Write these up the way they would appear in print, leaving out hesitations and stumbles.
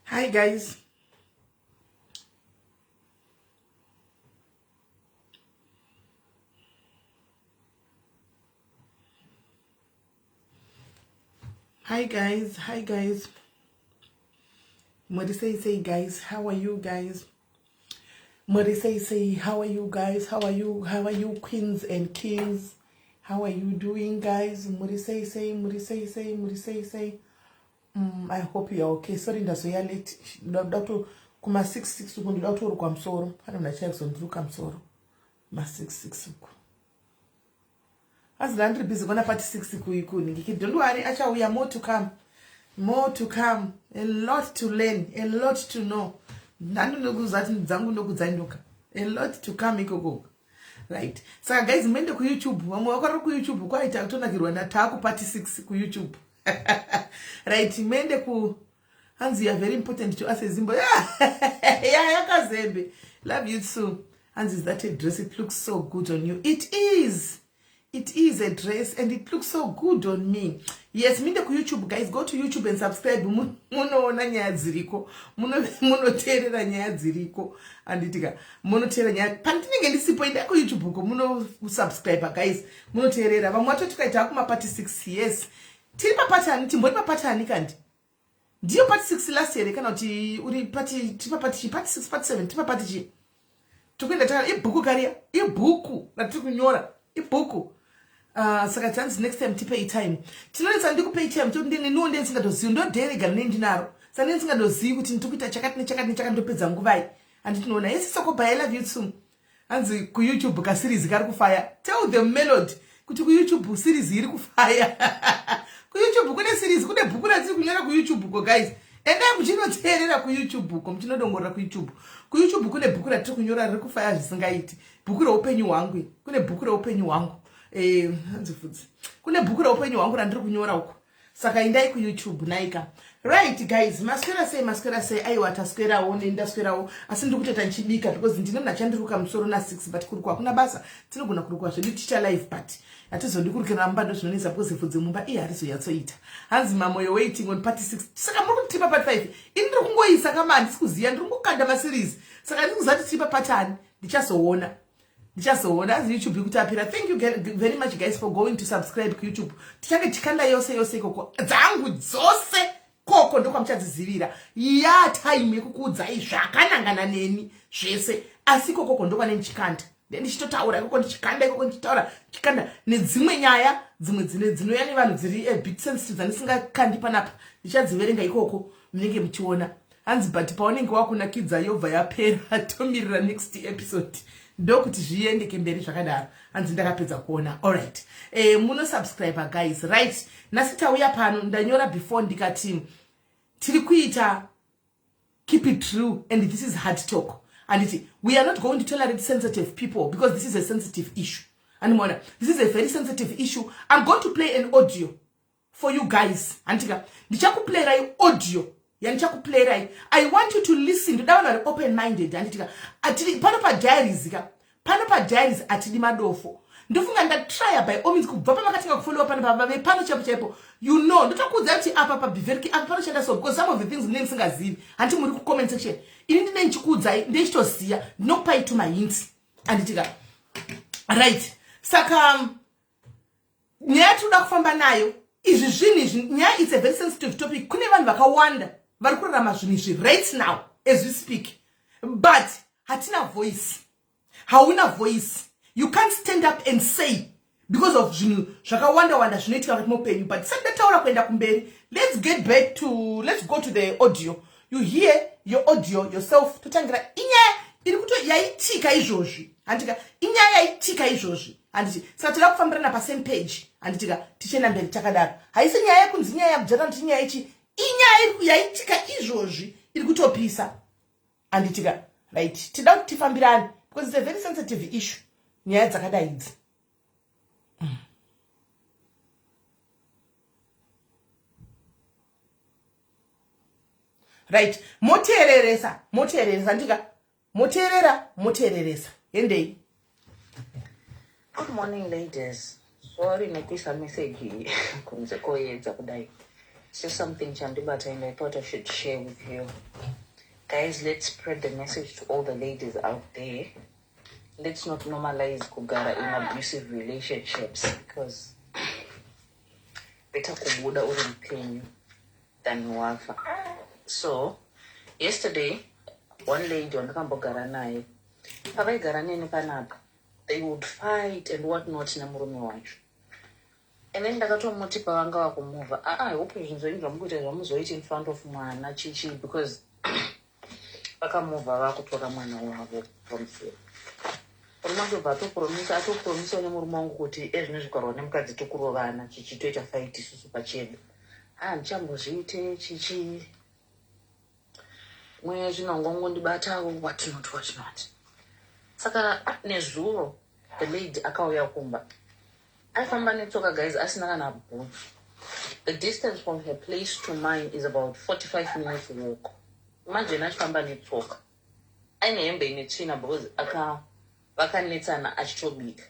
Hi guys. Hi guys, hi guys. What say say guys? How are you guys? What say say how are you guys? How are you? How are you queens and kings? How are you doing guys? Muri say say muri say say muri say say. I hope you are okay. Sorry ndazoya late. Ndoda kuto kuma 6 6 uko ndoda kutorukwa musoro. Pane munhu achaya kuzondiruka musoro. Ma 6 6 uko. Hanzi ndandiri busy kuona part 6 kuikuningiki. Don't worry achauya more to come. More to come. A lot to learn, a lot to know. Ndandinokuudza kuti dzangu ndokudzanduka. A lot to come ikoko. Right. Saka guys muende kuYouTube. Vamwe vakarora kuYouTube kwaita kutonakirwa nataku part 6 kuYouTube. Right, muende ku hanzi you are very important to us as Zimbo. Yeah, yakazembe. Love you too. Hanzi is that a dress? It looks so good on you. It is. It is a dress and it looks so good on me. Yes, minde ku YouTube guys, go to YouTube and subscribe. Munoona nyaya dziriko. Munoteerera nyaya dziriko. Anditika munoteerera nyaya. Pandinenge ndisipo endai ku YouTube uko muno subscribe guys. Munoteerera. Vamwe vatoti kaita kuma part 6. Yes. Tiri pa part ani? Timbori pa part ani kandi? Ndiyo part 6 last here kana kuti uri part tiri pa part chi? Part 6, part 7, tiri pa part chi? Tikuenda taka ibhuku kariya, ibhuku ratiri kunyora, ibhuku. Saka tanzi next time tipei time. Tinonetsa ndikupei time toti ndine niwo ndiye ndisingatozivi ndoderega ndine ndinaro. Saka ndine ndisingatozivi kuti ndiri kuita chakati nechakati nechakati ndopedza nguvai. Handitinoona. Yes, soko bye, I love you too. Hanzi kuYouTube ka series kari kufaya. Tell them Melody kuti kuYouTube series iri kufaya. KuYouTube kune series, kune bhuku ratiri kunyora kuYouTube ko guys. Endai muchinoteerera kuYouTube ko, muchinodongorera kuYouTube. KuYouTube kune bhuku ratiri kunyora riri kufaya zvisingaiti. Bhuku reupenyu hwangu. Kune bhuku reupenyu hwangu. Hanzi fudzi. Kune bhuku reupenyu hwangu randiri kunyora uko. Saka endai kuYouTube naika. Right guys, maswera sei, maswera sei. Aiwa taswerawo nendaswerawo, asi ndiri kutoita ndichibika because ndine munhu achandiruka musoro na 6 but kurukwa hakuna basa. Tinogona kurukwa zvedu ticha live but hatizodi kurukira mumba ndozvinonetsa because bvudzi mumba iye harizonyatsoita. Hanzi mamoyo waiting on part 6. Saka muri kuti tiri pa part 5. Ini ndiri kungoisa kama handisi kuziya, ndiri kungokanda ma series. Saka ndiri kuziva kuti tiri pa part ani, ndichazoona. Ndichazoona as YouTube ikutapira. Thank you very much guys for going to subscribe ku YouTube. Tichange tichikanda yose yose ikoko. Dzangu dzose koko ndokwamuchadzizivira. Ya time yekukuudzai zvakanangana neni zvese. Asi ikoko ndokwane ndichikanda. Ndichitotaura ikoko ndichikanda ikoko ndichitaura ndichikanda nedzimwe nyaya dzimwe dzine dzinouya nevanhu dziri a bit sensitive dzandisingakandi panapa. Ndichadziverenga ikoko munenge muchiona. Hanzi but paunenge wakunakidza yobva yapera tomirira next episode ndokuti zviendeke mberi zvakadaro. Hanzi ndakapedza kuona. Alright. Muno subscribe guys. Right. Nhasi tauya pano ndanyora before ndikati tiri kuita keep it true and this is hard talk. Anditi we are not going to tolerate sensitive people because this is a sensitive issue. Andimona, this is a very sensitive issue. I'm going to play an audio for you guys. Andika ndichakuplayirai audio yandichakuplayirai. I want you to listen. Ndoda vanhu vari open minded. Anditika atiri pano pa diaries ka, pano pa diaries atidi madofo. Ndofunga ndatrya by all means kubva pamakatanga kufollowa pano pava pano chaipo chaipo. You know, ndotokuudza kuti apa pa Biverki apa panoshanda so because some of the things ndinenge ndisingazivi. Hanti muri ku comment section. Ini ndinenge ndichikuudzai, ndichitoziya, ndinokupai tuma hints. Anditika. Right. Saka nyaya tinoda kufamba nayo izvi zvinhu izvi nyaya it's a very sensitive topic. Kune vanhu vakawanda vari kurarama zvinhu izvi right now as we speak, but hatina voice. Hauna voice. You can't stand up and say because of zvinhu zvakawanda wanda zvinoitika mukati meupenyu. But tisati ndataura kuenda kumberi, let's get back to, let's go to the audio. You hear your audio yourself. Totangira inyaya iri kuto yaitika izvozvi. Handika inyaya yaitika izvozvi. Handiti saka toda kufambirana pa same page. Handitika tichienda mberi takadaro. Haisi nyaya yekunzi nyaya yakujata kuti nyaya ichi inyaya yaitika izvozvi iri kutopisa. Handitika right. Tida kuti tifambirane because it's a very sensitive issue. Nyaya dzakadai idzi. Right, moteereresa, moteereresa ndika moteerera, moteereresa. Endei. Good morning ladies. Sorry nekuisa message kunze koyedza kudai. It's just something chandibata and I thought I should share with you. Guys, let's spread the message to all the ladies out there. Let's not normalize kugara in abusive relationships, because better kubuda uri mupenyu than wafa. So, yesterday, one lady wandakambogara naye, pavaigara neni panapa, they would fight and what not nemurume wacho. And then ndakatomuti pavanga vakumuvha, "Ah, I hope zvinhu zvenyu zvamukuita zvamuzoita in front of mwana chichi," because vakamuvha vakutora mwana wavo pamusoro. Murume achobva atopromisa, atopromisawo nemurume wangu kuti ezvino zvikarwa nemukadzi tokurovana chichi, toita fight isusu pachedu. Ah, ndichambozviite chichi, mweya zvinongongondibatawo, what not, what not. Saka nezuro the lady akauya kumba, aifamba netsoka, guys, asina kana bhutsu. The distance from her place to mine is about 45 minutes walk. Imagine achifamba netsoka aine hembe ine tsvina, because aka vakanetsana achitobika,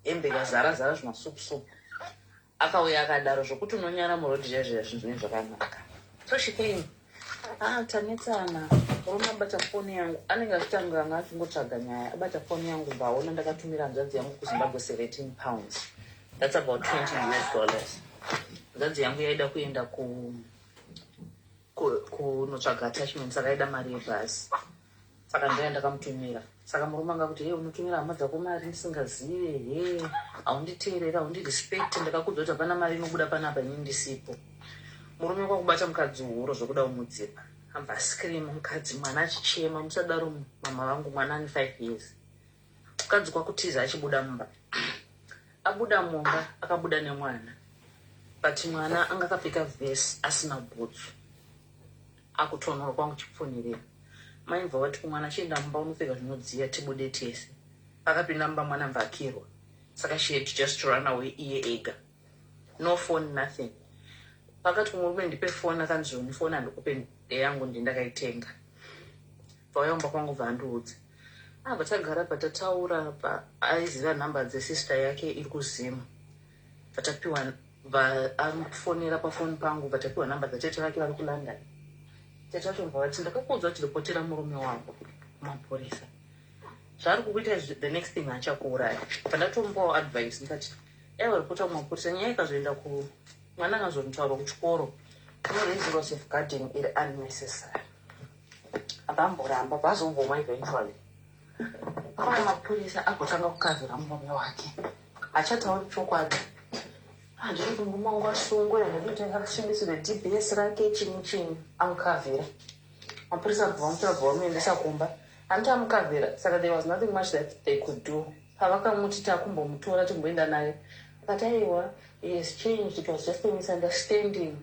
hembe ikazara zara zvimasupusupu. Akauya akadaro zvokuti unonyara murodhi zviya zviya, zvinhu zvinenge zvakanaka. So she came, "Ah, tanetsana, murume abata foni yangu." Anenge achitanga anga achingotsvaga nyaya. Abata foni yangu, bvaona ndakatumira hanzvadzi yangu kuZimbabwe £17, that's about US$20. Hanzvadzi yangu yaida kuenda kunotsvaga attachment, saka aida mari yebhasi, saka ndaya ndakamutumira. Saka murume anga kuti, "He, unotumira hama dzako mari ndisingazive? He, haunditeerera, haundirespect. Ndakakudza kuti hapana mari inobuda panapa ini ndisipo." Murume kwakubata mukadzi huro zvokuda kumudzipa, abva scream mukadzi, mwana achichema, "Musadaro mama vangu, mwana ane 5 years." Mukadzi kwakutiza achibuda mumba. Abuda mumba akabuda nemwana, but mwana anga akapfeka vhesi asina bhutsu, akutonhora kwangu chipfunirira. Maibva vati kumwana, "Chienda mumba unopfeka zvinodziya, tibude tese." Akapinda mumba, mwana mvakirwa, saka she had just run away iye ega, no phone, nothing. Pakati kumurume, "Ndipe foni." Akanzi, "Zvoni, foni handikupe, ndeyangu, ndindakaitenga." Vauya mumba kwangu, bva andiudza. Abva tagara, patataura pa aiziva nhamba dzesister yake iri kuZima, vatapiwa, afonera pafoni pangu, vatapiwa nhamba dzatete vake vari kuLondon. Tete vacho bva vati, "Ndakakuudza kuti ripotera murume wako kumapurisa. Zvaari kukuita, the next thing achakuuraya." Pandatomupawo advice, ndikati, "Aiwa, ripota kumapurisa. Nyaya ikazoenda ku mwana akazonotaurwa kuchikoro, unoraisirwa safeguarding iri unnecessary." Abamboramba, vazobvuma eventually. Pamwe mapurisa agotanga kukavhira murume wake, achatauri chokwadi. "Handiri kuti murume wangu asungwe, handiri kuti asvibisirwe DBS rake," chini chini. Amukavhira, mapurisa abva vamutora, bva vamuendesa kumba. Handiti amukavhira, saka there was nothing much that they could do. Pavakamuti, "Takumbomutora timboenda naye," akati, "Aiwa, he has changed. It was just a misunderstanding.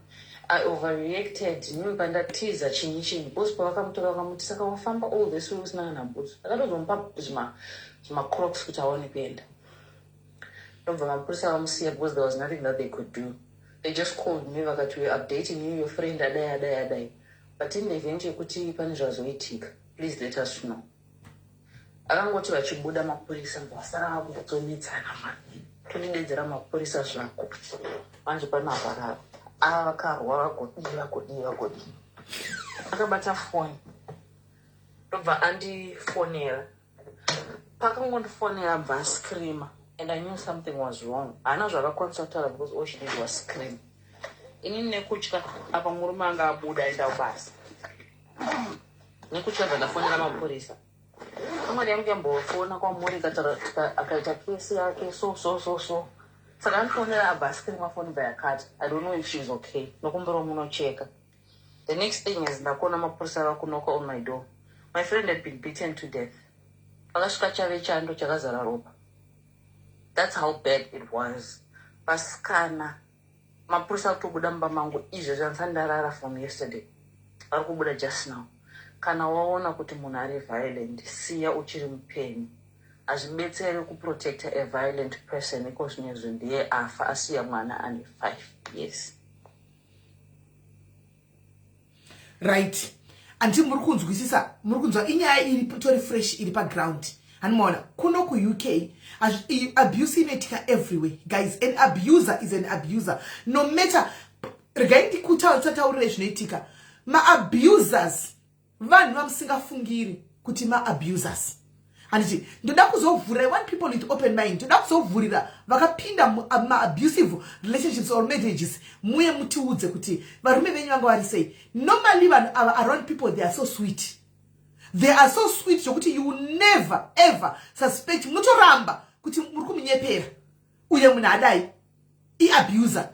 I overreacted nini pandatiza," chinyi chinyi. Because pavakamutora vakamuti, "Saka wafamba all this way usina kana bhutsu?" Akatozomupa zvimacrocs kuti aone kuenda. Ndobva mapurisa vamusiya, because there was nothing that they could do. They just called me, vakati, "We're updating you, your friend adai, adai, adai, but in the event yekuti pane zvazoitika, please let us know." Akangoti vachibuda mapurisa, vasara vakutotsonetsana, mani tondidedzera mapurisa zvako manje pano hapararo. Ava vakarwa, vagodii, vagodii, vagodii. Akabata foni, ndobva andifonera. Pakangondifonera, bva ascreama, and I knew something was wrong. Haana zvakakwanisa kutaura, because all she did was scream. Inini nekutya, apa murume anga abuda aenda kubasa, nekutya bva ndafonera mapurisa. Amwari yangu yambofona kwamuri, akaita kesi yake, so so so so. Saka andifonera, abva ascreama, foni bva yakati. I don't know if she's okay, nokumbira munocheka. The next thing is ndakuona mapurisa vakunoka on my door. My friend had been beaten to death. Vakasvika chave chando chakazara ropa. That's how bad it was. Vasikana, mapurisa kutobuda mumba mangu izvezvi, handisati ndarara from yesterday, vari kubuda just now. Kana waona kuti munhu ari violent, siya uchiri mupenyu. Hazvibetseri kuprotecta a violent person. Iko zvinezvi ndiye afa, asiya mwana ane 5 years. Right, handiti muri kunzwisisa? Muri kunzwa inyaya iri tori fresh, iri paground. Hanimaona kuno kuUK abuse inoitika everywhere, guys. An abuser is an abuser, no matter. Regai ndikutaurire zvinoitika. Maabusers vanhu vamusingafungiri kuti maabusers. Handiti ndoda kuzovhurira, I want people with open mind, ndoda kuzovhurira vakapinda maabusive relationships or marriages, muye mutiudze kuti varume venyu vanga vari sei. Normally vanhu ava around people, they are so sweet, they are so sweet zvokuti you never ever suspect. Munotoramba kuti muri kumunyepera uye munhu adai iabuser.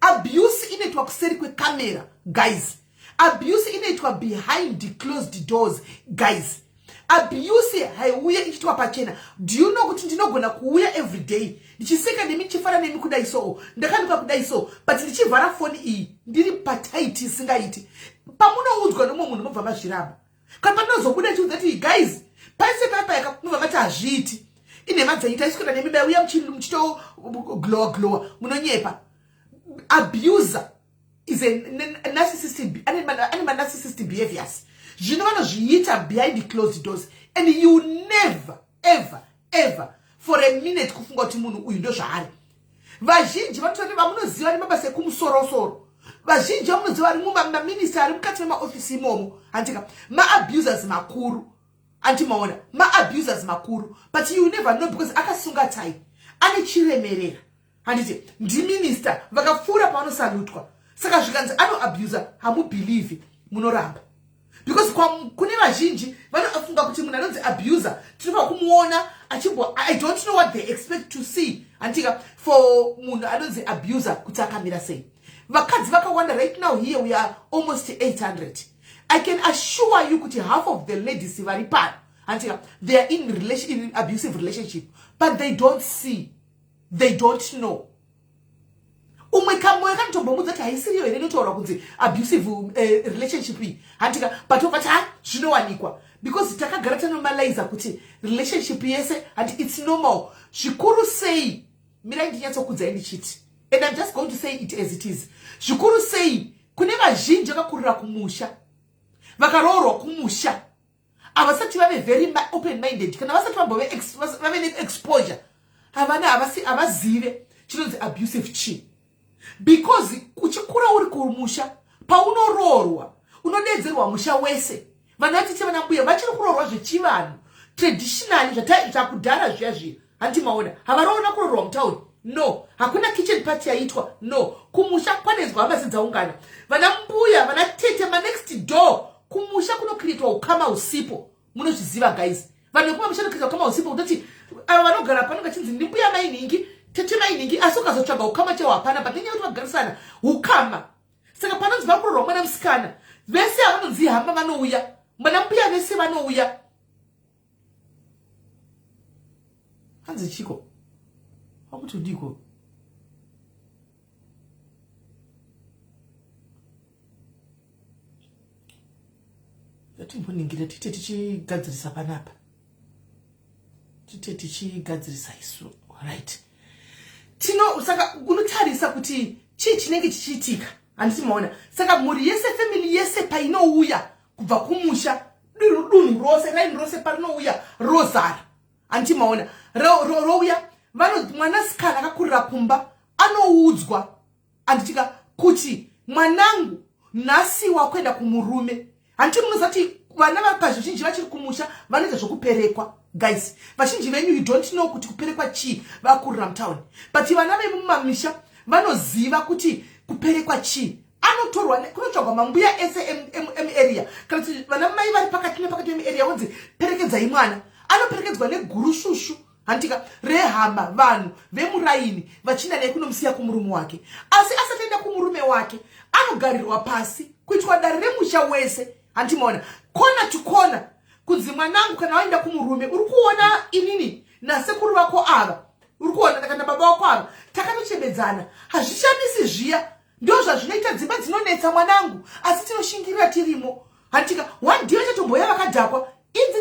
Abuse inoitwa kuseri kwekamera, guys. Abuse inoitwa behind closed doors, guys. Abuse haiuye ichiitwa pachena. Do you know kuti ndinogona kuuya every day ndichiseka nemi, ndichifara nemi kudai, so ndakanuka kudai, so but ndichivhara foni iyi, ndiri patight isingaiti? Pamunoudzwa nomumwe munhu, mobva mazviramba. Kana patinozobuda chiudza kuti, "Guys, paise paipaika," mobva mati, "Hazviiti, inhema dzenyu, taiswera nemi dai uya muchitoglowa glowa." Munonyepa. Abuser is a narcissistic, ane manarcissistic behaviors. Zvino vanozviita behind closed doors and you never ever ever for a minute kufunga kuti munhu uyu ndo zvaari. Vazhinji vanotori vamunoziva nemabasa ekumusorosoro, vazhinji vamunoziva vari mumaminista, ari mukati memaofisi imomo, handika maabusers makuru. Andimaona maabusers makuru, but you never know because akasunga tai, ane chiremerera, handiti ndiminista, vakapfuura pavanosalutwa. Saka zvikanzi anoabusa, hamubhilivhi, munoramba, because kune vazhinji vanofunga kuti munhu anonzi abuser tinofanira kumuona achimbo, I don't know what they expect to see, handika, for munhu anonzi abuser kuti akamira sei. Vakadzi vakawanda right now here, we are almost 800. I can assure you kuti half of the ladies vari pano, handika, they are in abusive relationship, but they don't see, they don't know. Umwe kamwe kanotombomudza kuti haisiriyo here inotaurwa kunzi abusive relationship iyi, handika, but obva ha, zvinowanikwa because takagara tanormaliza kuti relationship yese, handi, it's normal. Zvikuru sei, mirai ndinyatsokudzai ndichiti, and I'm just going to say it as it is, zvikuru sei kune vazhinji vakakurira kumusha, vakaroorwa kumusha, havasati vave very open minded, kana vasati vambove vave neexposure, havana, havazive chinonzi abusive chii, because uchikura uri kumusha, paunoroorwa unodedzerwa musha wese. Vana vatete, vana mbuya vachiri kuroorwa zvechivanhu, traditionally, zvakudhara zviya zviya, handiti maona? Havaroona kuroorwa mutauni, no. Hakuna kitchen party yaitwa, no. Kumusha kwanezwa hama dzaungana, vana mbuya, vana tete, manext door. Kumusha kunocreatwa ukama usipo, munozviziva, guys. Vanhu vekumamusha nocreatwa ukama usipo, kutoti ava vanogara pano kachinzi ndimbuya mainhingi, tete mainhingi, asi ukazotsvaga ukama chaiwo hapana, but nenyaya yekuti vagarisana ukama. Saka panonzi vakurorwa mwana musikana, vese havanonzi hama vanouya, mwana mbuya vese vanouya. Hanzi chiko wakuti udiko? Yatimboningira, tiite tichigadzirisa panapa, tiite tichigadzirisa isu. Right, tino saka unotarisa kuti chii chinenge chichiitika, handiti maona? Saka mhuri yese, family yese painouya kubva kumusha, dunhu rose, raini rose parinouya rozara, handiti maona? Rouya mwanasikana akakurira kumba anoudzwa, handitika, kuti mwanangu nhasi wakuenda kumurume. Handiti munoziva kuti vana vapazvizhinji vachiri kumusha vanoita zvokuperekwa? Guys, vazhinji venyu, you don't know kuti kuperekwa chii, vakurira mutauni, but vana vemumamisha vanoziva kuti kuperekwa chii. Anotorwa, kunotsvagwa mambuya ese emuarea, kana kuti vana mai vari pakati nepakati vemuarea, vonzi perekedzai mwana. Anoperekedzwa negurusvusvu, handika, rehama, vanhu vemuraini vachienda naye kunomusiya kumurume wake. Asi asati aenda kumurume wake, anogarirwa pasi, kuitwa dare remusha wese, handimaona, kona to kona, kunzi mwanangu, kana waenda kumurume, uri kuona inini nasekuru vako ava, uri kuona kana baba vako ava, takatochembedzana. Hazvishamisi zviya, ndo zvazvinoita dzimba dzinonetsa, mwanangu, asi tinoshingirira tirimo, handitika? One day vachatomboya vakadhakwa.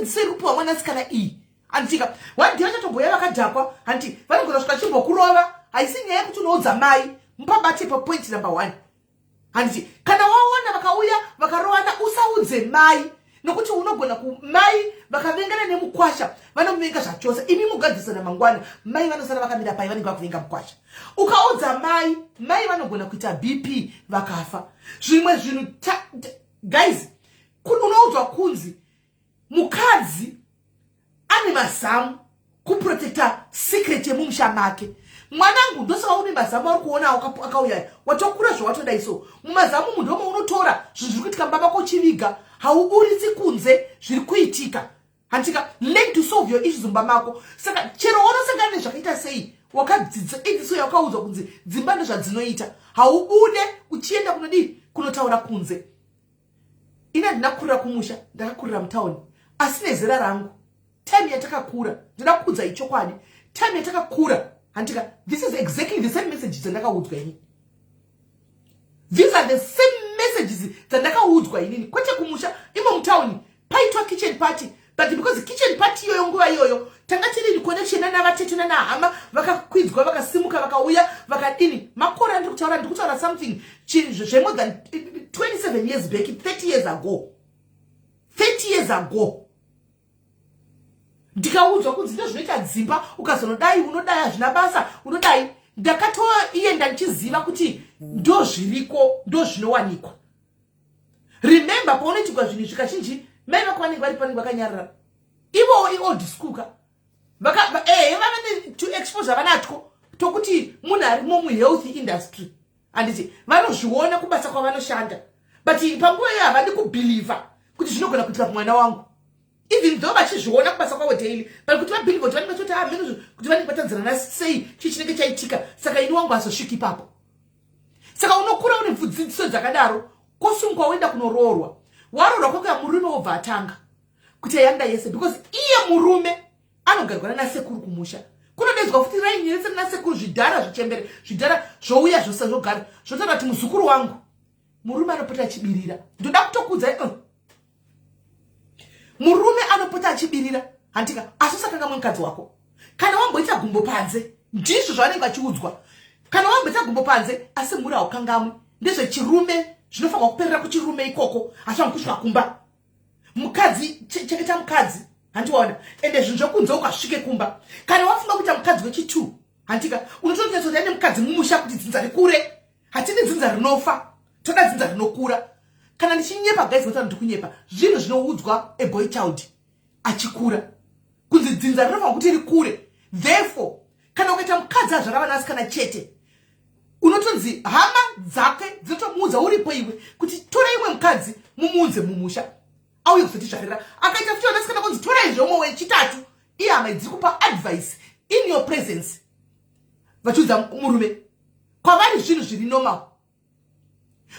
Inzi iri kupiwa mwanasikana iyi, handitika? One day vachatomboya vakadhakwa, handi vanogona kusvika chimbokurova. Haisi nyaya yekuti unoudza mai. Mupabate papoint number one, handiti? Kana waona vakauya vakarovana, usaudze mai. Nokuti unogona kumai vakavengana nemukwasha, vanomuvenga zvachose. Imi mugadzirisana mangwana, mai vanosara vakamira pai? Vanenge vakuvenga mukwasha. Ukaudza mai, mai vanogona kuita BP vakafa. Zvimwe zvinhu, guys, unoudzwa kunzi mukadzi ane mazamu kuprotecta secret yemumusha make. Mwanangu, ndosaka une mazamu auri kuona akauya, watokura zvawatodai. So mumazamu munhu ndomo unotora zvinhu zviri kuitika mumba mako uchiviga, hauburitsi kunze zviri kuitika, handika? Learn to solve your issues mumba mako. Saka chero unosangana nezvakaita sei, wakadzidza idziso yakaudzwa kunzi dzimba ndezvadzinoita, haubude uchienda kunodii, kunotaura kunze. Ini handina kukurira kumusha, ndakakurira mutauni. Asi nezera rangu, time yatakakura, ndoda kuudza ichokwadi, time yatakakura, handika, this is exactly the same message dzandakaudzwa inini. These are the same messages dzandakaudzwa inini, kwete kumusha, imo mutauni paitwa kitchen party. But because kitchen party iyoyo, nguva iyoyo tanga tiri connection nana vatete nana hama, vakakwidzwa, vakasimuka, vakauya, vakadini. Makore andiri kutaura, ndiri kutaura something zvemore than 27 years back, 30 years ago, 30 years ago. Ndikaudzwa kunzi ndozvinoita dzimba, ukazonodai unodai, hazvina basa, unodai. Ndakatoienda ndichiziva kuti ndo zviriko, ndo zvinowanikwa. Remember, paunoitigwa zvinhu izvi, kazhinji mai vako vanenge vari panenge vakanyarara. Ivowo iold school ka. Ehe, vava netuexposure vanatwo tokuti munhu arimo muhealth industry, handiti? Vanozviona kubasa kwavanoshanda, but panguva iyo havadi kubelieva kuti zvinogona kuitika kumwana wangu, even though vachizviona kubasa kwavo daily. But kuti vabelieve kuti vanenge vachoti ameno ah, kuti vanenge vatadzirana sei, chii chinenge chaitika, saka ini wangu azosvika ipapo. Saka unokura une dzidziso dzakadaro, kosungwa, woenda kunoroorwa. Waroorwa, kwakuya murume, wobva atanga kuti yanda yese, because iye murume anogarwa nanasekuru kumusha. Kunodedzwa futi raini rese rinasekuru, zvidhara, zvichembere, zvidhara zvouya zvose, zvogara, zvotaura kuti muzukuru wangu. Murume anopota achibirira. Ndoda kutokudzai, murume anopota achibirira, handika? Asi usakanga mukadzi wako. Kana wamboita gumbo panze, ndizvo zvavanenge vachiudzwa, kana wamboita gumbo panze, asi mhuri haukangamwi. Ndezvechirume, zvinofanirwa kuperera kuchirume ikoko, hazvifanirwa kusvika kumba. Mukadzi, chengeta mukadzi, handiwaona? Ende zvinhu zvekunze ukasvike kumba. Kana wafunga kuita mukadzi wechi2, handika, unotonyatsokuti ane mukadzi mumusha kuti dzinza rikure. Hatidi dzinza rinofa, toda dzinza rinokura. Kana ndichinyepa, guys, kuti ndiri kunyepa. Zvinhu zvinoudzwa a boy child achikura kunzi dzinza rinofanira kuti rikure. Therefore, kana ukaita mukadzi azvara vanasikana chete, unotonzi hama dzake dzinotomuudza uripo iwe kuti tora imwe mukadzi mumuunze mumusha auye kuzotizvarira. Akaita futi vanasikana, kunzi torai zvomwe wechitatu. Iye hama dziri kupa advice in your presence, vachiudza murume. Kwavari zvinhu zviri normal.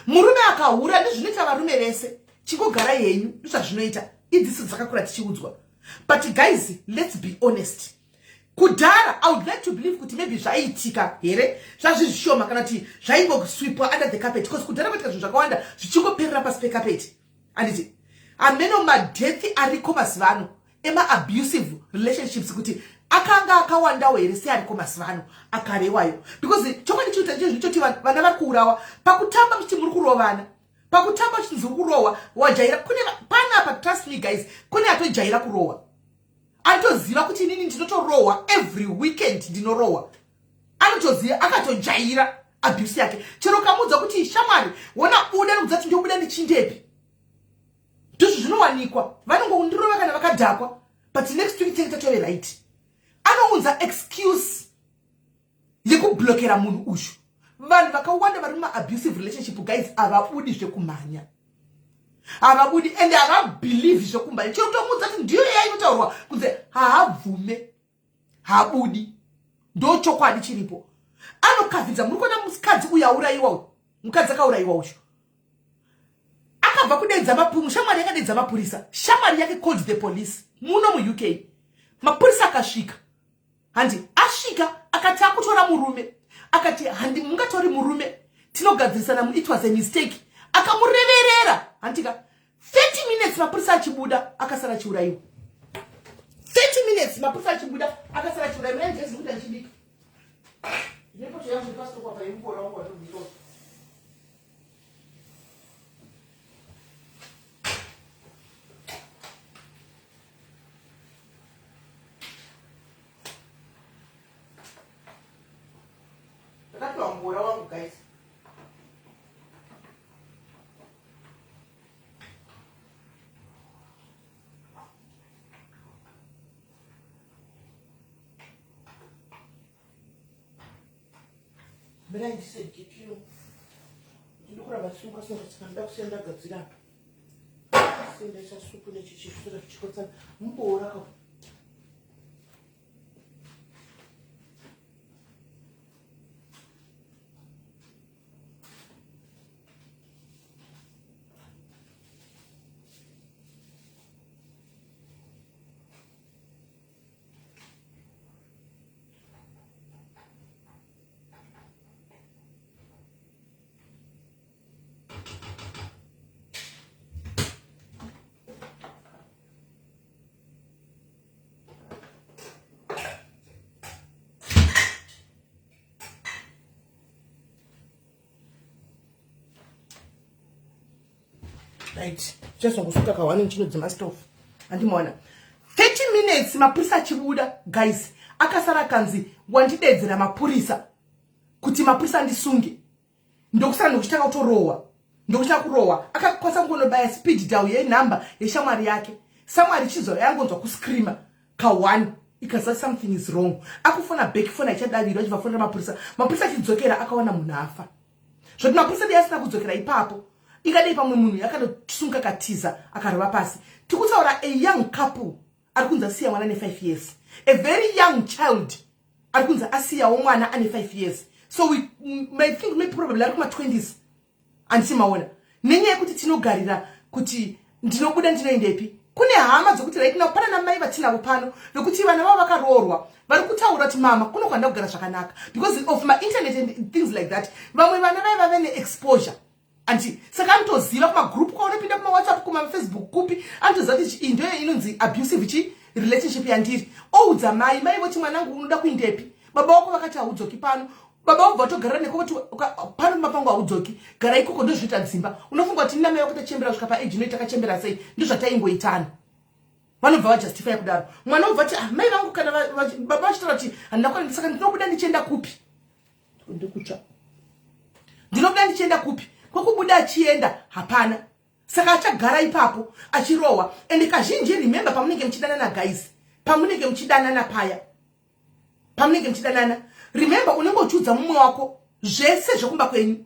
Murume akahura, ndizvinoita varume vese, chingogarai henyu, ndozvazvinoita. Idziso dzakakura tichiudzwa. But guys, let's be honest, kudhara, I would like to believe kuti maybe zvaiitika here, zvazvi zvishoma, kana kuti zvaingoswipwa under the carpet, because kudhara kwaitika zvinhu zvakawanda zvichingoperera pasi pecarpet, handiti? Hameno madeath ariko mazuva ano emaabusive relationships kuti akanga akawandawo here seariko mazuva ano akarewayo, because chokwadi chiuta ndicho zvinototi vana vari kuurawa pakutamba, muchiti muri kurovana pakutamba, uchinzi uri kurohwa, wajaira. Kune panapa, trust me guys, kune atojaira kurohwa, anotoziva kuti inini ndinotorohwa every weekend, ndinorohwa. Anotoziva, akatojaira abuse yake. Chero ukamuudza kuti shamwari, wona buda, nokudza kuti ndobuda ndichindepi, ndizvo zvinowanikwa, vanongondirova kana vakadhakwa, but next week tinenge tatove right. Anounza excuse yekublokera munhu uyu. Vanhu vakawanda vari mumaabusive relationship, guys, havabudi zvekumhanya, havabudi and havabelieve zvekumhanya. Chero kutomuudza kuti ndiyo yainotaurwa kunze, haabvume, habudi. Ndo chokwadi chiripo. Anokavhidza. Muri kuona mukadzi uyu aurayiwa uyu, mukadzi akaurayiwa uyu, akabva kudedza mapumu, shamwari yakadedza mapurisa. Shamwari yake called the police muno muUK. Mapurisa akasvika, handi? Asvika akati akutora murume, akati handi mungatori murume, tinogadzirisana, it was a mistake. Akamureverera, handika? 30 minutes mapurisa achibuda, akasara achiurayiwa. 30 minutes mapurisa achibuda, akasara achiurayiwa. Naizvezvi kuti achibika nepoto yangu pasitokwa paimukora wangu watobika. Mirai ndise dipiro. Ndiri kuramba sunga sunga saka ndoda kusiya ndagadzira apa. Siya ndaisa supu nechichifura chichikotsana. Muboora ka. Right, chazongosuka kahwani chinodzima stove. Andimaona 30 minutes mapurisa achibuda guys, akasara akanzi wandidedzera mapurisa kuti mapurisa andisunge, ndokusara ndokuchitanga kutorohwa, ndokuchitanga kurohwa. Akakwanisa kungonobaya speed dial yenhamba yeshamwari yake. Samwari chinzwa yangonzwa kuscreama ka1 ikaziva something is wrong. Akufona back, fona ichadavirwa, achibva fonera mapurisa. Mapurisa achidzokera akawana munhu afa. Zvoti mapurisa dai asina kudzokera ipapo, ingadei pamwe munhu yakanosunga katiza akarova pasi. Tikutaura a young couple ari kunzi asiya mwana ne5 years, a very young child ari kunzi asiyawo mwana ane 5 years. So we may think maybe probably ari kuma-20s. Handiti maona nenyaya yekuti tinogarira kuti ndinobuda ndinoendepi? Kune hama dzokuti right now pana namai vatinavo pano vekuti vana vavo vakaroorwa vari kutaura kuti mama kuno kwanda kugara zvakanaka because of mainternet and things like that. Vamwe vana vaiva vene exposure, anti saka anotoziva kumagroup kwaunopinda, kumawhatsapp, kumafacebook, kupi, anotoziva kuti iyi ndoyo inonzi abusive chi relationship yandiri. Oudza mai, mai voti mwanangu unoda kuindepi? Baba wako vakati haudzoki pano. Baba vobva vatogarira neko voti pano mapangu haudzoki, gara ikoko. Ndozvinoita dzimba. Unofunga kuti nina mai vako tachembera kusvika paage inoita takachembera sei? Ndozvataingoitana. Vanobva vajustify kudaro. Mwana obva ti ah, mai vangu kana baba vachitaura kuti handina kwana, saka ndinobuda ndichienda kupi? Ndikutsva, ndinobuda ndichienda kupi? Kwekubuda achienda hapana. Saka achagara ipapo achirohwa. And kazhinji, remember, pamunenge muchidanana guys, pamunenge muchidanana paya, pamunenge muchidanana, remember, unenge uchiudza mumwe wako zvese zvekumba kwenyu,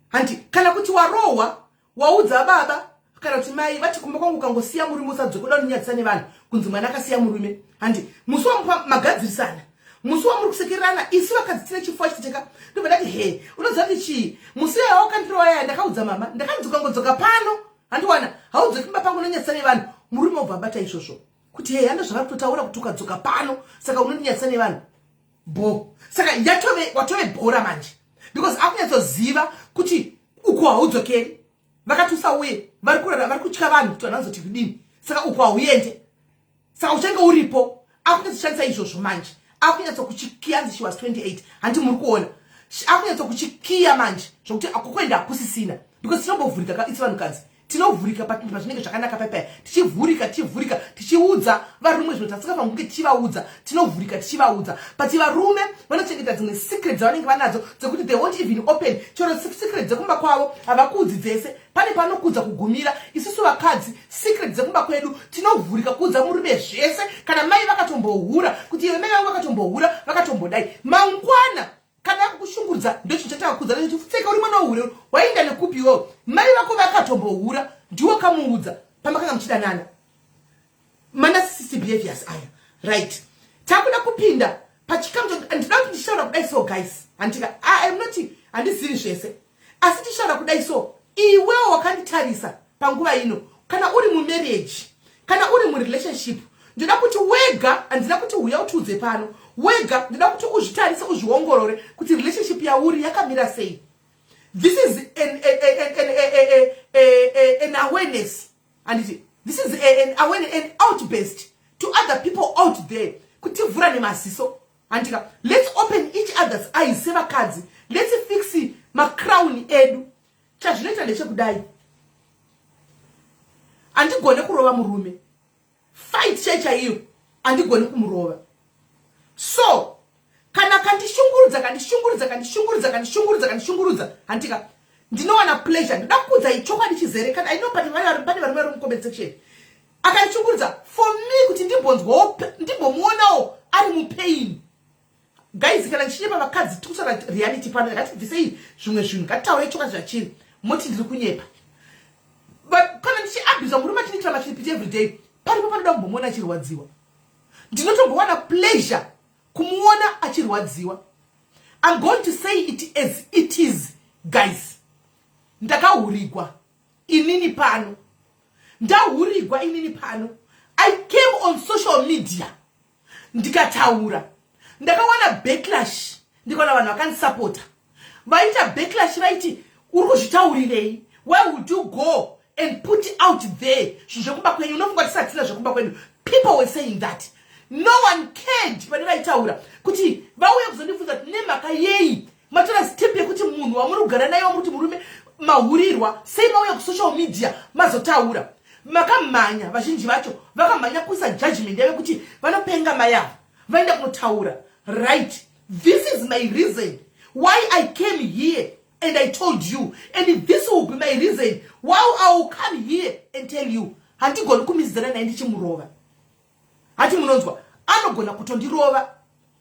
handi? Kana kuti warohwa, waudza baba kana kuti mai, vati kumba kwangu ukangosiya murume usadzoka, uda unonyadzisa nevanhu kunzi mwana akasiya murume, handi? Musi wamupa magadzirisana, musi wamuri kusekererana, isu vakadzi tine chifuwa chiteka. Ndobva ndati he, unoziva kuti chii? Musi wawakandirowa yaya ndakaudza mama, ndakanzi ukangodzoka pano, handiwana, haudzoki kumba pangu, unonyadzisa nevanhu. Murume obva abata izvozvo kuti he, hando zvavari kutotaura kuti ukadzoka pano saka unondinyadzisa nevanhu bo. Saka yatove watove bhora manje because akunyatsoziva kuti uku haudzokeri. Vakati usauye, vari kurara, vari kutya vanhu kuti vanhu vanozoti kudini, saka uku hauende, saka uchange uripo. Akunyatsoshandisa izvozvo manje, akunyatsokuchikiya. Nzi she was 28, handi muri kuona? Akunyatsokuchikiya manje zvokuti kukuenda hakusisina because tinombovhurika ka isi vanhukadzi, tinovhurika pazvinenge zvakanaka paipaya, tichivhurika, tichivhurika, tichiudza varume zvino tasingafanira kunge tichivaudza. Tinovhurika tichivaudza, but varume vanochengeta dzimwe secret dzavanenge vanadzo dzekuti they won't even open. Chero secret dzekumba kwavo havakuudzi dzese, pane panokudza kugumira. Isusu vakadzi secret dzekumba kwedu tinovhurika kuudza murume zvese. Kana mai vakatombohura, kuti iwe mai vangu vakatombohura, vakatombodai, mangwana kana akukushungurudza, ndochinhu chatakakuudza nechiti uri mwana wehure, wainda nekupi iwewo? Mai vako vakatombohura, ndiwo kamuudza pamakanga muchidanana. Manarcissistic behaviors aya. Right, takuda kupinda pachikamu. Ndinoda kuti ndichitaura kudai so guys, handika, I am not, handizivi zvese, asi tichitaura kudai so, iwewo wakanditarisa panguva ino, kana uri mumarriage, kana uri murelationship, ndoda kuti wega, handina kuti uya utiudze pano, wega ndoda kuti uzvitarise, uzviongorore kuti relationship yauri yakamira sei. This is an awareness, handiti? This is an awareness, an outburst to other people out there, kuti tivhura nemaziso, handika? Let's open each other's eyes sevakadzi. Let's fix macrown edu. Chazvinoita ndechekudai, handigone kurova murume, fight chai chaiyo handigoni kumurova. So kana kandishungurudza, kandishungurudza, kandishungurudza, kandishungurudza, kandishungurudza, handika, ndinowana pleasure. Ndoda kukuudzai chokwadi chizere. Kana I know pane varume vari mucomment section, akandishungurudza, for me kuti ndimbonzwawo, ndimbomuonawo ari mupain. Guys, kana ndichinyepa vakadzi, tiri kutaura reality pano. Ngatibvisei zvimwe zvinhu, ngatitaurei chokwadi zvachiri. Moti ndiri kunyepa. But kana ndichiabhusa murume achindiitira mashiripiti everyday, paripo panoda kumbomuona achirwadziwa. Ndinotombowana pleasure kumuona achirwadziwa. I'm going to say it as it is, guys. Ndakahurigwa inini pano, ndahurigwa inini pano. I came on social media ndikataura, ndakawana backlash, ndikaona vanhu vakandisapota vaita backlash, vaiti uri kuzvitaurirei? Why would you go and put out there zvinhu zvekumba kwenyu? Unofunga tisatina zvekumba kwenyu? People were saying that. No one cared. Pane vaitaura kuti vauya kuzondibvunza kuti nemhaka yei matora step yekuti munhu wamuri kugara naye, wamuri kuti murume, mahurirwa sei, mauya kusocial media mazotaura. Makamhanya, vazhinji vacho vakamhanya kuisa judgment yave kuti vanopenga mayava vaenda kunotaura. Right, this is my reason why I came here and I told you, and this will be my reason why I will come here and tell you. Handigoni kumizidzana naye ndichimurova. Hati munonzwa, anogona kutondirova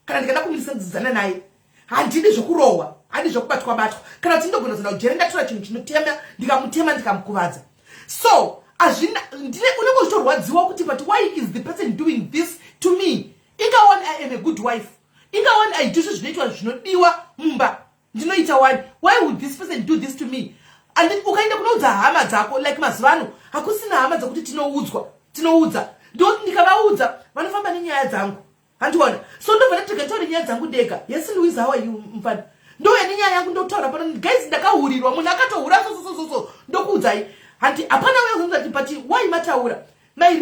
kana ndikada kumisidzana naye. Handidi zvokurohwa, handidi zvokubatwa batwa, kana kuti ndogona kuzoenda kujere ndatora chinhu chinotema, ndikamutema, ndikamukuvadza. So hazvina, unenge uchitorwadziwa kuti, but why is the person doing this to me? Inga one, I am a good wife. Inga one, I do zvinoitwa zvinodiwa mumba, ndinoita one. Why would this person do this to me? And ukaenda kunoudza hama dzako, like mazuva ano hakusina hama dzokuti tinoudzwa, tinoudza. Ndoti ndikavaudza vanofamba nenyaya dzangu, handiona? So ndobva ndatirega nditaure nyaya dzangu ndega. Yes, Louise, how are you, mfana? Ndouya nenyaya yangu, ndotaura pano, guys, ndakahurirwa, munhu akatohura sososososo. Ndokuudzai, handi hapana uya kuzoti, but why mataura? My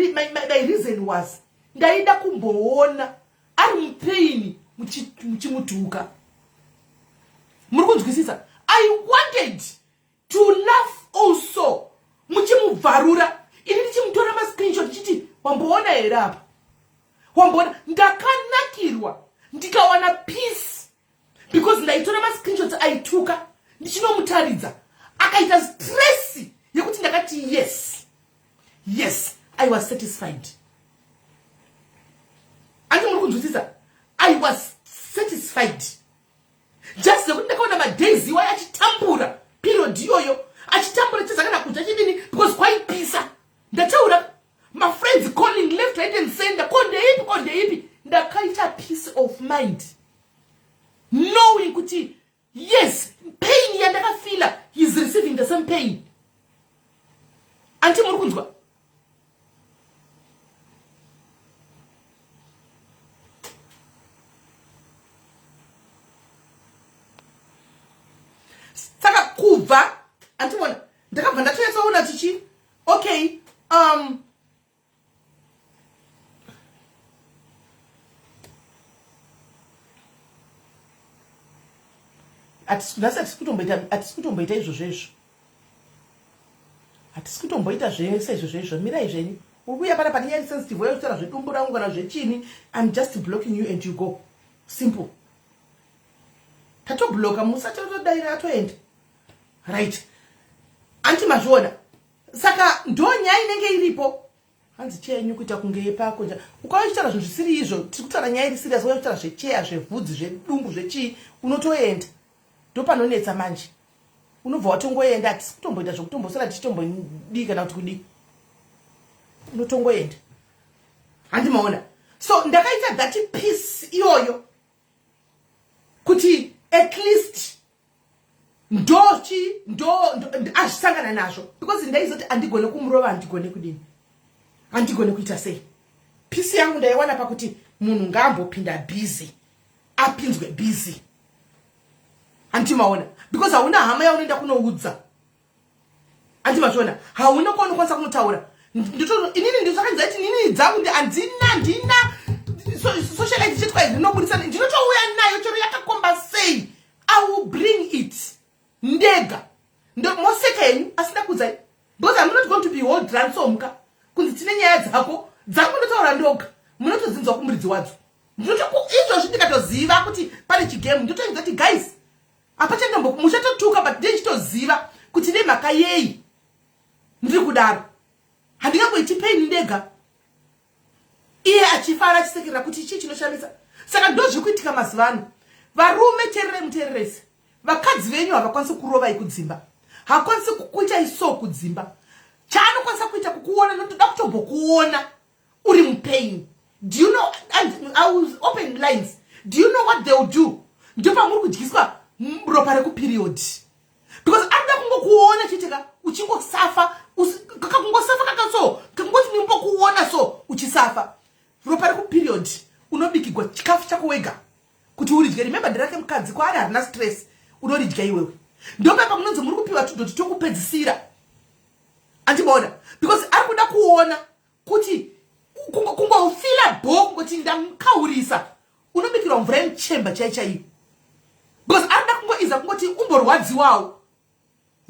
reason was ndaida kumboona ari mupain muchimutuka. Muri kunzwisisa? I wanted to laugh also muchimubvarura, ini ndichimutora mascreenshot ndichiti, wamboona here apa? Wamboona? Ndakanakirwa, ndikawana peace because ndaitora mascreenshots aituka ndichinomutaridza, akaita stress yekuti ndakati yes, I was satisfied. Andi muri kunzwisisa? I was satisfied just sekuti ndakaona madays iwayo achitambura, period iyoyo achitambura, chiza kana kudya chidini because kwaipisa. Ndataura, mafriends calling left, right and center, ko ndeipi, ko ndeipi. Ndakaita peace of mind knowing kuti yes, pain yandakafila, he is receiving the same pain. Anti muri kunzwa? Saka kubva andiona, ndakabva ndatonyatsoona tichi okay, nhasi hatisi kutomboita izvozvo izvo, hatisi kutomboita zvese izvozvo izvo. Mirai zvenyu. Uri kuuya pana pane nyaya sensitive wayokutaura zvedumbu rangu kana zvechini, I'm just blocking you and you go. Simple. Tatobloka, musatodaira, atoenda. Right, anti mazviona? Saka ndo nyaya inenge iripo. Hanzi chenyu kuita kunge yepako. Ukauya uchitaura zvinhu zvisiri izvo, tiri kutaura nyaya iri serious, uya uchitaura zvecheya, zvevhudzi, zvedumbu, zvechii, unotoenda. Ndo panonetsa manje, unobva watongoenda. Hatisi kutomboita zvokutombosara tichitombodii kana kuti kudii, unotongoenda. Handimaona? So ndakaita that peace iyoyo kuti at least ndochi ndo azvisangana nazvo, because ndaizoti handigone kumurova, handigone kudini, handigone kuita sei. Peace yangu ndaiwana pakuti munhu ngaambopinda busy, apinzwe busy. Handimaona? Because hauna hama yaunoenda kunoudza. Handimazviona? Hauna kwaunokwanisa kunotaura. Inini ndizvakanzi aiti inini dzangu handina, ndina socialite chetwa ndinobudisa, ndinotouya nayo chero yakakomba sei. I will bring it ndega. Moseka henyu, asi ndakuudzai, because I'm not going to be hold ransom ka kunzi tine nyaya dzako. Dzangu ndotaura ndoga, munotodzinzwa kumuridzi wadzo. Izvozvi ndikatoziva kuti pane chigame, ndotoinza kuti guys, hapachandombo muchatotuka, but ndechitoziva kuti nemhaka yei ndiri kudaro. Handingangoiti pain ndega, iye achifara achisekerera kuti chii chinoshamisa. Saka ndo zviri kuitika mazuva ano. Varume, teererai muteererese. Vakadzi venyu havakwanisi kurovai kudzimba, hakwanisi kukuitai so kudzimba. Chaanokwanisa kuita kukuona, notoda kutombokuona uri mupain. Do you know, and I will open lines, do you know what they will do? Ndopamuri kudyiswa ropa rekuperiod, because anoda kungokuona chiitika uchingosafa, kakungosafa kaka so, kangoti nimbokuona so uchisafa ropa rekuperiod. Unobikigwa chikafu chako wega kuti uridye. Remember, nderake mukadzi, kwaari harina stress, unoridya iwewe. Ndopapa munonzi muri kupiwa tudhoti tokupedzisira, andimaona? Because ari kuda kuona kuti kungofila bo, kungoti ndamukaurisa. Unobikirwa mvura yemuchemba chai chaiyo, because arikuda kungoiza kungoti umborwadziwawo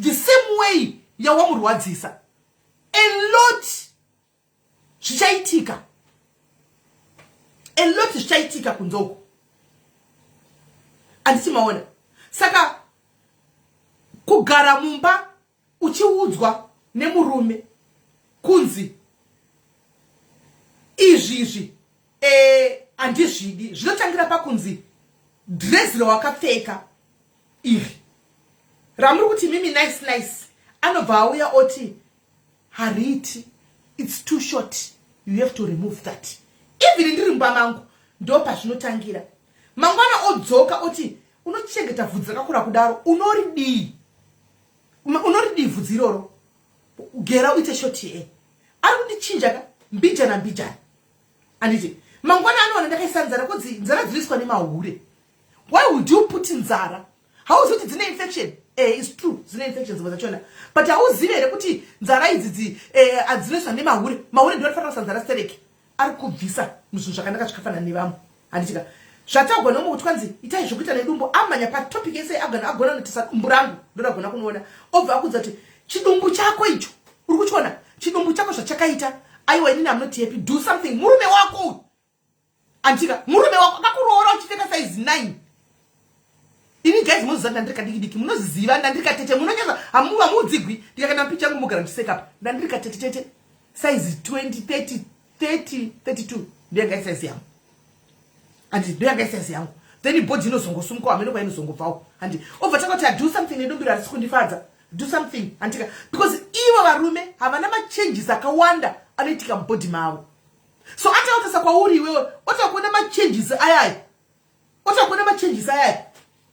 the same way yawamurwadzisa. A lot zvichaitika, a lot zvichaitika kunze uko, handiti maona? Saka kugara mumba uchiudzwa nemurume kunzi izvizvi handizvidi, zvinotangira pakunzi dhirezi rawakapfeka iri ramuri kuti mimi nice nice, anobva auya oti hariti, it's too short, you have to remove that. Even ndiri mumba mangu, ndo pazvinotangira. Mangwana odzoka oti unochengeta vhudzi rakakura kudaro, unoridii? Unoridii vhudzi iroro? Gera uite short hair. Ari kundichinja ka mbijana mbijana, handiti? Mangwana anowana ndakaisa nzara, kodzi nzara dzinoiswa nemahure. Why would you put nzara? Hauzivi kuti dzine infection? It's true, dzine infection dzimwe dzachona, but hauzivi here kuti nzara idzi dzinoiswa nemahure? Mahure ndo anofanira kuisa nzara stereki. Ari kubvisa muzvinhu zvakanaka zvakafanana nevamwe, handitika? Zvatagwa nomwe kuti kwanzi itai zvokuita nedumbu, amhanya patopic yese, agona agona notisa dumbu rangu, ndoragona kunoona. Obva akudza kuti chidumbu chako icho uri kuchiona, chidumbu chako zvachakaita, aiwa, inini am not happy, do something. Murume wako uyu, andika? Murume wako akakuroora uchipfeka size 9. Ini guys, munoziva ndandiri kadiki diki, munoziva ndandiri katete, munonyaza hamudzigwi. Ndikakanda picha yangu mugara muchisekapa, ndandiri katete tete, size 20, 30, 30, 32, ndoyanga size yangu, handi? Ndoyanga size yangu. Then body inozongosumuka, hamene kwainozongobvawo, handi? Obva takati do something nedumbiro, harisi kundifadza, do something, handika? Because ivo varume havana machanges akawanda anoitika mubody mavo. So atautasa kwauri iwewe, otakuona machanges ayaya, otakuona machanges ayaya,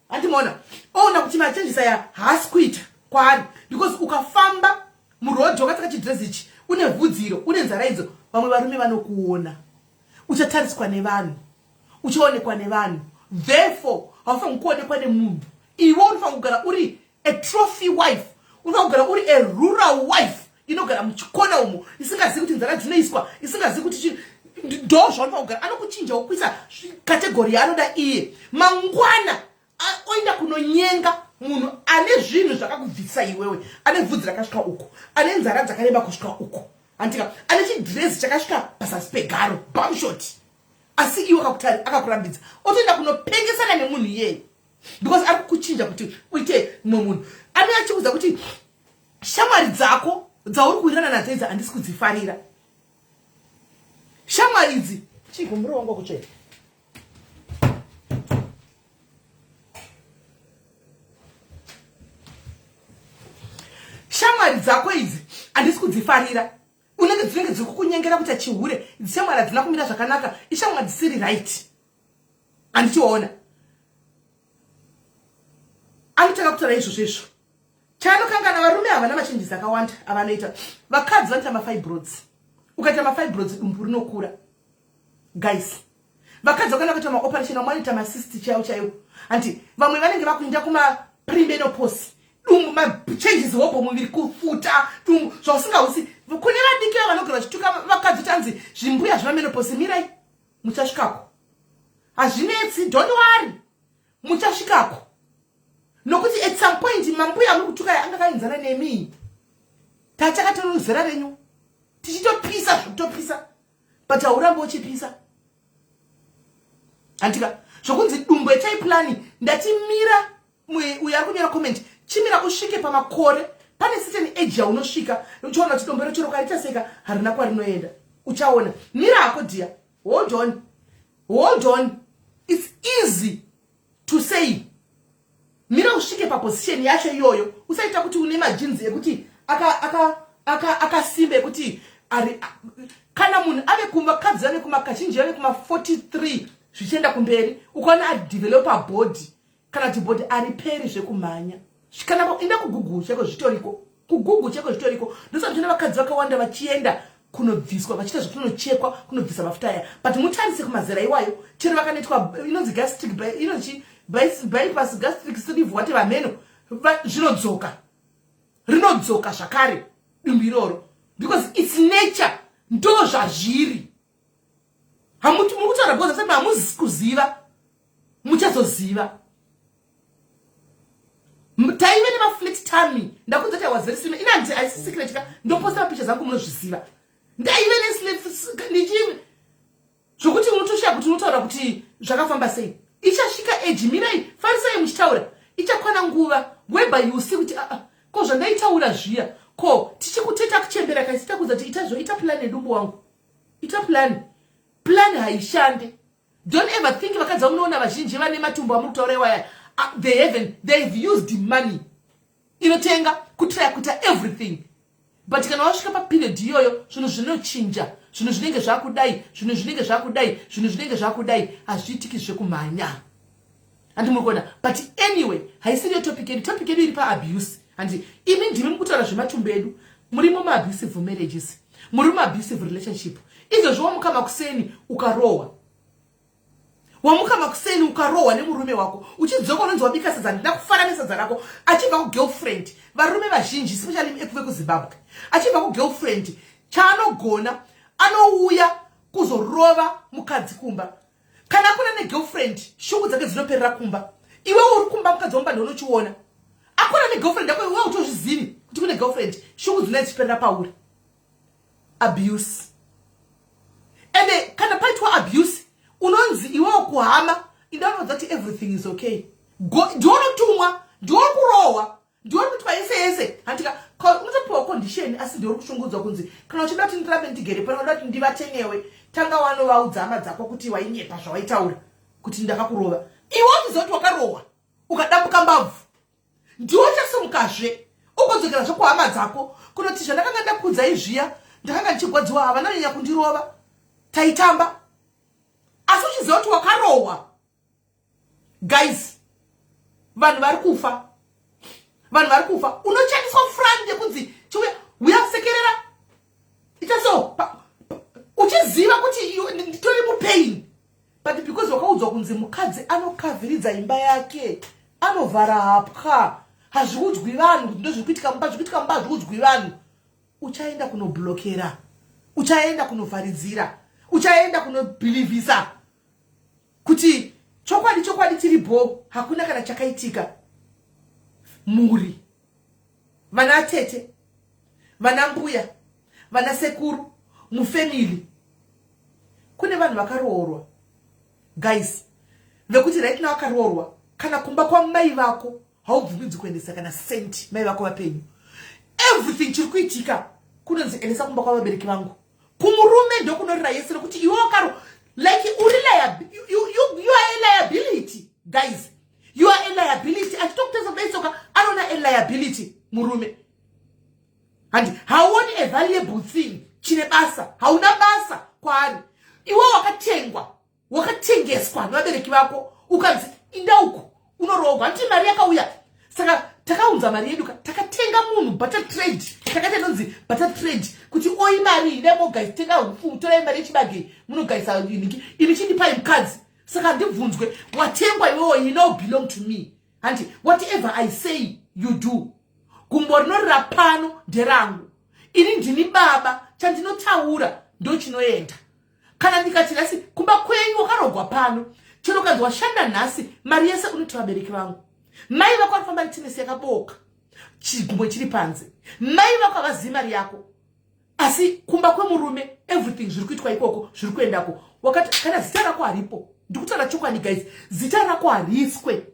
handimaona? Oona kuti machanges aya haasi kuita kwaari, because ukafamba murodhi wakapfeka chidresi ichi, une vhudziro, une nzara idzo, vamwe varume vanokuona, uchatariswa nevanhu, uchaonekwa nevanhu. Therefore haufaniri kuonekwa nemunhu. Iwe unofanira kugara uri a trophy wife, unofanira kugara uri a rural wife inogara muchikona umo, isingazivi kuti nzara dzinoiswa, isingazivi kuti ndo zvaunofanira kugara. Anokuchinja, wokuisa category yaanoda iye. Mangwana oenda kunonyenga munhu ane zvinhu zvakakubvisa iwewe, ane bvudzi rakasvika uko, ane nzara dzakareba kusvika uko, andika? Ane chidhirezi chakasvika pazasi pegaro, bumshot, asi iwe akakurambidza. Otoenda kunopengesana nemunhu iyeye, because ari kukuchinja kuti uite mumwe munhu. Ane achikuudza kuti shamwari dzako dzauri kuwirirana nadzo idzi handisi kudzifarira, shamwari idzi. Chigumburo wangu wakutsvera. Shamwari dzako idzi handisi kudzifarira, unenge dzinenge dziri kukunyengera kuita chihure. Shamwari hadzina kumira zvakanaka, ishamwari dzisiri right, handichiona? Anotanga kutaura izvozvo izvo. Chaanokangana, varume havana machanges akawanda avanoita. Vakadzi vanoita mafibroids. Ukaita mafibroids, dumbu rinokura, guys. Vakadzi vakaenda kuita maoperation, vamwe vanoita macysts chaiwo chaiwo, handi? Vamwe vanenge vakuenda kumapremenopause, dumbu, machanges hopo, muviri kufuta, dumbu, zvausingausi. Kune vadiki vanogara vachituka vakadzi kuti anzi zvimbuya zvemamenopause, mirai, muchasvikako, hazvinetsi, don't worry, muchasvikako. Nokuti at some point mambuya muri kutukai anga akaenzana nemi, tachakatora zera renyu tichitopisa zvekutopisa, but hauramba uchipisa, handika? Zvokunzi dumbu etai plan, ndatimira. Uyo ari kunyora comment, chimira usvike pamakore, pane certain age yaunosvika uchiona kuti dombo rochero ukarita seka harina kwarinoenda, uchaona. Mira hako dear, hold on, hold on. It's easy. To say mira usvike paposition yacho iyoyo. Usaita kuti une majinzi ekuti akasimba ekuti ari. Kana munhu ave kumavakadzi vave kumakazhinji vave kuma43 zvichienda kumberi, ukaona adevelopa body kana kuti body ariperi zvekumhanya, kana enda kuGoogle cheko zvitoriko, kuGoogle cheko zvitoriko. Ndosaka tine vakadzi vakawanda vachienda kunobviswa, vachiita zvekunochekwa, kunobvisa mafuta aya. But mutarise kumazera iwayo, chero vakanoitwa inonzi gastric, inonzi bypass, gastric sleeve, wate vamheno, zvinodzoka, rinodzoka zvakare dumbu iroro, because it's nature, ndo zvazviri. Hamuti muri kutaura because asati hamuzi kuziva, muchazoziva. Taive nemaflat tummy. Ndakunza kuti I was very slim. Inanti haisi secret ka, ndoposta mapicha zangu, munozviziva. Ndaive nesliff zvokuti unotoshaya kuti unotaura kuti zvakafamba sei. Ichasvika age, mirai, farisai muchitaura, ichakwana nguva whereby you see kuti aa ah, ah, ko zvandaitaura zviya, ko tichikuteta kuchembera kaisita kuza kuti ita zvo, ita plan yedumbu wangu, ita plan. Plan haishande. Don't ever think. Vakadzi vamunoona vazhinji vane matumbu amuri kutaura iwaya, they haven't, they've used money inotenga kutraya kuita everything. But kana wasvika paperiod iyoyo, zvinhu zvinochinja, zvinhu zvinenge zvakudai, zvinhu zvinenge zvakudai, zvinhu zvinenge zvakudai. Hazviitiki zvekumhanya, handi muri kuona? But anyway, haisiriyo topic yedu. Topic yedu iri paabuse. Handi imi ndimi mukutaura zvematumbu edu. Murimo maabusive marriages, muri muabusive relationship. Izvozvo wamuka makuseni ukarohwa, wamuka makuseni ukarohwa nemurume wako, uchidzoka unonzi wabika sadza, ndina kufara nesadza rako. Achibva kugirlfriend, varume vazhinji, especially ekuve kuZimbabwe, achibva kugirlfriend, chaanogona anouya kuzorova mukadzi kumba. Kana akuna negirlfriend, shungu dzake dzinoperera kumba. Iwe uri kumba, mukadzi womba ndounochiona akuna negirlfriend yako, iwe utozvizivi kuti kune girlfriend. Shungu dzinai dzichiperera pauri. Abuse. Ende kana paitwa abuse, unonzi iwewo kuhama indaunodza kuti everything is okay. Ndiwonotumwa, ndiwori kurohwa, ndiwori kuitwa yese yese, handika? Unotopiwa condition, asi ndiwori kushungudzwa kunzi kana uchida kuti ndirambe ndigere pano, uda kuti ndivate newe, tanga wanovaudza hama dzako kuti wainyepa zvawaitaura kuti ndakakurova. Iwe uchiziva kuti wakarohwa ukadambuka mbabvu, ndiwo chasumukazve ugodzokerazve kuhama dzako kunoti zvandakanga ndakuudzai zviya, ndakanga ndichigwadziwa, havana nyanya kundirova, taitamba, asi uchiziva kuti wakarohwa. Guys, vanhu vari kufa, vanhu vari kufa. Unoshandiswa front yekunzi chiuya, uyasekerera, ita so, uchiziva kuti nditori mupain. But because wakaudzwa kunzi mukadzi anokavhiridza imba yake, anovhara hapwa, hazviudzwi vanhu kuti ndozviri kuitika mumba, zviri kuitika mumba hazviudzwi vanhu, uchaenda kunoblokera, uchaenda kunovharidzira, uchaenda kunobhilivhisa kuti chokwadi, chokwadi tiri bho, hakuna kana chakaitika. Mhuri, vana tete, vana mbuya, vana sekuru, mufamily kune vanhu vakaroorwa, guys, vekuti right now akaroorwa, kana kumba kwamai vako haubvumidzi kuendesa kana senti mai vako vapenyu. Everything chiri kuitika kunonzi endesa kumba kwavabereki vangu. Kumurume ndokunorira yese, nekuti iwe wakaro like uri you are a liability. Guys, you are a liability. Achitokutesa kudai soka, anoona a liability murume. Handi hauoni a valuable thing chine basa, hauna basa kwaari. Iwe wakatengwa, wakatengeswa nevabereki vako, ukanzi inda uku unoroogwa. Handiti mari yakauya, saka takaunza mari yedu, takatenga munhu, barter trade. Takaita inonzi barter trade, kuti oi mari ine mogaitenga upfu, torai mari yechibage munogaisa niki, imi chindipai mukadzi. Saka handibvunzwe, watengwa iwewo, you now belong to me. Handi whatever I say you do. Gumbo rinorira pano nderangu, ini ndini baba, chandinotaura ndo chinoenda. Kana ndikati nhasi kumba kwenyu wakarogwa pano, chero kanzi washanda nhasi, mari yese unoti vabereki vangu. Mai vako vanofamba netenesi yakaboka, chigumbo chiri panze. Mai vako havazivi mari yako, asi kumba kwemurume everything zviri kuitwa ikoko, zviri kuendako. Wakati kana zita rako haripo, ndikutaura chokwadi guys, zita rako hariswe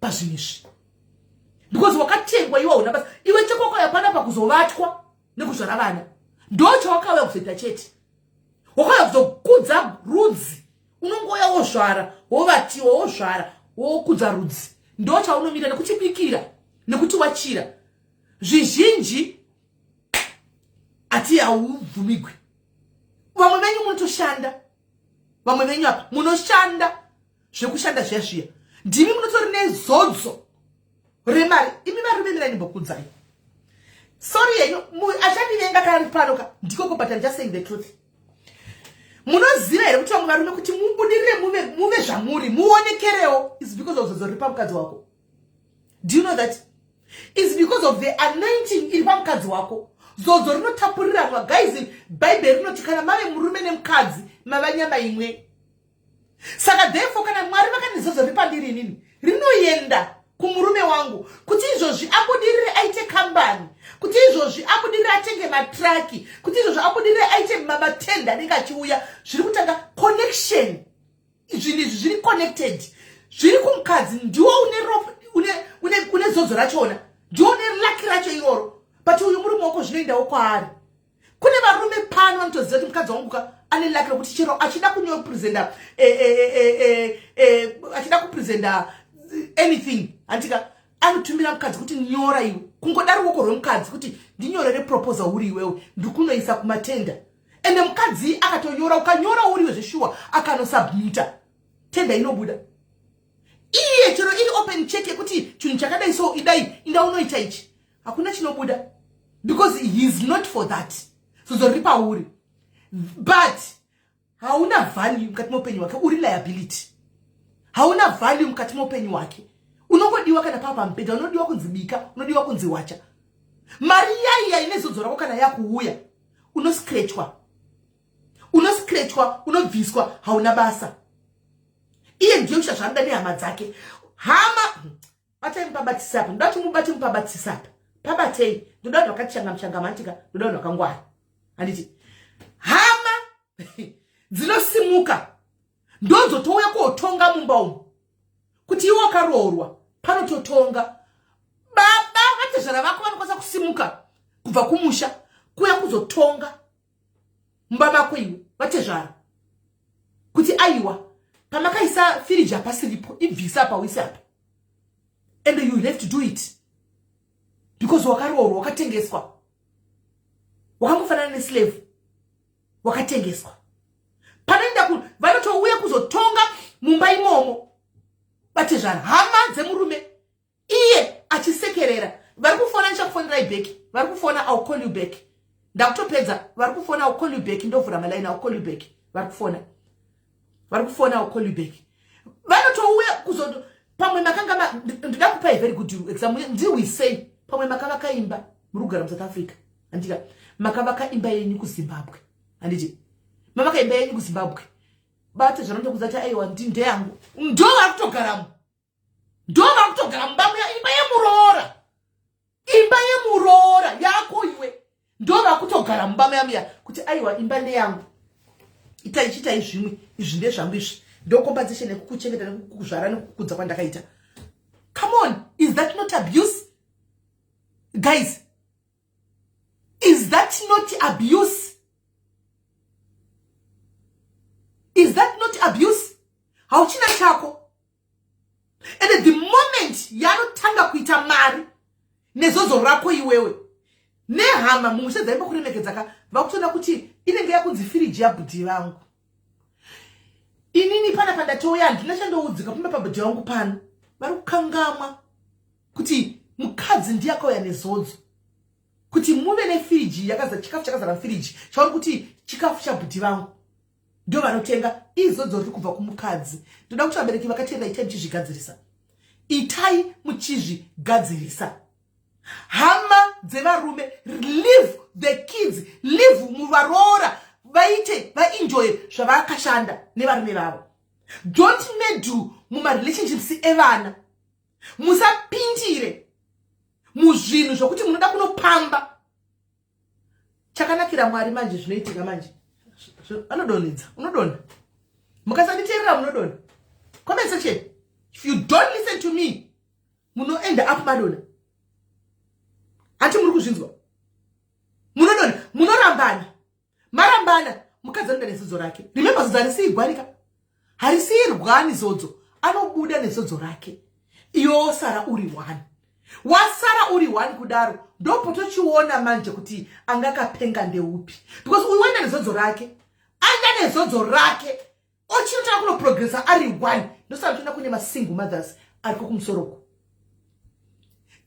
pazvinhu izvi because wakatengwa iwe, hauna basa iwe. Chako wakauya panapa kuzovatwa nekuzvara vana, ndo chawakauya kuzoita chete. Wakauya kuzokudza rudzi. Unongouya wozvara, wovatiwa, wozvara. Wokudza rudzi ndo chaunomira nekuchibikira nekuchiwachira. Zvizhinji ati haubvumigwi. Vamwe venyu munotoshanda, vamwe venyu apa munoshanda zvekushanda zviya zviya, ndimi munotori nezodzo remari. Imi varume, mirai ndimbokudzai. Sorry yenyu, achandivenga kana ari pano ka ndikoko, but I'm just saying the truth. Munoziva here kuti vamwe varume, kuti mubudirire, muve zvamuri, muonekerewo, is because of zodzo riri pamukadzi wako? Do you know that is because of the anointing iri pamukadzi wako? Zodzo rinotapuriranwa, guys. Bhaibheri rinoti kana mave murume nemukadzi, mava nyama imwe. Saka therefore, kana Mwari vakati zodzo riri pandiri inini rinoenda kumurume wangu, kuti izvozvi abudirire aite kambani, kuti izvozvi abudirire atenge matraki, kuti izvozvi abudirire aite matender anenge achiuya, zviri kutanga connection. Zvinhu izvi zviri connected, zviri kumukadzi. Ndiwo une zodzo rachona, ndiwo une luck racho iroro. But uyu murume wako, zvinoendawo kwaari. Kune varume pano vanotoziva kuti mukadzi wangu ka ane luck rekuti chero achida kunyopresenta, achida kupresenta anything, handika, anotumira mukadzi kuti, "Nyora iwe." Kungoda ruoko rwemukadzi kuti, "Ndinyorere proposal uri iwewe, ndikunoisa kumatender." Ende mukadzi akatonyora, ukanyora uriwe zveshuwa, akanosubmita, tender inobuda. Iye chero iri open check yekuti chinhu chakadai so, idai, inda unoita ichi, hakuna chinobuda because he is not for that. Zodzo riri pauri, but hauna value mukati meupenyu hwake. Uri liability, hauna value mukati meupenyu hwake. Unongodiwa kana paa pamubhedha, unodiwa kunzi bika, unodiwa kunzi wacha. Mari yaiya ine zodzo rako kana yakuuya, unoscratchwa, unoscratchwa, unobviswa, hauna basa. Iye ndiye kuita zvaanoda nehama dzake. Hama, batai mupabatisa apa. Ndoda kuti mubate mupabatisa apa. Pabatei. Ndoda vanhu vakati changamuchangama, handika? Ndoda vanhu vakangwara, handiti? Hama dzinosimuka ndodzotouya kotonga mumba umu kuti iwe wakaroorwa. Panototonga baba vatezvara vako, vanokwanisa kusimuka kubva kumusha kuya kuzotonga mumba mako iwe, vatezvara, kuti aiwa, pamakaisa firiji hapasiripo, ibvisa apa, uise apa. And you have to do it because wakaroorwa, wakatengeswa, wakangofanana neslave, wakatengeswa. Panoenda vanotouya kuzotonga mumba imomo, vatezvara, hama dzemurume, iye achisekerera. Vari kufona, ndichakufonerai back. Vari kufona, I'll call you back. Ndakutopedza. Vari kufona, I'll call you back. Ndovhura malaini, I'll call you back. Vari kufona, vari kufona, I'll call you back. Vanotouya kuzo pamwe makanga, ndoda kupai very good example, ndiwisei. Pamwe makavaka imba, muri kugara muSouth Africa, handika? Makavaka imba yenyu kuZimbabwe, handiti? Mavaka imba yenyu kuZimbabwe. Bate zvanotokuza kuti aiwa, ndeyangu. Ndo vari kutogaramo, ndo vari kutogara mumba muya. Imba yemuroora, imba yemuroora yako iwe, ndo vakutogara mumba muya muya kuti aiwa, imba ndeyangu, itai, chiitai zvimwe, izvi ndezvangu izvi, ndocompensation nekukuchengeta, nekukuzvara, nekukukudza kwandakaita. Come on, is that not abuse, guys? Is that not abuse? Is that not abuse? Hauchina chako. And the moment yanotanga kuita mari nezodzo rako iwewe, nehama mumusha dzaimba kuremekedza ka, vakutoona kuti inenge yakunzi firiji yabhudhi vangu. Inini pana pandatouya handina chandoudzika pamba pabhudhi vangu pano. Vari kukangamwa kuti mukadzi ndiye akauya nezodzo kuti muve nefiriji yakaza chikafu chakazara mufiriji, chauri kuti chikafu chabhudhi vangu, ndo vanotenga. Izodzo riri kubva kumukadzi. Ndoda kuti vabereki vakateerera, itai muchizvigadzirisa, itai muchizvigadzirisa. Hama dzevarume, leave the kids, leave muvaroora vaite, vaenjoye zvavakashanda nevarume vavo. Don't meddle mumarelationships evana. Musapindire muzvinhu zvokuti munoda kunopamba. Chakanakira Mwari manje, zvinoitika manje, anodonhedza, unodonha. Mukasanditeerera munodonha. Comment section, if you don't listen to me, munoenda up madonha. Hati muri kuzvinzwa? Munodonha, munorambana. Marambana, mukadzi anoda nezodzo rake. Remember, zodzo harisiyigwanika, harisiyirwani zodzo. Anobuda nezodzo rake, iwe wosara uri one. Wasara uri one kudaro, ndopotochiona manje kuti angakapenga ndeupi, because uyu waenda nezodzo rake, aenda nezodzo rake, ochinotanga kunoprogressa ari one. Ndosaka toenda kune masingle mothers ariko kumusoroko.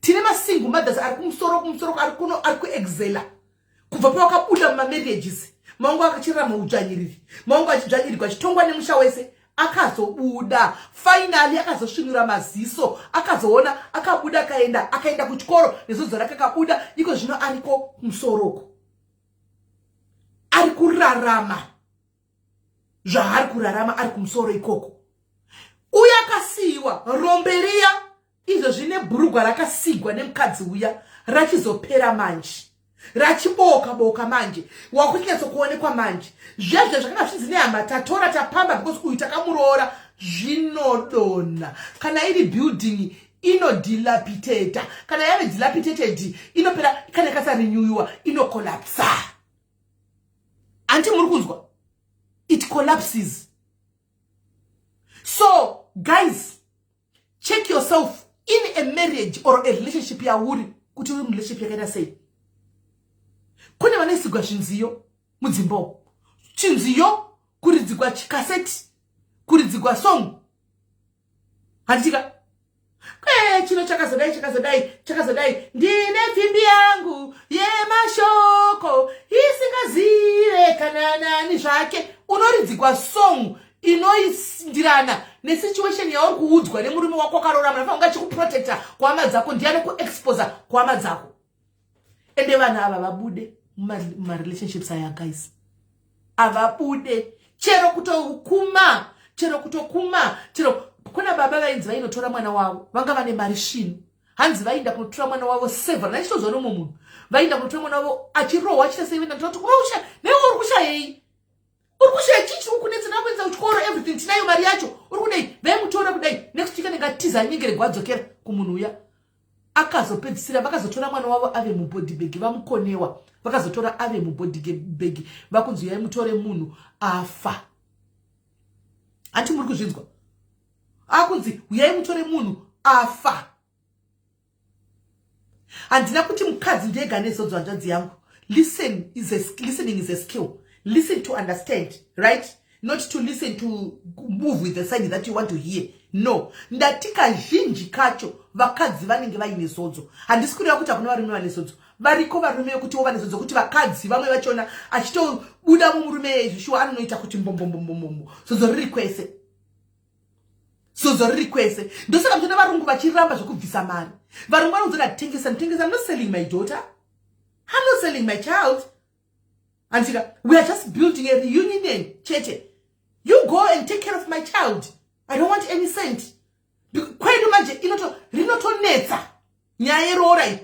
Tine masingle mothers ari kumusoro, kumusoroko, ari kuno, ari kuexcela kubva pavakabuda mumamarriages maungu akachirarama udzvanyiriri, maungu achidzvanyirirwa, achitongwa nemusha wese. Akazobuda finally, akazosvinura maziso, akazoona, akabuda, akaenda, akaenda kuchikoro nezodzo rake, akabuda. Iko zvino ariko kumusoroko, ari kurarama zvaari kurarama ari kumusoro ikoko. Uye akasiyiwa rombe riya, izvo zvine bhurugwa rakasigwa nemukadzi uya, rachizopera manje, rachiboka boka manje, wakunyatsokuonekwa manje. Zvezve zvakanga zvichinzi nehama, tatora, tapamba, because uyu takamuroora. Zvinodonha. Kana iri building inodilapidata, kana yave dilapidated inopera. Kana ikasarenewiwa inocollapsa. Hanti muri kunzwa? It collapses. So guys, check yourself in a marriage or a relationship yauri, kuti uri murelationship yakaita sei. Kune vanoisigwa zvinziyo mudzimba, chinziyo kuridzigwa, chikaseti kuridzigwa, song, handitika? Chino chakazodai, chakazodai, chakazodai, ndine pfimbi yangu yemashoko isingazive kana nani zvake. Unoridzigwa song inoindirana nesituation yauri kuudzwa nemurume wako wakarorama. Nafanira kunge achikuprotecta kuhama dzako, ndiani kuexposa kuhama dzako? Ende vanhu ava vabude mumarelationships aya, guys, havabude chero kutokuma, chero kutokuma, chero kuna baba vainzi vainotora mwana wavo, vanga vane mari svinu. Hanzi vainda kunotora mwana wavo several, nachitozwa nomwe munhu, vainda kunotora mwana wavo achirohwa, achiita sei. Vaenda kuti unosha newe, uri kushayei? Uri kushaya chii? Chiri kukunetsera kuendesa kuchikoro, everything tinayo, mari yacho uri kudai. Vaimutora kudai, next week anenge atiza, anyengeregwa, adzokera kumunhu uya. Akazopedzisira vakazotora mwana wavo ave mubody bag, vamukonewa. Vakazotora ave mubody bag, vakunzi uyai mutore munhu afa. Hanti muri kuzvinzwa? Akunzi uyai mutore munhu afa. Handina kuti mukadzi ndega nezodzo, hanzvadzi yangu. Listening is a skill. Listen to understand, right? Not to listen to move with the side that you want to hear. No, ndati kazhinji kacho vakadzi vanenge vaine zodzo. Handisi kureva kuti hakuna varume vane zodzo. Variko varume vekutiwo vane zodzo, kuti vakadzi vamwe vachona achitobuda mumurume zvishuwa anonoita kuti mbombombombombombo, zodzo riri kwese, zodzo riri kwese. Ndosaka muchiona varungu vachiramba zvekubvisa mari. Varungu vanoudza, "Tengesa, nditengesa. I'm not selling my daughter. I'm not selling my child." Andika, we are just building a reunion chete. You go and take care of my child. I don't want any cent. Kwedu manje inoto rinotonetsa nyaya yeroora iyi.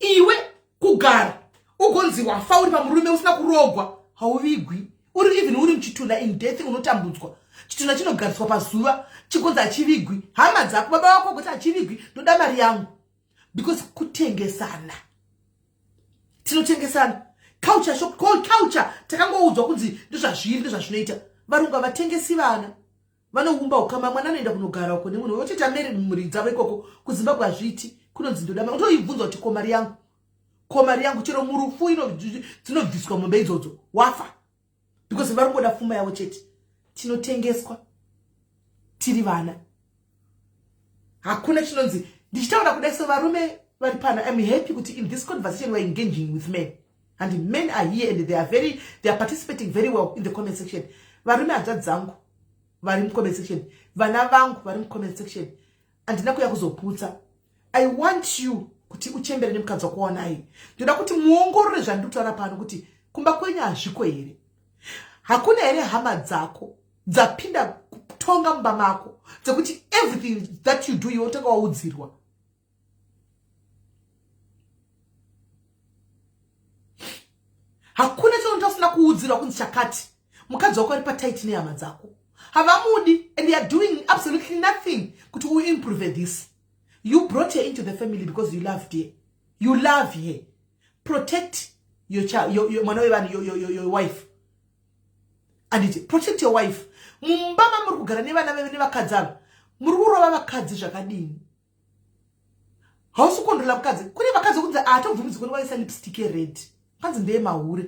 Iwe kugara ugonzi wafa uri pamurume usina kurogwa, hauvigwi. Uri even uri muchitunha, in death unotambudzwa. Chitunha chinogariswa pazuva, chigonzi hachivigwi. Hama dzako, baba vako kuti hachivigwi, ndoda mari yangu, because kutengesana, tinotengesana. Culture shock, culture takangoudzwa kunzi ndozvazviri, ndozvazvinoita. Varungu havatengesi vana, vanoumba ukama. Mwana anoenda kunogara uko nemunhu, votoita meri mhuri dzavo ikoko. KuZimbabwe hazviiti, kunonzi ndoda. Utoibvunza kuti, "Ko mari yangu? Ko mari yangu?" Chero murufu dzinobviswa mombe idzodzo wafa, because vari kungoda pfuma yavo chete. Tinotengeswa tiri vana. Hakuna chinonzi, ndichitaura kudai so, varume vari pano, I'm happy kuti in this conversation we are engaging with men, and men are here and they are participating very well in the comment section. Varume, hanzvadzi dzangu vari mucomment section, vana vangu vari mucomment section, handina kuya kuzoputsa. I want you kuti uchembere nemukadzi wako wanaye. Ndoda kuti muongorore zvandiri kutaura pano, kuti kumba kwenyu hazviko here? Hakuna here hama dzako dzapinda kutonga mumba mako, dzekuti everything that you do iwe utanga waudzirwa? Hakuna chinoita usina kuudzirwa kunzi chakati. Mukadzi wako ari patight nehama dzako, havamudi, and they are doing absolutely nothing kuti uimprove this. You brought her into the family because you loved her. You love her. Protect your child, your mwana wevanhu, your wife, anditi? Protect your wife. Mumba mamuri kugara nevana veve nevakadzi ava, Muri kurova vakadzi zvakadini? Hausi kukondola mukadzi. Kune vakadzi vokunzi haatobvumidzwi kuonekwa vaisa lipstick yered. Kwanzi ndeye mahure.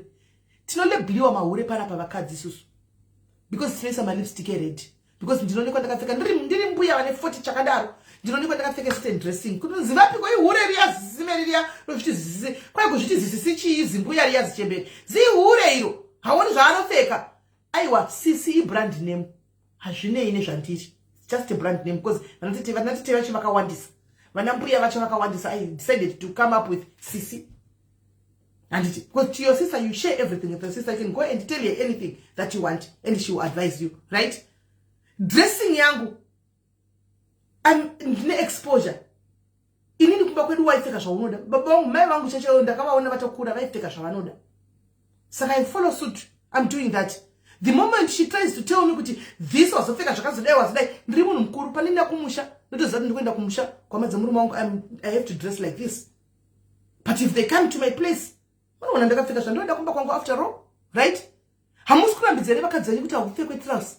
Tinolebliwa mahure panapa vakadzi isusu. Because tinoisa malipstick ered. Because ndinoonekwa ndakapfeka ndiri ndiri mbuya vane 40 chakadaro. Ndinoonekwa ndakapfeka certain dressing. Kunonzi vapiko ihure riya zizime riya rozviti zizi. Kwai kuzviti zisisi chii zimbuya riya zichembere. Zihure iro. Haoni zvaanopfeka. Aiwa sisi ibrand name. Hazvinei nezvandiri. Just a brand name because vanatete vanatete vacho vakawandisa. Vana mbuya vacho vakawandisa. I decided to come up with sisi. Handiti because to your sister you share everything with your sister. You can go and tell her anything that you want and she will advise you, right? Dressing yangu ndine exposure. Inini kumba kwedu waipfeka zvaunoda. Baba vangu mai vangu chacho ndakavaona vatokura vaipfeka zvavanoda. Saka I follow suit. I'm doing that. The moment she tries to tell me kuti this wazopfeka zvakazodai wazodai, ndiri munhu mukuru pane ndina kumusha ndotoziva kuti ndikuenda kumusha kwamadza murume wangu, I have to dress like this. But if they come to my place, vanoona ndakapfeka zvandinoda kumba kwangu after all, right? Hamusi kurambidza here vakadzi venyu kuti hakupfekwe trouse?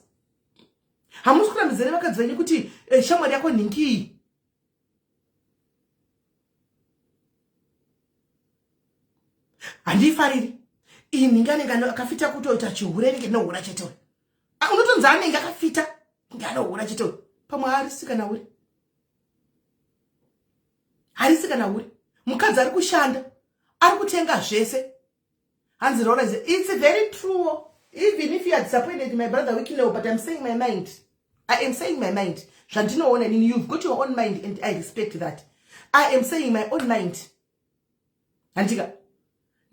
Hamusi kurambidza here vakadzi venyu kuti eh, shamwari yako nhingi handiifariri iyi nhingi anenge akafita kutoita chihure anenge nohura chete uyu. Ah, unotonzi anenge akafita kunge anohura chete uyu. Pamwe haarisi kana uri harisi kana uri mukadzi ari kushanda ari kutenga zvese. Hanzi roora is it's very true. Even if you are disappointed my brother Wikineo, but I'm saying my mind. I am saying my mind. Zvandinoona inini, you've got your own mind and I respect that. I am saying my own mind. Handika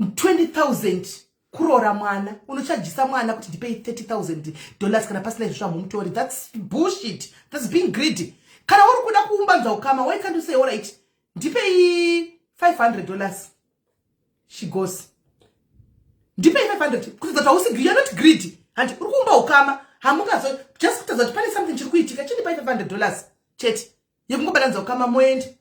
20,000 kuroora mwana, unochajisa mwana kuti ndipei $30,000 kana pasina izvo zvamumutori. That's bullshit. That's being greedy. Kana uri kuda kuumbanza ukama, why can't you say all right, ndipei $500? She goes. Ndipei 500 kutadza kuti hausi you are not greedy. Handi uri kuumba ukama, hamungazo just kutadza kuti pane something chiri kuitika, chindipai $500 chete yekungobatanidza ukama moende.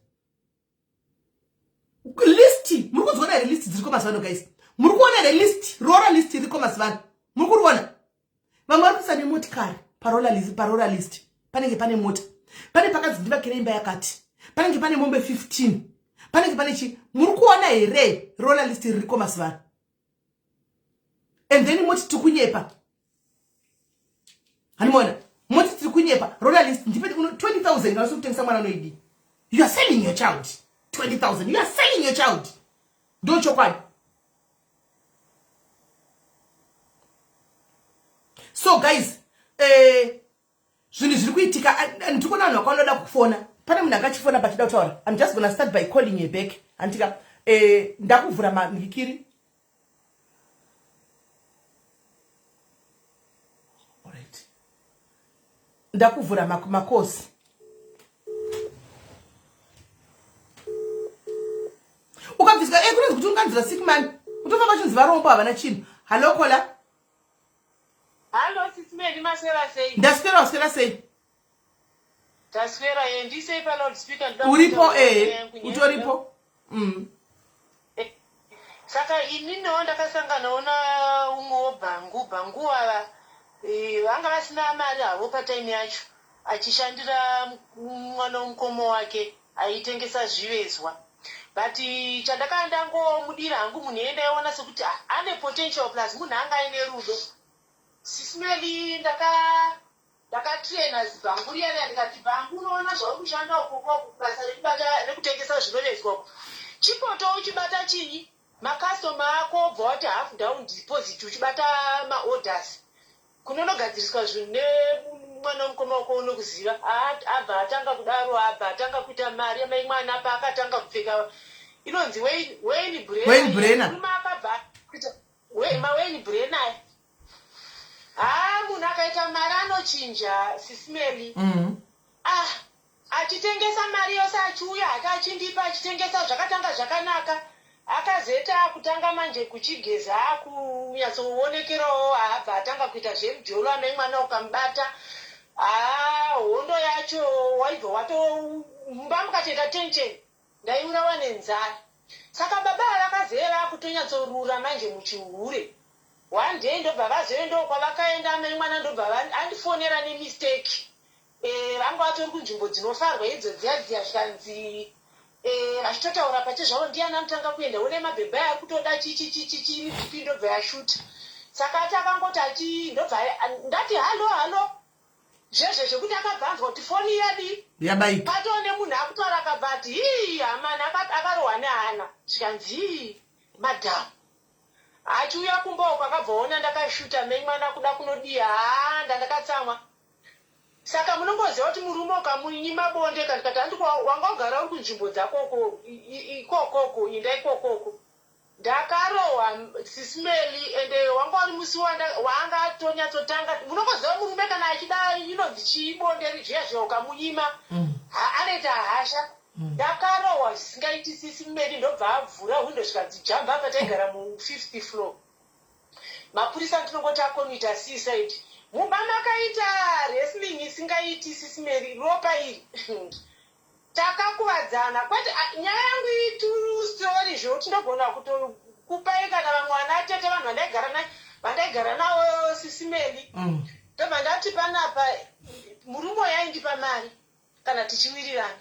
List, muri kudziona here list dziriko mazuva ano guys? Muri kuona here list, roora list iriko mazuva ano? Muri kuriona? Vamwe vari kuisa nemotikari parola list, parola list panenge pane mota, pane pakanzi ndivakire imba yakati, panenge pane mombe 15, panenge pane chi. Muri kuona here rola list ririko mazuva ano? And then moti tiri kunyepa. Hanimona moti tiri kunyepa. Rola list ndipe 20,000 kana kutengesa mwana unoidi. You are selling your child. 20,000 you are selling your child. Ndo chokwadi. So guys, zvinhu zviri kuitika, ndiri kuona vanhu vakawanda vanoda kufona. Pane munhu angachifona pachida kutaura. I'm just gonna start by calling her back. Handika ndakuvhura mangikiri. Alright. Ndakuvhura makosi. Ukabviswa kunonzi kuti unganzira sick man. Utofamba chinzi varombo havana chinhu. Hello caller. Hello Sis Mary, maswera sei? Ndaswera, waswera sei? Taswera ye, ndisei pa loudspeaker ndoda Uripo kutaura nyaya utoripo. Saka ininiwo ndakasanganawo na umwewo bhangu, bhangu ava vanga vasina mari havo patime yacho achishandira mwana wemukoma wake aitengesa zvivezwa. But chandakanga ndangomudira hangu munhu iye ndaiona sekuti ah, ane potential plus munhu anga aine rudo. Sis Melly ndaka ndakatraina zibhangu riya riya ndikati bhangu unoona zvauri kushanda uko kwako basa rekubata rekutengesa zvinovezwa uko chipoto uchibata chinyi makastoma ako obva wati half down deposit uchibata maorders kunonogadziriswa zvinhu nemwana wemukoma wako unokuziva. Abva atanga kudaro, abva atanga kuita mari amai mwana paakatanga kupfeka inonzi Wayne Brenner. Wayne Brenner. Murume akabva kuita maWayne Brenner aya. Haa munhu akaita mari anochinja Sis Melly. Ah achitengesa mari yose achiuya hake achindipa achitengesa zvakatanga zvakanaka. Akazoita akutanga manje kuchigeza akunyatsoonekerawo abva atanga kuita zvemujolo amai mwana ukamubata haa hondo yacho waibva wato mumba mukatoita tension ndaiurawa nenzara. Saka baba ava vakazove vakutonyatsorura manje muchihure. One day ndobva vazoendawo kwavakaenda amai mwana ndobva andifonera nemistake. Vanga vatori kunzvimbo dzinofarwa idzo dziya dziya, zvikanzi vachitotaura pache zvavo, ndiani anotanga kuenda, une mabhebha ari kutoda chichichichichi bp ndobva yashuta. Saka ati akangoti achi ndobva ndati, "Hello, hello," zvezve zvekuti akabva anzwa kuti foni yadi yabaika. Patoo nemunhu akutaura, akabva ati, "Hii hamani," akarohwa nehana, zvikanzi, "Hii madhamu." Achiuya kumba uko akabva ona ndakashuta mai mwana kuda kunodiya. Haa, ndandakatsamwa. Saka munongoziva kuti murume ukamunyima bonde, kandikati, "Handi wanga ugara uri kunzvimbo dzakoko ikokoko, inda ikokoko." Ndakarohwa, Sis Melly, ende wanga uri musi waanga atonyatsotanga. Munongoziva murume kana achida inonzi chii, bonde zviya zviya, ukamunyima anoita hasha. Ndakarohwa zvisingaiti, Sis Melly. Ndobva avhura hwindo, zvikanzi, "Jamba." Apa taigara mufifth floor. Mapurisa ndinongoti akomita suicide mumba, makaita wrestling isingaiti, Sis Melly. Ropa iri, takakuvadzana kwete. Nyaya yangu itrue story, zvokuti ndogona kutokupai kana vamwe vana tete, vanhu vandaigara navo, Sis Melly. Ndobva ndati panapa murume uyu aindipa mari kana tichiwirirana.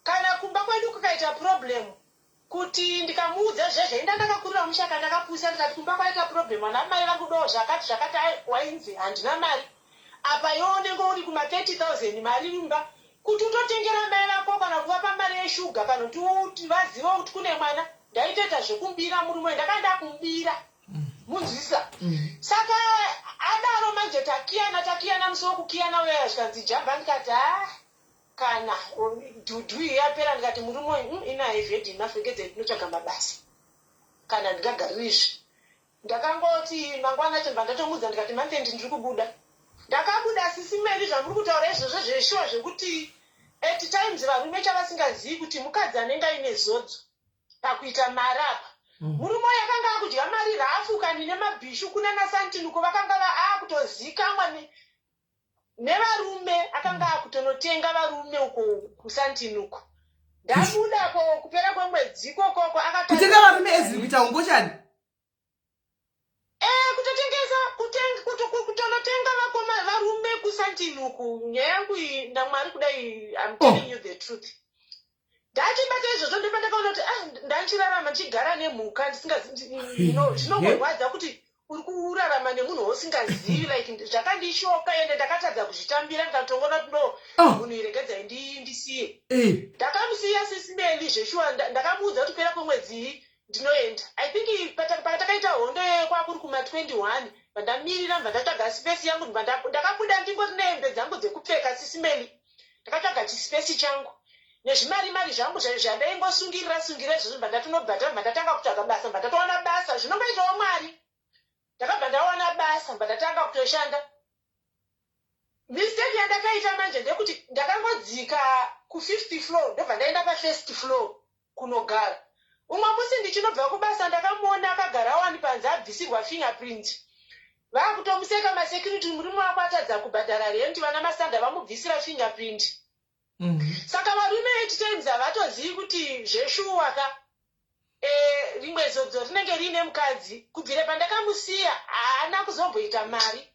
Kana kumba kwedu kukaita problem, kuti ndikamuudza zvezve, inda ndakakurira mushaka, ndakapusa. Ndikati kumba kwaita problem, vana mai vangu zvakati zvakati, wainzi handina mari. Apa iwe unenge uri kuma 30 000 mari mumba, kuti utotengera mai vako kana kuvapa mari yeshuga, kana kuti vazive kuti kune mwana. Ndaitoita zvekumbira murume, ndakanga ndakumbira, munzwisisa? Saka adaro manje takiyana, takiyana musi wekukiyana uya, zvikanzi, "Jamba." Ndikati, "Ha, kana dhudhu iyi yapera." Ndikati, "Murume uyu, ina haivhedhi enough, regedzai ndinotsvaga mabasa, kana ndingagariri izvi." Ndakangoti mangwana acho ndibva ndatomudza, ndikati, "Month end ndiri kubuda." Ndakabuda, Sis Melly. Zvamuri kutaura izvozvo zveshuwa, zvekuti at times varume chavasingazivi kuti mukadzi anenge aine zodzo pakuita mari apa. Murume uyu akanga akudya mari rafu kani nemabhishu kunana Santinuko, vakanga aakutozikamwa nevarume, akanga akutonotenga varume uko kuSantinuko. Ndabudapo kupera kwemwedzi ikokoko. Kutenga varume eziri kuita ungochani? Kutotengesa, kutonotenga vakoma varume kuSantinuku. Nyaya yangu iyi, ndamwari kudai, I'm telling you the truth. Ndachibata izvozvo, ndopa ndakaona kuti, ah, ndanchirarama ndichigara nemhuka ndisingazi. Zvinongorwadza kuti uri kurarama nemunhu wausingazivi. Like, zvakandishoka, ende ndakatadza kuzvitambira. Ndikatongona kuti no, munhu iregedzai ndisiye. Ndakamusiya, Sis Melly, zveshuwa. Ndakamuudza kuti kupera kwemwedzi iyi ndinoenda. I think pakatakaita hondo kwakuri kuma21, vandamirira, mbva ndatsvaga space yangu, ndibva ndakabuda ndingori nehembe dzangu dzekupfeka, Sis Melly. Ndakatsvaga chispace changu nezvimari mari zvangu zvandaingosungirira sungira izvozvo, mbva ndatonobhadhara, mbva ndatanga kutsvaga basa, mbva ndatowana basa. Zvinongoitawo Mwari, ndakabva ndawana basa, mbva ndatanga kutoshanda. Mistake yandakaita manje ndekuti ndakangodzika kufifth floor, ndobva ndaenda pafirst floor kunogara. Umwe musi ndichinobva kubasa, ndakamuona akagara wani panze, abvisirwa fingerprint. Vakutomuseka masecurity, murume wako atadza kubhadhara rent, vana masanda vamubvisira fingerprint. Saka varume at times havatozivi kuti zveshuwa ka rimwe zodzo rinenge riine mukadzi. Kubvira pandakamusiya haana kuzomboita mari.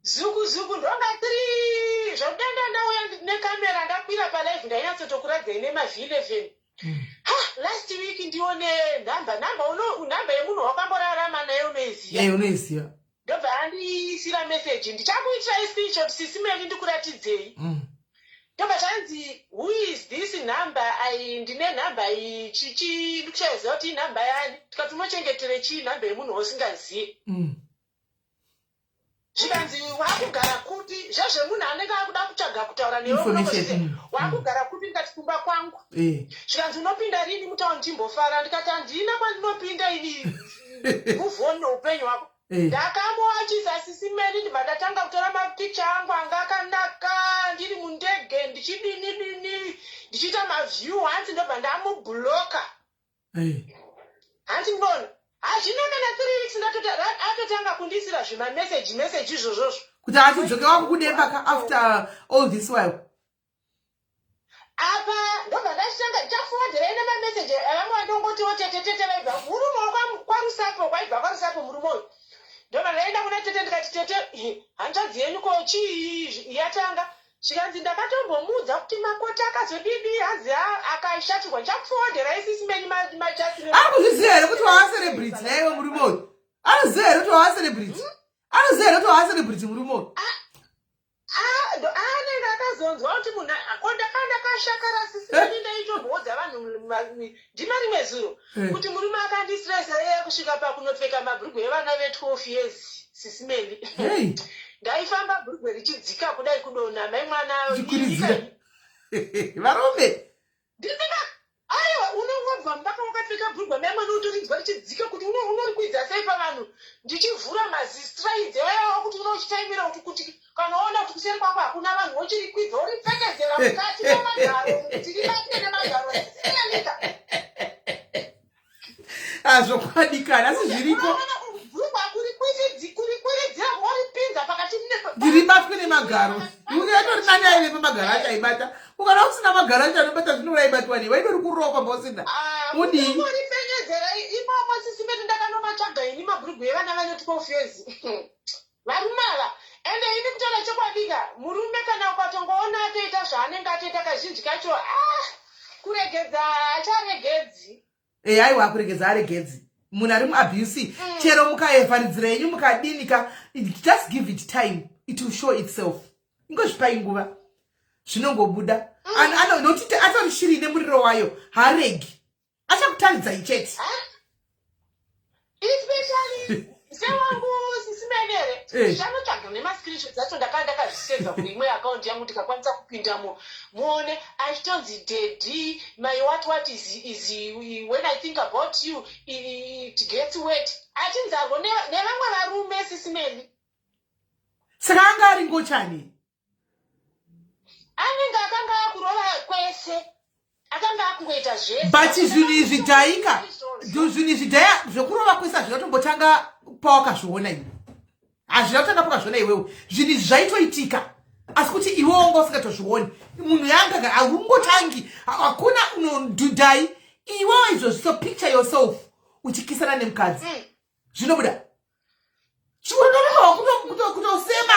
Zuku zuku ndonga 3 zvokudanda, ndauya nekamera, ndakwira palive, ndainyatsotokuradzai nemavh11. Ha, last week ndione nhamba, nhamba nhamba yemunhu wakamborarama naye unoiziva. Yeah, unoiziva. Ndobva andiisira meseji, "Ndichakuitirai screenshot, Sis Melly, ndikuratidzei." Ndobva zvanzi, "Who is this number? Ai, ndine nhamba iyi, chichi, ndikuchaziva kuti inhamba yani." Tikati, "Unochengetere chii nhamba yemunhu wausingazivi?" Zvikanzi, "Wakugara kupi?" Zvezvemunhu anenge akuda kutsvaga kutaura newe. Information. Unongozviziva. "Wakugara kupi?" Ndikati, "Kumba kwangu." Zvikanzi, "Unopinda rini mutauni timbofara?" Ndikati, "Handina kwandinopinda ini, move on neupenyu hwako." Ndakamuwachisa, Sis Melly. Ndibva ndatanga kutora mapicha angu anga akanaka, ndiri mundege, ndichidini dini, ndichiita maview hanzi. Ndobva ndamubloka. Hanzi munoona, hazvina kana 3 weeks atotanga kundiisira zvimameseji meseji izvozvozvo. Kuti achidzoke wakukudemba ka after all this while. Apa ndobva ndachitanga, ndichafowadherai nemameseji avamwe vandongotiwo tete tete vaibva murume kwaRusapo, kwaibva kwaRusapo murume uyu. Ndobva ndaenda kuna tete ndikati Ndikati, "Tete, hanzvadzi yenyu ko chii yatanga?" Zvikanzi, "Ndakatombomuudza kuti makoti akazodidi." Hanzi akashatirwa. Ndichakufowadherai, sisi menyu, machats. Ari kuzviziva here kuti wava celebrity naiwe murume uyu? Anoziva here kuti wava celebrity? Anoziva here kuti wava celebrity murume uyu? Anenge akazonzwa kuti munhu ko ndakanga ndakashakara, sisi menyu. Ndaitomboudza vanhu ndima rimwe zuro kuti murume akandistresa iye kusvika pakunopfeka mabhurugwe evana ve12 years, sisi Meli. Ndaifamba bhurugwe richidzika kudai, kudonha, mai mwana. Chikuridzira varume. Ndisika, aiwa, unongobva mubaka wakapfeka bhurugwa mai mwana, utorinzwa richidzika kuti unorikwidza sei pavanhu. Ndichivhura mazistrides aiwa, kuti unochitaimira kuti kana waona kuti kuseri kwako hakuna vanhu, wochirikwidza, woripfekedzera mukati memagaro kuti ribatwe nemagaro siyanika. Azvokwadi kana, asi zviriko. Bhurugwa kurikwiridzira, woripinza pakati. Ndiribatwe nemagaro, uyatori nani aive pamagaro acho aibata. Ukana usina magaro acho anobata, zvinoraibatwa nei? Waidori kuropa pausina udii? Uripenyedzera imomo, sisi medu. Ndakanomatsvaga ini mabhurugwa evana vane 12 years, varume ava. Ende ini kutaura chokwadika, murume kana ukatongoona atoita zvaanenge atoita, kazhinji kacho ah, kuregedza acharegedzi. E, aiwa, kuregedza aregedzi. Munhu ari muabuse, chero mukaevharidzira yenyu mukadinika, just give it time, it will show itself. Ingozvipai nguva, zvinongobuda. Nokuti atori shiri ine muriro wayo, haaregi, achakutaridzai chete. Especially sewangu, sisi Menere. Ndichanotsvaga nemascreenshot acho, ndakanga ndakazviseva kuimwe akaunti yangu, ndikakwanisa kupindamo muone achitonzi, "Daddy, my what what is when I think about you it gets wet," achinzarwo nevamwe varume, sisi Meli. Saka anga ari ngochani? Anenge akanga akurova kwese, akanga akungoita zvese. But zvinhu izvi dhaika, zvinhu izvi dhaya, zvekurova kwese hazvina kutombotanga pawakazviona iwe, hazvina kutanga pakazviona iwewe. Zvinhu izvi zvaitoitika, asi kuti iwe wanga usingatozvioni. Munhu yanga haungotangi, hakuna unodhai iwewe izvozvi. So picture yourself uchikisana nemukadzi, zvinobuda kutosema.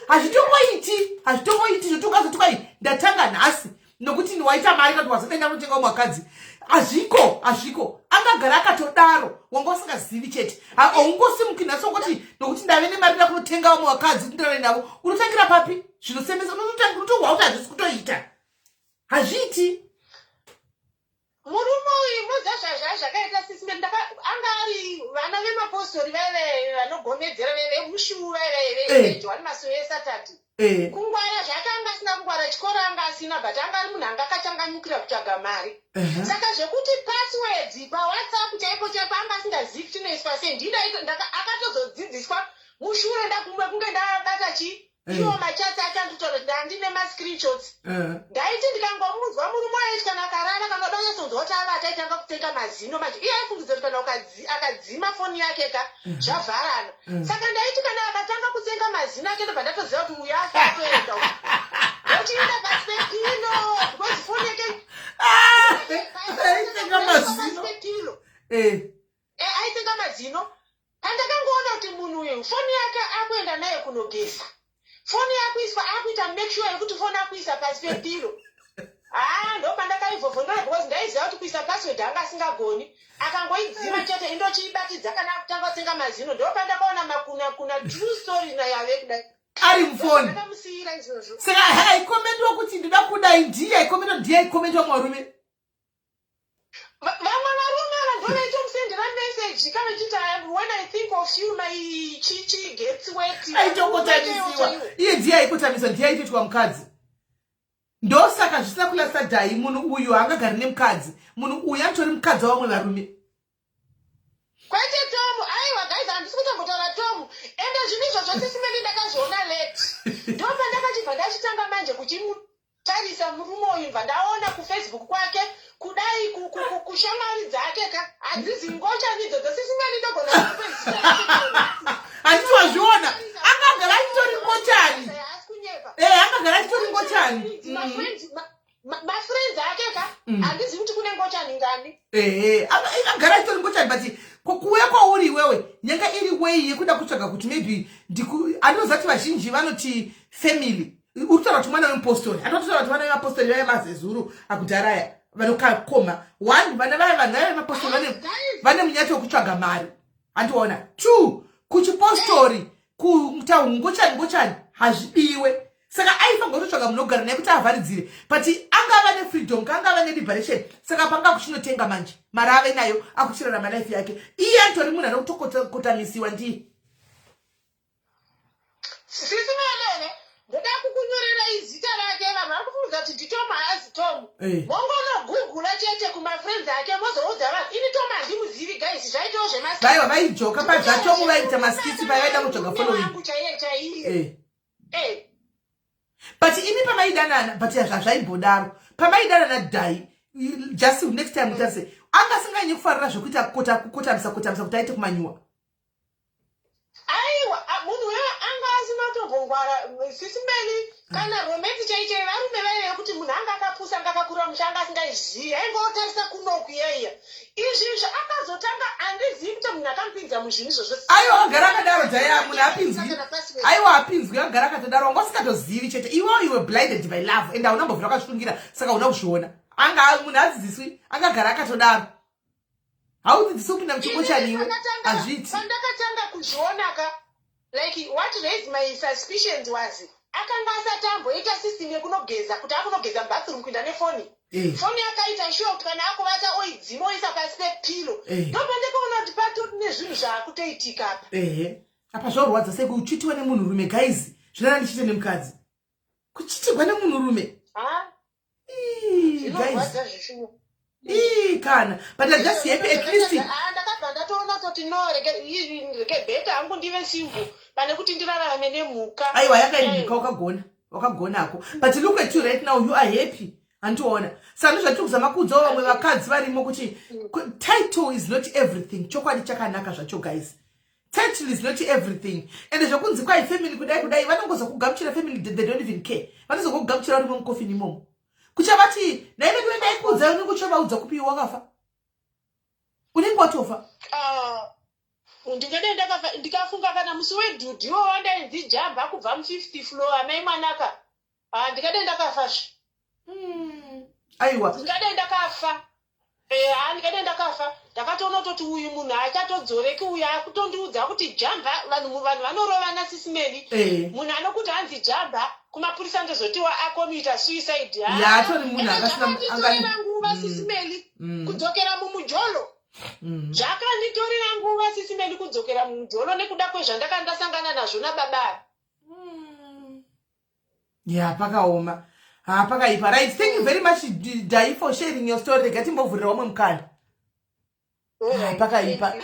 Hazvitomboiti, hazvitomboiti zvoti ukazoti kwai ndatanga nhasi nokuti waita mari kana wazoenda kunotenga umwe wakadzi. Hazviko, hazviko. Angagara akatodaro, wanga usingazivi chete. Haungosimuki nhasi wongoti nokuti ndave nemari nda kunotenga vamwe vakadzi kuti ndirare navo. Unotangira papi? Zvinosemesa, unotohwa kuti hazvisi kutoita, hazviiti. Murume uyu moza zvazvakaita, sisi, anga ari vana vemapostori vaive vanogomedzera vemushuwu vaive veJohani Masowe esatati. Kungwara zvake anga asina kungwara, chikoro anga asina, but anga ari munhu anga akachangamukira kutsvaga mari. Saka zvekuti passwords paWhatsApp chaipo chaipo anga asingazivi kuti inoiswa sei. Ndii akatozodzidziswa mushure ndakumwe kunge ndabata chii, iwo machats acho anditaura kuti ndandine mascreenshots. Ndaiti ndikangomunzwa murume waiti kana akarara, kana uda kunyatsonzwa kuti avata, aitanga kutsenga mazino. Manje iye aifungidza kuti kana akadzima foni yake ka, zvavharana. Saka ndaiti kana akatanga kutsenga mazino ake, ndobva ndatoziva kuti uyu afa, atoenda uyu. Ndochienda pasi pepillow because foni yake Aitsenga mazino. Pasi pepillow. Aitsenga mazino. Pandakangoona kuti munhu uyu foni yake akuenda naye kunogeza, foni yakuiswa, akuita make sure yekuti foni akuisa pasi pepillow, haa, ndo pandakaivhovhondora because ndaiziva kuti kuisa password anga asingagoni. Akangoidzima chete, indochiibatidza kana akutanga kutsenga mazino. Ndo pandakaona makuna kuna, true story nayave kudai. Ari mufoni. Ndakamusiyira izvozvo. Saka aikomentwa kuti ndoda kudai, ndiye aikomentwa, ndiye aikomentwa mwarume. Vamwe varume ava ndovaitomusendera meseji kana chiti, "When I think of you, my chichi gets wet." Aitokotamisiwa iye, ndiye aikotamiswa, ndiye aitoitwa mukadzi. Ndosaka zvisina kulasa dhai. Munhu uyu haangagari nemukadzi, munhu uyu anotori mukadzi wavamwe varume. Kwete Tomu, aiwa guys, handisi kutombotaura Tomu. Ende zvinhu izvozvo, sisi Meli, ndakazviona late. Ndopandakachibva ndachitanga manje kuchimutarisa murume uyu, bva ndaona kuFacebook kwake kudai, kushamwari dzake ka, hadzizi ngochani idzodzo, sisi Meli, ndogona. Handiti wazviona, angagara achitori ngochani. Haasi kunyepa. E, angagara achitori ngochani. Mafriends ake ka, handizivi kuti kune ngochani ngani. Ehe, angagara achitori ngochani, but Ko kuuya kwauri iwewe nyanga iri way yekuda kutsvaga kuti maybe andinoziva kuti vazhinji vanoti family uri kutaura kuti mwana wemupostori andinotaura kuti vana vemapostori vaya mazezuru akudharaya vanokakoma one vana vaya vanhu vaya vemapostori vane munyato wekutsvaga mari andiona two kuchipostori kuita ngochani ngochani hazvidiwe saka aifanirwa kutotsvaga munhu wekugara naye kuti avharidzire but angava nefreedom kaangava neliberation saka panga kuchinotenga manje mari ave nayo akuchirarama life yake iye anditori munhu anokutokotamisiwa ndiye Sisi Melene, ndoda kukunyorerai zita rake vanhu vari kufunga kuti ndiTom haazi Tom. Eh. Mongonogugula chete kumafriends ake mozoudza vanhu ini Tom handimuzivi guys zvaitawo zvemaskits. Vaiva vaijoka pazvatomu vaiita maskits paya vaida kutsvaga following. Wangu chaiye chaiye. Eh. Eh. But imi pamaidanana but zvazvaimbodaro pamaidanana dai just next time utarise anga asinganyanyi kufarira zvekuita kukota kukotamisa kukotamisa kuti aite kumanyuwa. Aiwa munhu uyo anga asina kutombongwara sisi Meli kana romance chai chai varume vaive vekuti munhu anga akapusa anga akakura musha anga asingaizivi aingotarisa kunoku iyaiya izvi izvi akazotanga andizivi kuti munhu akamupinza muzvinhu izvozvo Aiwa agara akadaro Jaya munhu apinzwi aiwa apinzwi agara akatodaro wanga usingatozivi chete iwe you were blinded by love and hauna mbobvira wakazvifungira saka hauna kuzviona anga munhu adzidziswi angagara akatodaro haudzidzisi kupinda muchingochani iwe hazviiti pandakatanga kuzvionaka like what raised my suspicions was akanga asati amboita system yekunogeza kuti akunogeza mubathroom kuinda nefoni eh. foni akaita sure kuti kana akuvata oidzima oisa pasi pepilo eh. ndopandakaona kuti patori nezvinhu zvaakutoitika apa ehe apa zvorwadza sei kuchitiwa nemunhurume guys zvinana ndichiite nemukadzi kuchitigwa nemunhurume guys kana but I'm just happy at least ah, ndakabva ndatoona kutoti no reke beta hangu ndive single pane kuti ndirarame nemhuka aiwa yakaimhuka wakagona wakagonako but look at you right now you are happy handiona saka ndozvatiri kuzama kuudzawo vamwe vakadzi varimo kuti title is not everything chokwadi chakanaka zvacho guys Title is not everything. And zvokunzi kwai family kudai kudai vanongozokugamuchira family they don't even care. Vanozokugamuchira uri mukofini imomo. Kuchavati nhai vedu endai kuudza unenge uchivaudza kupi wakafa. Unenge watofa. Ah, ndingadai ndakafa ndikafunga kana musi wedhudhi iwo wandainzi jamba kubva mufifth floor amai mwanaka. Ah, ndingadai ndakafa zve. Aiwa. Ndingadai ndakafa. Eh, haa ndingadai ndakafa. Ndakatoona kutoti uyu munhu haachatodzoreki uyu akutondiudza kuti jamba vanhu vanhu vanorovana sisi Meli. Eh. Munhu anokuti hanzi jamba kumapurisa ndozotiwa akomita suicide. Haa. Ya atori munhu Ende akasina zvakanditorera nguva mm. sisi Meli Mm. kudzokera mumujolo. Mm. Zvakanditorera nguva sisi Meli kudzokera mumujolo nekuda kwezvandakanga ndasangana nazvo nababa ava. Ya pakaoma. Ha pakaipa. Right. Thank you very much Dai for sharing your story. Rega timbovhurira wamwe mukana. Ah, pakaipa.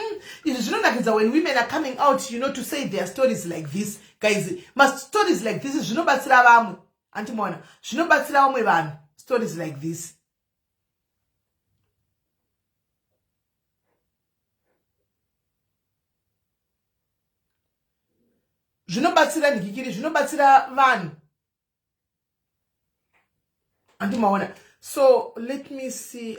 Izvi zvinonakidza when women are coming out, you know, to say their stories like this. Guys, ma stories like this zvinobatsira vamwe. Antimaona. Zvinobatsira vamwe vanhu. Stories like this. Zvinobatsira ndikikiri, zvinobatsira vanhu. Andimaona. So let me see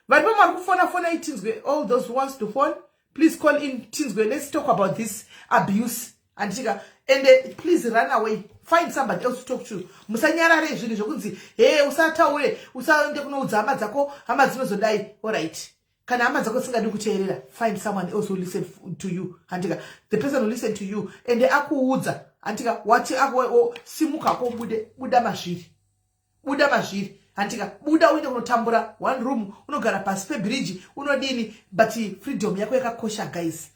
varipo vari kufona fona itinzwe all those who wants to phone please call in tinzwe let's talk about this abuse anditika and please run away find somebody else to talk to musanyarare zvinhu zvokunzi he usataure usaende kunoudza hama dzako hama dzinozodai all right kana hama dzako dzisingadi kuteerera find someone else who listen to you handika the person who listen to you and akuudza handika wati simuka ko bude buda mazviri buda mazviri handika buda uende kunotambura one room unogara pasi pebridge unodini but freedom yako yakakosha guys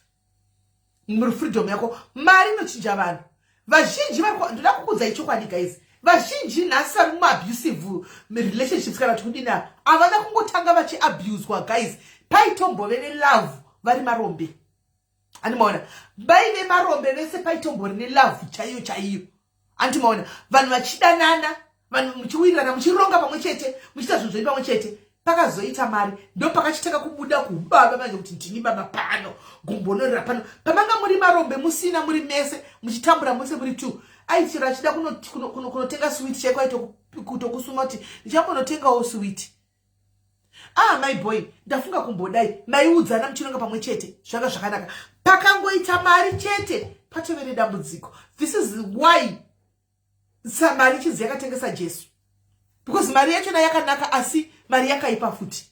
freedom yako mari inochinja vanhu vazhinji vari ndoda kukuudzai chokwadi guys vazhinji nhasi vari muabusive relationships kana kuti kudini ava havana kungotanga vachiabuswa guys paitombove nelove vari marombe andimaona vaive marombe vese paitombori nelove chaiyo chaiyo andimaona vanhu vachidanana vanhu muchiwirirana muchironga pamwe chete muchiita zvinhu zvenyu pamwe chete pakazoita mari ndo pakachitanga kubuda kubaba manje kuti ndini baba pano gumbonorera pano pamanga muri marombe musina muri mese muchitambura mose muri two aichero achida kunotenga switi chaiko aitokusuma kuti ndichambonotengawo switi Ah, my boy, ndafunga kumbodai. Maiudzana muchironga pamwe chete, zvanga zvakanaka. Pakangoita mari chete, patove nedambudziko. This is why mari chinzi yakatengesa Jesu, because mari yachona yakanaka, asi mari yakaipa futi.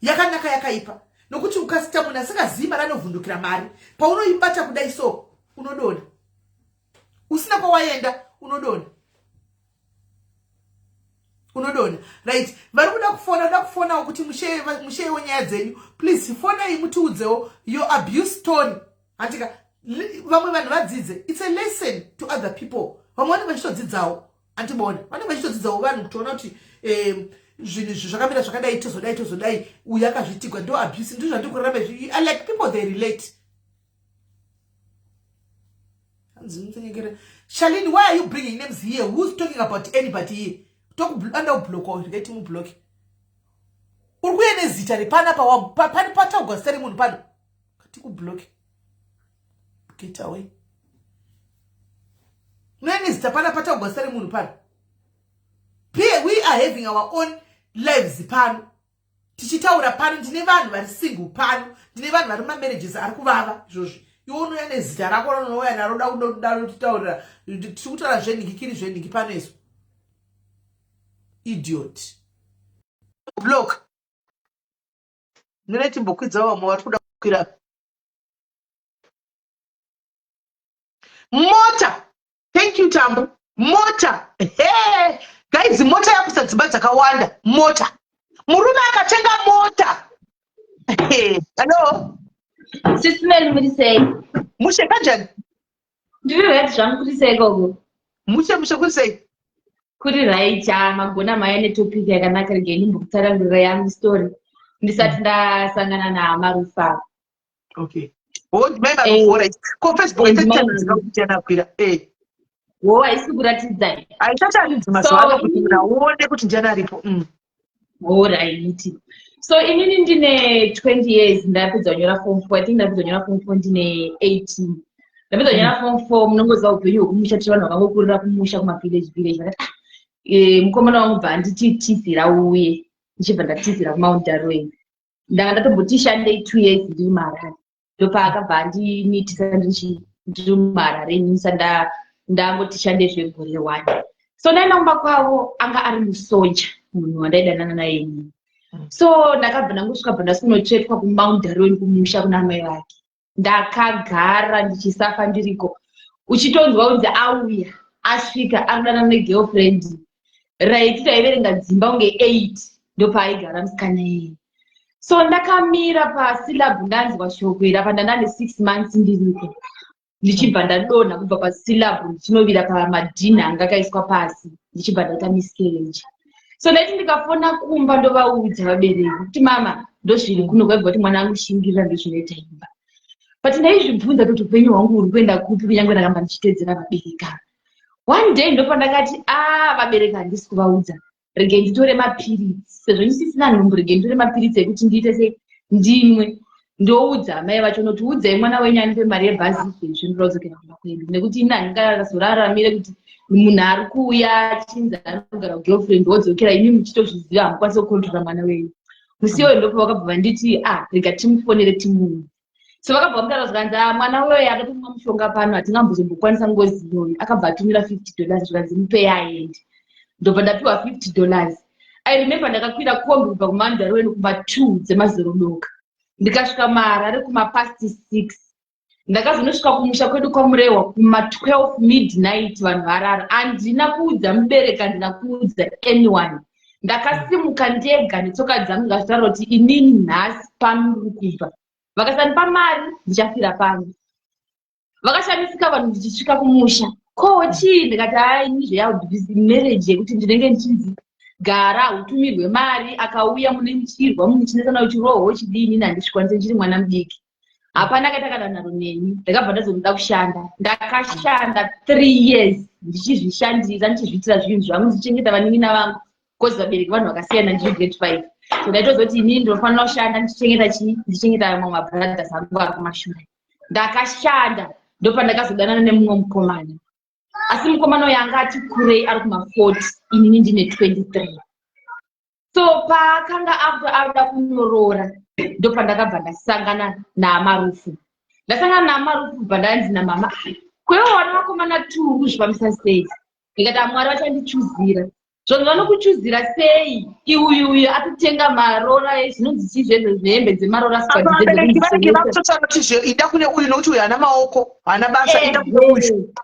Yakanaka, yakaipa, nokuti ukasita munhu asingazivi mari anovhundukira mari. Paunoibata kudai so, unodona usina kwawaenda, unodona, unodona. Right, vari kuda kufona, kuda kufonawo kuti musheyewo nyaya dzenyu, please fonai mutiudzewo your abuse story. Handika vamwe vanhu vadzidze. It's a lesson to other people. Vamwe vanenge vachitodzidzawo, andibona vanenge vachitodzidzawo vanhu kutoona kuti zvinhu izvi zvakamira zvakadai, tozodai, tozodai, uyu akazviitigwa, ndo abuse, ndo zvandiri kurarama izvi. Like, people, they relate. Shalini, why are you bringing names here? Who's talking about anybody here? Anda kublockwa, rikati mublock. Uri kuye nezita repana pane pataugwa zita remunhu pano, katikublock, get away. Unoye nezita pana pataugwa zita remunhu pano. We are having our own lives pano tichitaura pano. Ndine vanhu vari single pano, ndine vanhu vari mumamarriages ari kuvava izvozvi. Iwe unouya nezita rako ranouya naro, da kudotitaurira. Tiri kutaura zvenhikikiri, zvenhiki pano izvo. Idiot, block. Mire timbokwidza vamwe vari kuda kukwira mota. Thank you, Tambu. Mota, he guys, mota yakuisa dzimba dzakawanda. Mota, murume akatenga mota. Hallo. Sisi Meli, muri sei? Mushe, kanjani? Ndiri right zvangu, kuri sei gogo? Mushe, mushe, kuri sei? Kuri right. Magona maya netopic yakanaka. Regai ndimbokutsanangurira yangu story ndisati ndasangana naMarufa. Okay, oh, mai Marufu, right. Ko Facebook aitatidzika kuti anakwira? Eh. Wo, haisi kuratidza. Haitataridzi mazuva ano kuti munhu aone kuti ndiani aripo. Alright, so inini ndine 20 years ndapedza kunyora form 4. I think ndapedza kunyora form 4 ndine 18. Ndapedza kunyora form 4, munongoziva upenyu hwekumusha, tiri vanhu vakangokurira kumusha, kumavillage village. Vakati, ah, mukomana wangu bva anditi tizira uye, ndichibva ndatizira kuMount Darwin. Ndanga ndatomboti shandei 2 years ndiri muHarare, ndopaakabva andimitisa ndiri muHarare. Inisa ndangoti shandei zvegore one. So ndaenda kumba kwavo, anga ari musoja munhu wandaidanana naye inini. So ndakabva ndangosvika, bva ndasikunotsvetwa kuMount Darwin, kumusha kuna amai vake. Ndakagara ndichisafa ndiriko, uchitonzwa kunzi auya, asvika, anodanana negirlfriend. Right, taiverenga dzimba kunge 8, ndopaaigara musikana iyeye. So ndakamira pasilabhu, ndanzwa shoko iri apa. Ndandane 6 months ndiriko, ndichibva ndadonha kubva pasilabhu, ndichinovira pamadhina anga akaiswa pasi, ndichibva ndaita miscarriage. So ndaiti ndikafona kumba, ndovaudza vabereki kuti, "Mama, ndozviri kuno." Kwaibva kuti, "Mwana angu, shingirira, ndozvinoita imba." But ndaizvibvunza kuti upenyu hwangu huri kuenda kupi, kunyange ndaramba ndichitedzera vabereki ava. One day ndopandakati, a, vabereki handisi kuvaudza, regai nditore mapiritsi sezvo ndisisina nhumbu, regai nditore mapiritsi ekuti ndiite sei, ndimwe, ndoudza amai vacho noti, "Udzai mwana wenyu anipe mari yebhazi izvezvi, ndoda kudzokera kumba kwedu, nekuti ini handingazoraramire kuti munhu ari kuuya achinzi anogara kugirlfriend, wodzokera, imi muchitozviziva hamukwanisi kukontrora mwana wenyu." Musi iyoyo ndopo vakabva vanditi, "Ah, rega timufonere timuudze." So vakabva vamutaura, zvikanzi, "Ah, mwana uyoyo akatomwa mushonga pano, hatingambozombokwanisa ngozi iyoyo." Akabva atumira $50, zvikanzi, "Mupei aende." Ndobva ndapiwa $50. I remember ndakakwira kombi kubva kuMount Darwin kuma 2 dzemazerodoka, ndikasvika muHarare kumapast 6. Ndakazonosvika kumusha kwedu kwaMurehwa kuma12 midnight, vanhu varara. Handina kuudza mubereki, handina kuudza anyone. Ndakasimuka ndega netsoka dzangu, ndikazvitaura kuti inini nhasi pano ndiri kubva, vakasandipa mari ndichafira pano. Vakashamisika vanhu ndichisvika kumusha, "Ko chii?" Ndikati, "Hai, nezvemarriage yekuti ndinenge ndichinzi gara utumirwe mari, akauya mune muchirwa, muchinesana, uchirohwa, uchidini, handisvikwanise, ndiri mwana mudiki." Hapana akaita kana nharo neni. Ndakabva ndazonoda kushanda. Ndakashanda 3 years ndichizvishandira, ndichizviitira zvinhu zvangu, ndichichengeta vanin'ina vangu, because vabereki vanhu vakasiyana. Ndiri grade 5, so ndaitozoti inini ndinofanira kushanda ndichichengeta chii, ndichichengeta vamwe mabrothers angu ari kumashure. Ndakashanda, ndopandakazodanana nemumwe mukomana, asi mukomana uyo anga ati kurei, ari kuma40, inini ndine 23. So paakanga akuda kunoroora, ndopandakabva ndasangana naMarufu. Ndasangana naMarufu, bva ndanzi namama, "Kwewo wana vakomana two, kuzvifambisa sei?" Ndikati, "Mwari vachandichuzira." Zvonhu vanokuchuzira sei? Iuyu uyu atotenga marora, zvinonzi chii zvezvo, zvehembe dzemarora. Vabereki vanenge vakutotaura kuti zve ida kune uyu, nokuti uyu haana maoko, haana basa, ida kune uyu.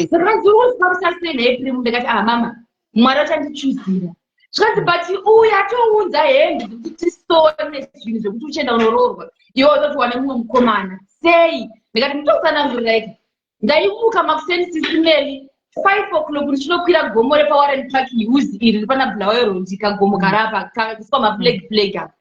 Saka vanzi, "Uri kuzvifambisa sei naEpremu?" Ndikati, "Ah mama, Mwari vachandichuzira." Zvikanzi, "But uyu atounza hembe dzekuti tisone, zvinhu zvekuti uchienda unoroorwa, iwe utoti wane mumwe mukomana sei?" Ndikati, "Mutotsananguriraiki." Ndaimuka makuseni, Sisi Melly, 5 o'clock, ndichinokwira gomo repaWarren Park Hills iri riri pana Bulawayo Road, kagomo karapa kaiswa maflag flag apa.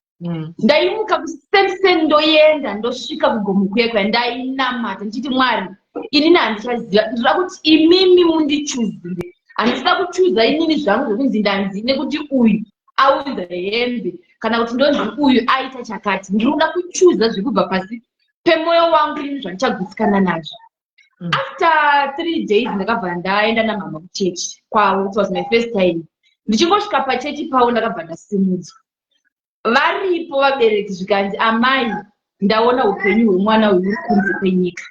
Ndaimuka kuseniseni, ndoenda, ndosvika kugomo kuya kuya, ndainamata ndichiti, "Mwari, inini handichaziva, ndinoda kuti imimi mundichuzire. Handisida kuchuza inini zvangu zvekunzi ndanzi nekuti uyu aunza hembe kana kuti ndonzi uyu aita chakati. Ndiri kuda kuchuza zvekubva pasi pemwoyo wangu inini, zvandichagutsikana nazvo." After 3 days ndakabva ndaenda namama kuchechi kwavo. It was my first time. Ndichingosvika pachechi pavo, ndakabva ndasimudzwa varipo vabereki, zvikanzi, "Amai, ndaona upenyu hwemwana uyu uri kunze kwenyika.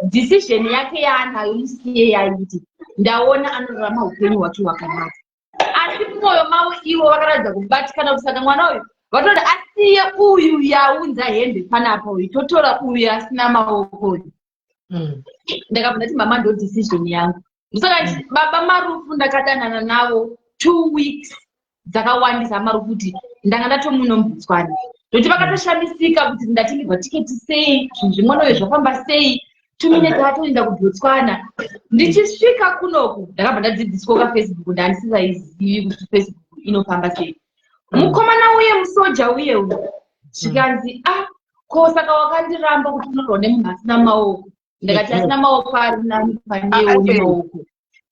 Decision yake yaanayo musiye yaiti. Ndaona anorarama upenyu hwake hwakanaka." Asi mumwoyo mavo ivo vakaratidza kubatikana kuti saka mwana uyu vatoda asiye uyu yaunza hembe panapa, uyu totora uyu asina maoko uyu. Ndakabva ndati, "Mama, ndo decision yangu." Saka baba Marufu ndakadanana navo 2 weeks dzakawandisa Marufu, kuti ndanga ndatomunombutswana, nokuti vakatoshamisika kuti ndatengerwa tiketi sei, zvinhu zvemwana uyu zvafamba sei, 2 minutes atoenda kuBotswana. Ndichisvika kunoku, ndakabva ndadzidziswa kaFacebook. Ndandisisaizivi kuti Facebook inofamba sei. Mukomana uye musoja uye uyu, zvikanzi, "Ah, ko saka wakandiramba kuti unorwa nemunhu asina maoko?" Ndakati, "Asina maoko ari nani panewo nemaoko."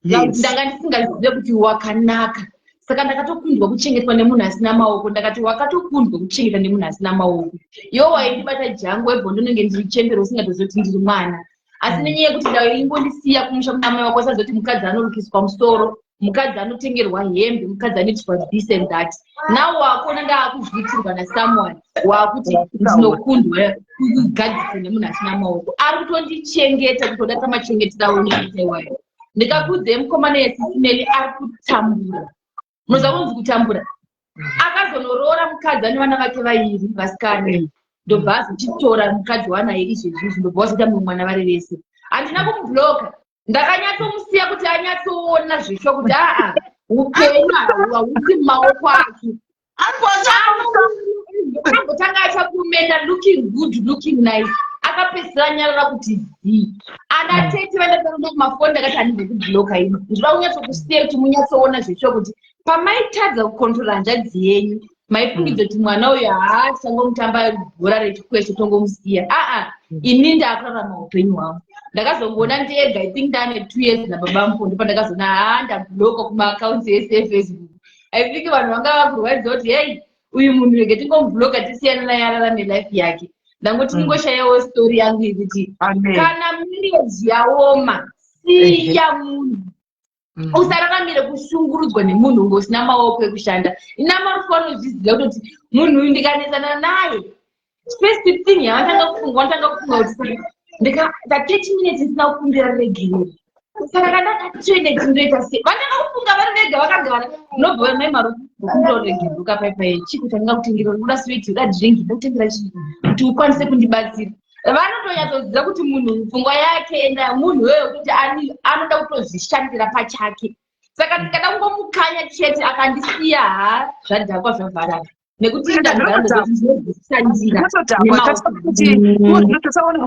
Ndanga ndisingazive kuti wakanaka, saka ndakatokundwa kuchengetwa nemunhu asina maoko. Ndakati, "Wakatokundwa kuchengetwa nemunhu asina maoko. Iwo waindibata jangu webho, ndonenge ndiri chembero, usingatozivi kuti ndiri mwana. Asi nenyaya yekuti ndaingondisiya kumusha kuna mai wako, usazoti mukadzi anorukiswa musoro, mukadzi anotengerwa hembe, mukadzi anoitiswa this and that. Now wakuona ndaakuzviitirwa nasomeone, waakuti ndinokundwa kugadziswa nemunhu asina maoko ari kutondichengeta kutodarika machengetero aunoita iwayo." Ndikakudzei, mukomana yeSisi Melly ari kutambura. Munoziva kunzi kutambura? Akazonoroora mukadzi ane vana vake vairi vasikana, ndobva azochitora mukadzi wanaye izvezvizvi, ndobva wazoita mumwe mwana vari vese. Handina kumubloka, ndakanyatsomusiya kuti anyatsoona zvisho kuti aa, upenyu hausi mumaoko ake. Ambotanga achakumenda looking good, looking nice, akapedzisira nyarara kuti zii. Ana tete vandatarunda kumafoni, ndakati, "Handibve kubloka ino, ndinoda kunyatsokusiya kuti munyatsoona zvesho kuti pamaitadza kukontrora hanzvadzi yenyu, maifungidza kuti mwana uyu haa, tichangomutamba bhora rechikwesho, tongomusiya. Aa, ini ndaakurarama upenyu hwangu." Ndakazongoona ndega, I think ndaane 2 years nababa Mupondo, pandakazoona haa, ndabloka kumaaccounts ese eFacebook. I think vanhu vanga vakurwadziwa kuti, "Hei, uyu munhu rege tingomubloka, tisiyana naye, ararame life yake." Ndangoti ndingoshayawo story yangu yekuti kana marriage yaoma, siya munhu. Usararamire kushungurudzwa nemunhu unge usina maoko ekushanda. Ina Marufu anozviziva kutoti munhu uyu ndikanesana naye, first thing yavatanga kufunga, vanotanga kufunga kuti ndika 30 minutes ndisina kukumbira regerero, saka kana ndatoenda ndoita sei? Vanotanga kufunga vari vega vakagara. Unobva, "Mai Marufu, kukumbira ruregerero kapaipai, chii kuti ndingakutengera? Uda sweet, uda drink, ndakutengera chii kuti ukwanise kundibatsira?" Vanotonyatsoziva kuti munhu pfungwa yake enda munhu weyo kuti anoda kutozvishandira pachake. Saka ndikada kungomukanya chete, akandisiya, ha, zvadhakwa, zvavharana, nekuti ndinozvishandira. Tosaona kuti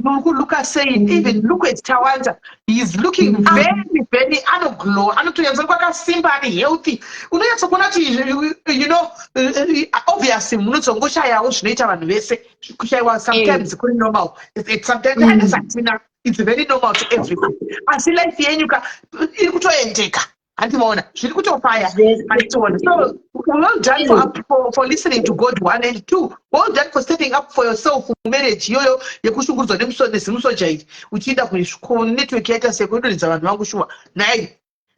muri kulooka sei. Even look at Tawanda, he is looking very very, anoglow, anotonyatsa kwakasimba, ari healthy. Unonyatsokuona kuti obviously munozongoshayawo zvinoita vanhu vese. Kushayiwa sometimes kuri normal. Sometimes hatina, it's very normal to everyone. Asi life yenyu ka iri kutoendeka, handimaona zviri kutofaya, handitoona. So well done for listening to God, one, and two, well done for stepping up for yourself mumarriage iyoyo yekushungurudzwa nezimusoja iri, uchienda kunetwork yaita sekudonhedza vanhu vangu shuwa. Nai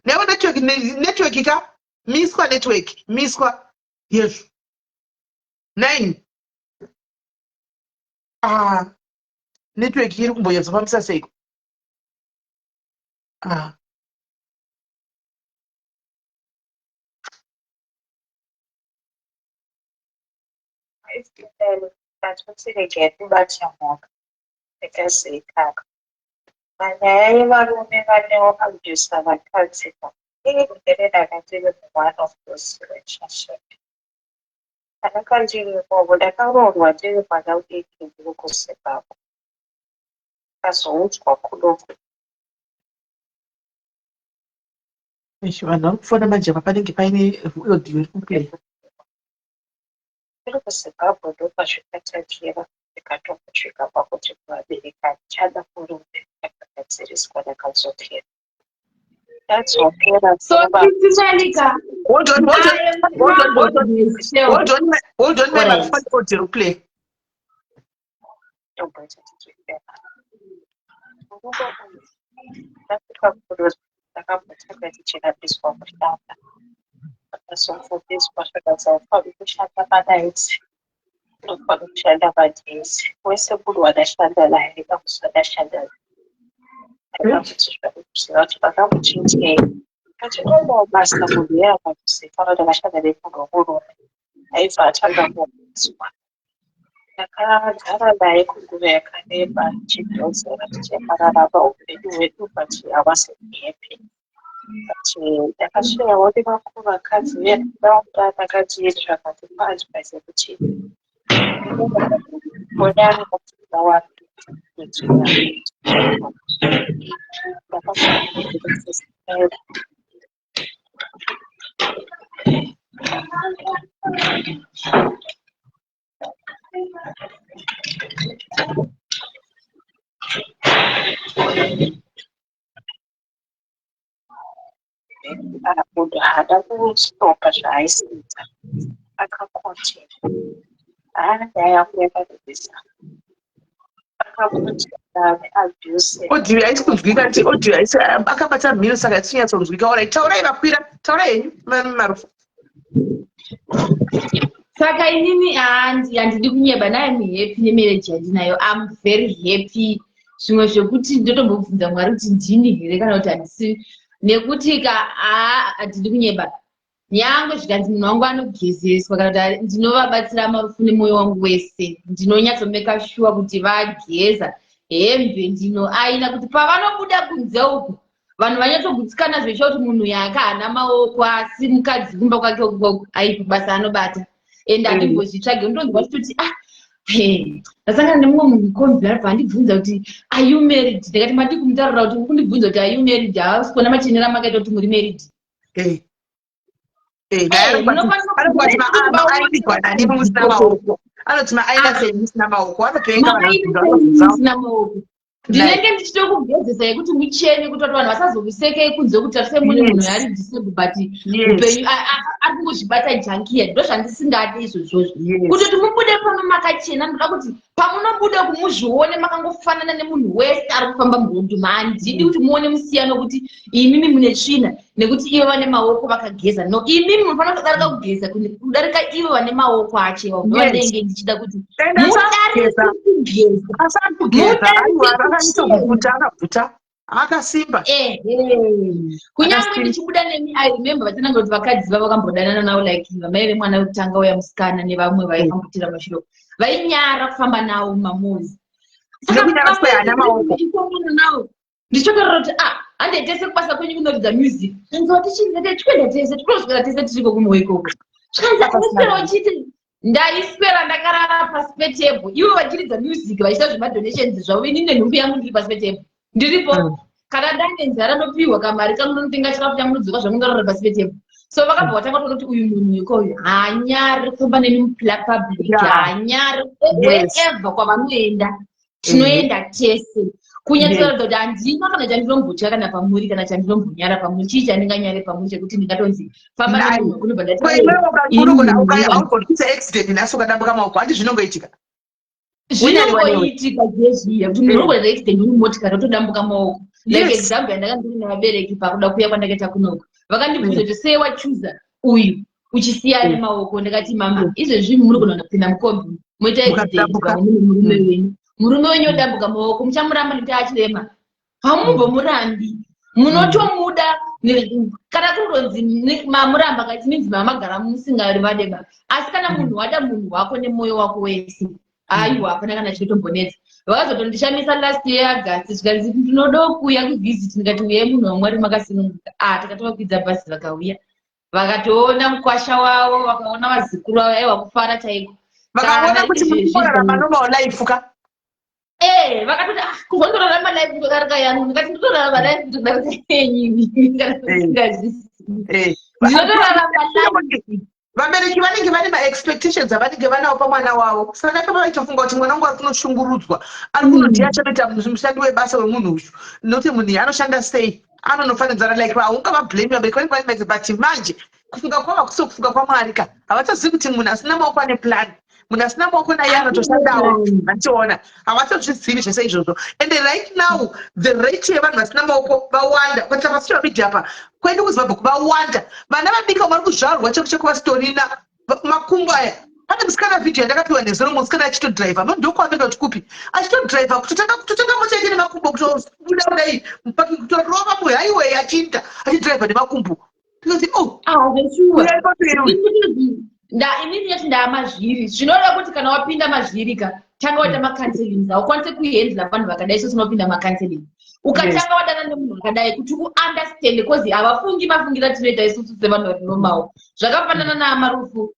naiwo network, network ka, miswa network, miswa yezvo. 9. Ah, network iri kumbonyatsofambisa seiko? Ah. Ndatotirega kubata mhaka ndakazoikaka. Panyaya yevarume vanewo abuser vakadzi ka ini ndanga ndiri mu one of those relationship. Pandanga ndiri imomo ndakaroorwa ndiri mwana mudiki ndiri kuZimbabwe. Ndakazoudzwa kuno Eish, vanhu vari kufona manje apa panenge paine audio iri kuplay. Ndiri kuZimbabwe ndopazvakatangira ndikatombosvika pakuti kuvabereki handichada murume ndakagadziriswa ndakadzokera. Ndadzokera So kuva Sisi Melika, Hold on, hold on, I am hold on, proud hold of on, myself. hold on, hold on, mai Alright. Marufu, pane audio iri kuplay. tomboita tichifema. Murume uyu ndasvika kuno ndakambotanga tichirambiswa kushanda. Ndakazobvumidzwa zvikanzi haufaniri kushanda panight unofanira kushanda padays. Wese munhu wandashanda naye ndakamuziva ndashanda naye. Ndakamuziva kuti ndakamuchiitei. Akati odawo basa munhu iye akamuziva kuti ndakashanda nemunhu wemurume aibva atanga kuudzwa. Ndakagara naye kwenguva yakareba tichidhonzera tichipararama upenyu hwedu but I wasn't happy. But ndakasvirawo nevamwe vakadzi venharaunda vakati vakandipa advice yekuti Munhu haana kustopa zvaaisiita akakontinua. Haa nyaya yangu yakadadisa. Akakontinua neabuse. Audio haisi kunzwika ti audio haisi akabata mhino saka haisi kunyatsonzwika. Alright, taurai vakwira, taurai henyu Marufu. Saka inini handidi kunyeba naye I'm happy nemarriage yandinayo. I'm very happy. Zvimwe zvekuti ndotombobvunza Mwari kuti ndini here kana kuti handisi nekuti ka handidi kunyeba. Nyangwe zvikanzi munhu wangu anogezeswa kana kuti ndinovabatsira Marufu nemwoyo wangu wese. Ndinonyatsomeka shuwa kuti vageza hembe ndinoaina kuti pavanobuda kunze uku vanhu vanyatsogutsikana zveshuwa kuti munhu uyu aka haana maoko asi mukadzi kumba kwake uku aipi basa anobata and handimbozvitsvage unotonzwa chitoti ah ndasangana nemumwe munhu kombi aribva andibvunza kuti are you married ndikati madii kumutaurira kuti uri kundibvunza kuti are you married haasi kuona machenero amakaita kuti muri married Anoti maaina sei musina maoko anopenga musina maoko ndinenge ndichitokugezesa yekuti muchene kuti vanhu vasazokusekei kunze kuti tarise mune munhu ari disable but upenyu ari kungozvibata jankiya ndo zvandisingadi izvozvozvo kutoti mubude pano makachena ndoda kuti pamunobuda kumuzvione makangofanana nemunhu wese ari kufamba muroad mahandidi kuti muone musiyano kuti imimi mune tsvina nekuti ivo vane maoko vakageza no imimi munofanira kudarika kugeza kudarika ivo vane maoko achewa ndovanenge ndichida kuti mudarike kugeza akabvuta akasimba. Kunyange ndichibuda nemi I remember vatsananga kuti vakadzi vavo vakambodanana navo like vamai vemwana wekutanga uya musikana nevamwe vaifambutira mashoko vainyara kufamba nawo mumamozi nawo ndichotorora kuti ah hande tese kubasa kwenyu kunoridza music zvinzi watichindete tikuenda tese tikuroswera tese tiriko kumoyo ikoko zvikanzi akuswera uchiti ndaiswera ndakarara pasi petable ivo vachiridza music vachiita zvemadonations zvavo ini nenhumbi yangu ndiri pasi petable ndiripo kana ndane nzara ndopiwa kamari kangu ndonotenga chikafu changu ndodzoka zvangu ndorara pasi petable so vakabva vatanga kutoona kuti uyu munhu ikoyu haanyari kufamba neni mupublic haanyari wherever kwavanoenda tinoenda tese kunyatsoratidza kuti handina kana chandinombotya kana pamuri kana chandinombonyara pamuri chii chandinganyare pamuri chekuti ndingatonzi famba nemunhu kunobva ndatiaugoita accident nhasi ukadambuka maoko handi zvinongoitika zvinongoitika zvezviya kuti munhu unongoita accident uri motikari otodambuka maoko like example yandanga ndiri nevabereki pakuda kuuya kwandakaita kunoko vakandibvunza kuti sei wachuza uyu Uchisiya nemaoko. Ndakati, "Mama, izvezvi muri kugona kupinda mukombi, moita accident Mukadambuka. pamwe nemurume wenyu. Murume wenyu odambuka maoko, muchamuramba nekuti achirema? Hamumbomurambi, munotomuda." Kana kuronzi mamuramba kati minzi mamagara musingari vadeba. Asi kana munhu wada munhu wako nemwoyo wako wese, aiwa, hapana kana chinotombonetsa. Vakazotondishamisa last year August, zvikanzi, "Ndinoda kuuya kuvisit." Ndikati, "Uyai, munhu waMwari, makasununguka." Ah, takatovakwidza bhazi, vakauya, vakatoona mukwasha wavo, vakaona vazukuru vavo. Aiwa, kufara chaiko. Vakaona Kana kuti izvezvi murikurarama normal life ka. Eh, vakatoti, "Ah, kuzondorarama life kutodarika yangu." Ndikati, "Ndotorarama life kutodarika yenyu kana usingazvisi. Ndinotorarama life." Vabereki vanenge vane maexpectations avanenge vanawo pamwana wavo, saka ipapo vaitofunga kuti mwana wangu ari kunoshungurudzwa, ari kunoti achanoita mushandi webasa wemunhu uyu, nokuti munhu iyi anoshanda sei, anonofananidzana. Like, haungavablame vabereki, vanenge vane, but manje kufunga kwavo hakusi kufunga kwaMwari ka. Havatozivi kuti munhu asina maoko ane plan, munhu asina maoko naye anotoshandawo, handichiona? Havatozvizivi zvese izvozvo. And right now the rate yevanhu vasina maoko vawanda kuita pasocial media pa kwedu kuZimbabwe, vawanda. Vana vadiki vamwe vari kuzvarwa cheko cheko vasitorina makumbo aya. Pane musikana, vhidhiyo yandakapiwa nezuro, musikana achitodhiraivha, ndokuamenda kuti kupi, achitodhiraivha, kutotanga mota yake nemakumbo, kutobuda kudai muparking, kutorova muhighway, achiinda achidhiraivha nemakumbo. Tikati, "Oh." Ah, zveshuwa. Uyai paperi. Inini yati ndaamazviri. Zvinoreva kuti kana wapinda mazviri ka, tanga waita macounselings. Haukwanisi kuhandla vanhu vakadai so tinopinda macounseling. Ukatanga wadana nemunhu akadai kuti uunderstand, because havafungi mafungiro atinoita isusu sevanhu vari normal. Zvakafanana naamarufu,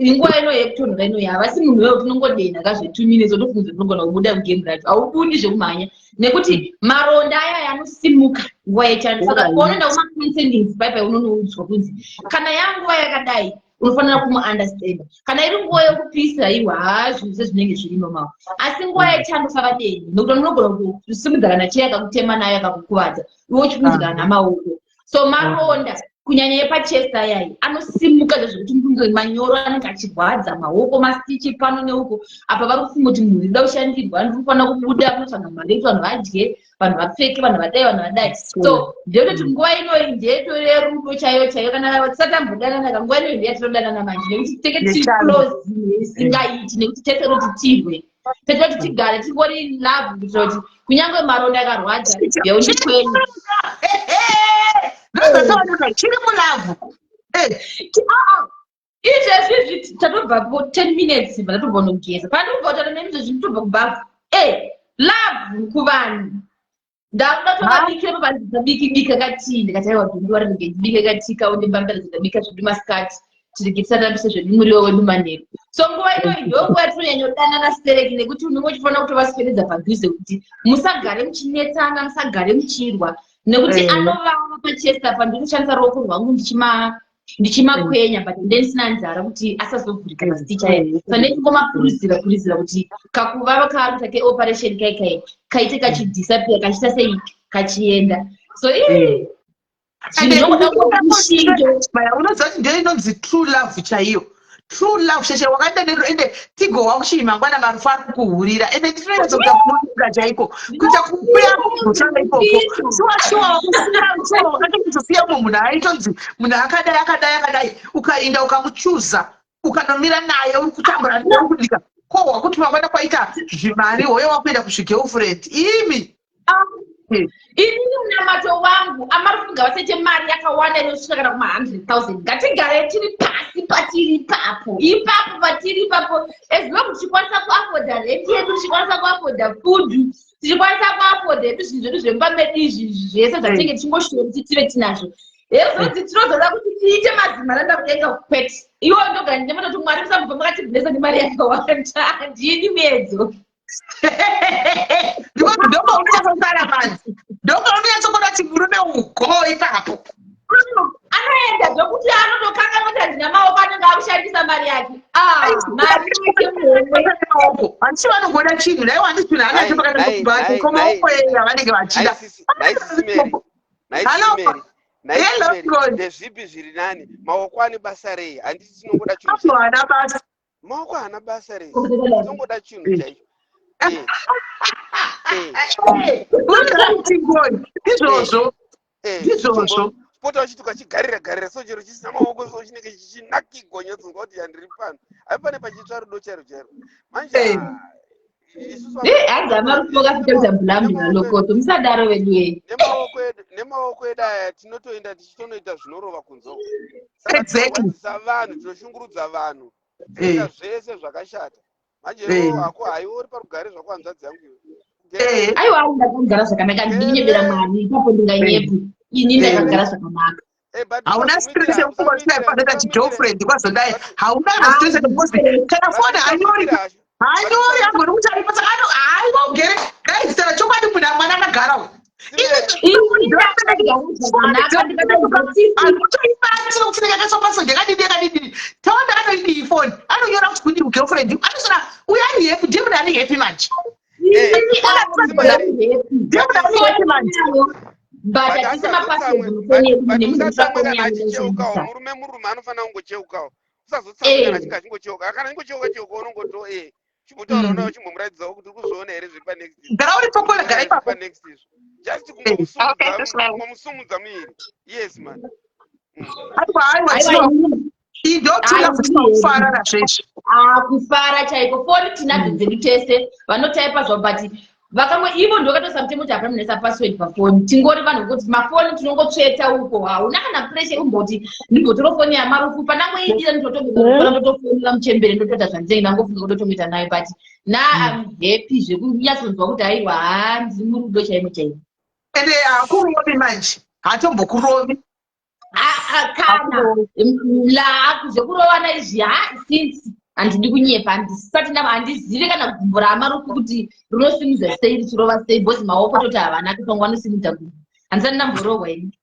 nguva ino yekutonhora inoyi, havasi munhu wewo tinongodenha kazve2 minutes, otofunga tinogona kubuda mugame racho. Haubudi zvekumhanya nekuti maronda aya anosimuka nguva yechando. Saka paunoenda kumacounselings paipai, unonoudzwa kunzi kana yanguva yakadai unofanira kumuunderstanda. Kana iri nguva yekupisa, iwa, haa, zvinhu sezvinenge zviri normal. Asi nguva yechando savadeni, nekuti unogona kusimudza kana chei akakutema nayo akakukuvadza, iwe uchifungidzana namaoko. So maronda, kunyanya epachest ayai, anosimuka zvezvekuti munhu manyoro anenge achirwadza maoko, mastitch pano neuko. Apa vari kufunga kuti munhu ida kushandirwa, ndiri kufanira kubuda kunotsvaga mari yekuti vanhu vadye, vanhu vapfeke, vanhu vadai, vanhu vadai. So ndeyototi nguva inoyi ndeyeto chaiyo chaiyo. Kana tisati tambodanana ka, nguva inoyi ndeyatinodanana manje, nekuti tenge tiri Nechando. close isingaiti, nekuti tese toti tirwe, tete kuti tigare tingori in love, kuitira kuti kunyange maronda akarwadza, yaundikwenya. Ndozvataoneka chiri mulove. Izvezvi izvi tatobvapo 10 minutes, bva tatobva kunogeza, pandobva kutaura nemi izvezvi, nditobva kubhavhu. Love kuvanhu, ndakuda tovabikira pavanzi katii. Ndikati, "Aiwa, dhondiwa, rinenge ndibike katii kaunde mbambera." Dzindabika zvedu masikati, tirege tisatambise zvedu muriwo wedu manheru. So nguva inoyi ndo nguva yatinonyanyodanana stereki, nekuti unenge uchifanira kutovaswededza padhuze kuti musagare muchinetsana, musagare muchirwa, nekuti anovava pachest apa. Ndiri kushandisa ruoko rwangu ndichimakwenya, but ndendisina nzara kuti asazovhurika mastitch aya. So ndechingomapurizira purizira kuti kakuvava kaari kuita keoperation kai kai kaite kachidisappear, kachiita sei, kachienda. So ii zvinhu zvinongoda kushinge. Maya, unoziva kuti ndiyo inonzi true love chaiyo, true love chaicho. Wakaenda nero, ende tigowa kuchii mangwana marufu ari kukuhurira, ende ndinonyatsokuita kunoga chaiko, kuita kuuya kugutana ikoko. Shuwa shuwa, wakusiya, shuwa wakatozosiya mumwe munhu aitonzi munhu akadai, akadai, akadai, ukainda ukamuchuza, ukanomira naye, uri kutambura, uri kudika kohwa kuti mangwana kwaita zvimari, hoyo wakuenda kuzvigirlfriend imi. Inini munamato wangu, amarufu ngavasaite mari yakawanda inosvika kana kuma100 000. Ngatigare tiri pasi patiri ipapo ipapo, patiri ipapo, as long tichikwanisa kuafforda rent yedu, tichikwanisa kuafforda food, tichikwanisa kuafforda yedu zvinhu zvedu zvemumba medu, izvi zvese zvatinenge tichingoshuwa kuti tive tinazvo. Hezvonzi tinozoda kuti tiite mazimaranda kudenga kwete. Iwo ndogara ndinamata kuti, "Mwari, musambobva makatibhulesa nemari yakawanda, handini muedzo." Because ndopaunonyatsosara panzi, ndopaunonyatsokona kuti murume ugo ipapo. Anoenda zvokuti anotokanga kuti handina maoko, anenge akushandisa mari yake. Ah, mari yake muhomwe. Maoko handisi vanongoda chinhu naiwo, handisi chinhu anacho pakati ko maoko eya vanenge vachida. Hello. Hello, Floyd. Ndezvipi zviri nani? Maoko ane basa rei? Handiti tinongoda chinhu? Apo haana basa. Maoko haana basa rei? Tinongoda chinhu chaicho. Ngoni, izvozvo, ndizvozvo. Uchipota uchiti ukachigarira garira so, chero chisina maoko so, chinenge chichinakigwa nyatsonzwa kuti handiri pano. Hai, pane pachitsva rudo chairo chairo manje. Ah, isusu Hanzi amarufu vakafita kuita blambi nalokoto, musadaro vedu ye. Nemaoko edu aya tinotoenda tichitonoita zvinorova kunze uko, saka tinorwadzisa vanhu, tinoshungurudza vanhu, tinoita zvese zvakashata manje. Iwo hako haiwo uri parugare zvako, hanzvadzi yangu iwe. Aiwa, ndakagara zvakanaka, ndinyebera Mwari ipapo, ndinganyepi ini, ndakagara zvakanaka. But Hauna stress yekungosvika panoita chigirlfriend kwazodai, hauna kana stress, because kana foni hanyori, hanyori, agoni kuti aripo. Saka ano haiwa, ugere guys, tara chokwadi, munhu mwana akagara uyu. Ini ndakagara zvakanaka, ndikatoziva. Anotoibatira kuti ndakakaiswa password yakadini yakadini, taona akatoidii foni, anonyora kuti kudii girlfriend, anosona uyu ari happy, ndiye munhu ari happy manje. Ndiye munhu ari happy manje. But hatisi mapassword mufoni yedu, nemunhu Usatsamwe musafoni kana yangu achicheukawo. ndaishandisa. Murume anofanira kungocheukawo, usazotsamwe kana achinge achingocheuka. Kana achingocheuka cheuka, unongoto chimbotaura naye, chimbomuratidzawo kuti uri kuzviona here zviri panext. Gara uri pokola, gara ipapo. Panext izvo, just Okay, this man. kungomusumudza muiri, yes man. Aiwa, aiwa. Aiwa, Tino iyi ndo tuna Aiwa, kuti kufara nazvezvi. Ah, kufara chaiko. Foni tinadzo dzedu tese, vanotaipa zvavo, but vakamwe ivo ndo vakatoisa mutemo kuti hapana munhu aisa password pafoni. Tingori vanhu vekuti mafoni tinongotsveta uko, hauna kana pressure yekumboti ndimbotora foni yamarufu pandangoidira, ndototora, ndotofonera muchembere, ndotoita zvandinenge ndangofunga kutotomuita nayo. But na I'm happy zvekunyatsonzwa kuti aiwa, hanzi murudo chaimo chaimo. Ende hakurovi manje, hatombokurovi. Ah, ah, kana la zvekurovana izvi, ha, since, handidi kunyepa, handisati ndava, handizivi kana gumbo raamarufu kuti rinosimudza sei, richirova sei, because maoko toti havana kutonga vanosimudza gumbo. Handisati ndamborohwa ini.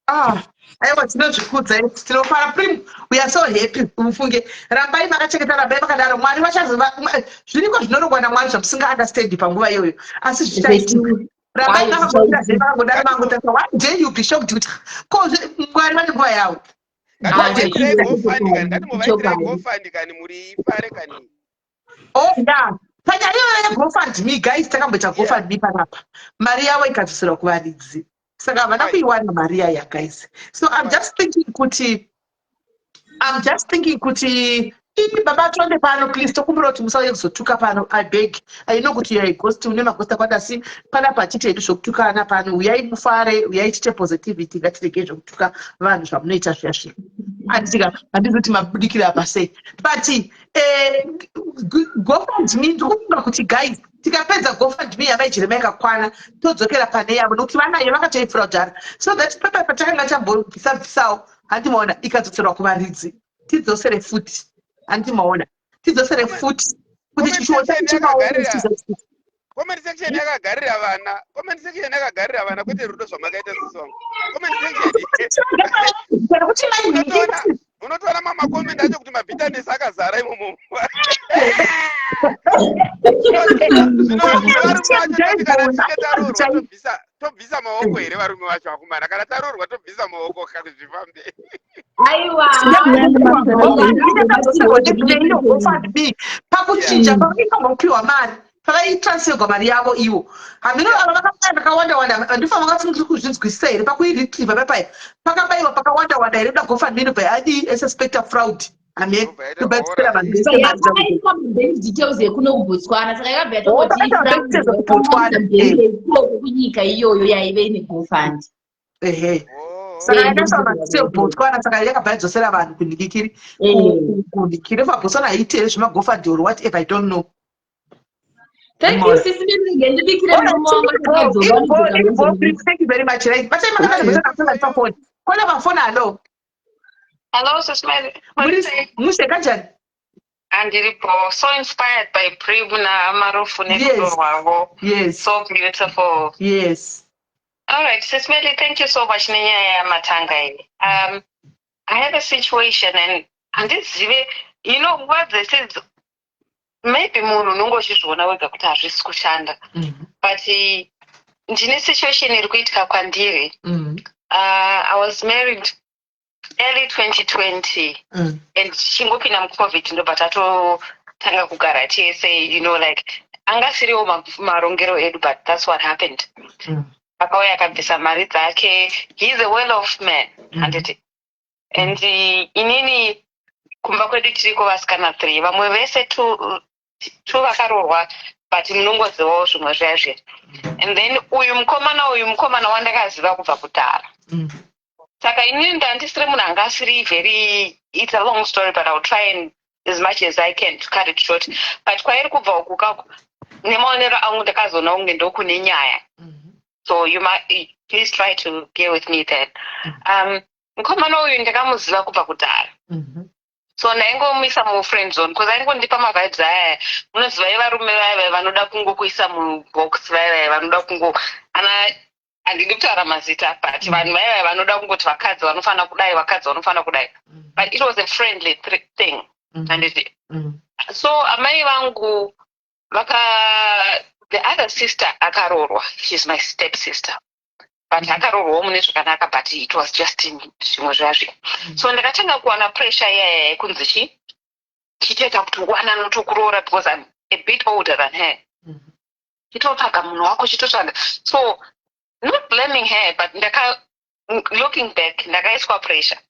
Ah, aiwa, tinozvikudza, tinofara. Prim, we are so happy. Mufunge, rambai makachengeta, rambai makadaro. Mwari vachazova, zviriko zvinorongwa naMwari zvamusingaunderstandi panguva iyoyo, asi zvichaitika. Rambai Aiwa, makagodira, zvichaitika. makangodaro mangotasa. One day you'll be shocked kuti ko Mwari vane nguva yavo. Ngatimbovaitirai GoFund kani, ngatimbovaitirai GoFund kani, muri ifare kani. Oh yeah, panyaya iyoyo yeGoFundMe, guys, takamboita GoFundMe panapa, mari yavo ikadzoserwa kuvaridzi, saka havana kuiwana mari yaya, guys. So I'm just thinking kuti ii baba tonde pano, please, tokumbira kuti musauye kuzotuka pano. I beg, I know kuti you are a ghost, une maghost akwanda, asi panapa hatiite hedu zvokutukana pano. Uyai mufare, uyai tiite positivity, ngatiregei zvokutuka vanhu zvamunoita zviya zviya. Handitika, handizi kuti mabudikira apa sei, but GoFundMe, ndiri kufunga kuti guys, tikapedza GoFundMe yamai Jerema ikakwana, todzokera pane yavo, nokuti vanayo vakatoipfura kudhara, so that pepa patakanga tambobvisa bvisawo, handimaona, ikadzoserwa kuvaridzi, tidzosere futi, handimaona, tidzosere futi kuti Comment chishuwo section chacho. Comment section yakagarira vana, comment section yakagarira vana, kwete rudo zvamakaita sisi wangu. Comment section Kana kuti unotoona mamacomments acho kuti mabitterness akazara imomo. Zvino varume vacho toti kana tichinge taroorwa tobvisa maoko here? Varume vacho akumana, kana taroorwa tobvisa maoko kuti zvifambe? Aiwa. GoFundMe pakuchinja, pavaifanira kupiwa mari, pavaitransferwa mari yavo ivo, hamino ava vakabaya pakawanda wanda. Handifa vakati ndiri kuzvinzwisisa here, pakuiretriever papai pakabaiwa pakawanda wanda here kuda GoFundMe inobva yadii, suspecta fraud, hamene, inobva yadzosera vanhu vese mari dzavo. Yakaiswa mabank details ekuno kuBotswana, saka yakabva Oh, pakaita mabank details ekuBotswana, yatongoti kunyika iyoyo yaive ine GoFund. Ehe, saka yakaiswa maDetails Botswana, saka yakabva yadzosera vanhu kunhikikiri, kunhikiri maBotswana haiiti here zvemaGoFund or whatever, I don't know. Thank you, sisi. Ndinenge ndibikire murume wangu akadzoka. Thank you very much. Right, batai makadai pafoni, kona pafoni. Hallo. Hello, Sis Mary. Mushe, kanjani? Andiripo. So inspired by Prim na Marufu nerudo rwavo. So beautiful. All right, Sis Mary, thank you so much nenyaya yamatanga iyi. I have a situation and handizive, nguva dzese maybe munhu unonge uchizviona wega kuti hazvisi kushanda. But ndine situation iri kuitika kwandiri. I was married early 2020 and tichingopinda muCovid ndobva tatotanga kugara tese, like angasiriwo marongero edu, but that's what happened. Akauya akabvisa mari dzake. He is a well off man, handiti? And inini kumba kwedu tiriko vasikana three, vamwe vese two two vakaroorwa, but munongozivawo zvimwe zviya zviya. And then uyu mukomana wandakaziva kubva kudhara. Saka inini ndandisiri munhu anga asiri very, it's a long story, but I will try and as much as I can to cut it short. But kwairi kubva uku kako, nemaonero angu ndakazoona kunge ndokune nyaya. So you might please try to bear with me then. Mukomana uyu ndakamuziva kubva kudhara. So ndaingomuisa mufriend zone because aingondipa mavibes aya, munoziva, evarume vaya vaya vanoda kungokuisa mubox, vaya vaya vanoda kungo ana, handidi kutaura mazita, but vanhu vaya vaya vanoda kungoti vakadzi vanofanira kudai, vakadzi vanofanira kudai. But it was a friendly thing, handiti? So amai vangu vaka, the other sister akaroorwa, she's my step sister, but akaroorwawo mune zvakanaka, but it was just zvimwe zvazvo. So ndakatanga kuwana pressure iyaya yekunzi chitoita kuti wana notokuroora because I'm a bit older than her. Chitotsvaga munhu wako, chitotsvaga. So not blaming her, but ndaka, looking back, ndakaiswa pressure.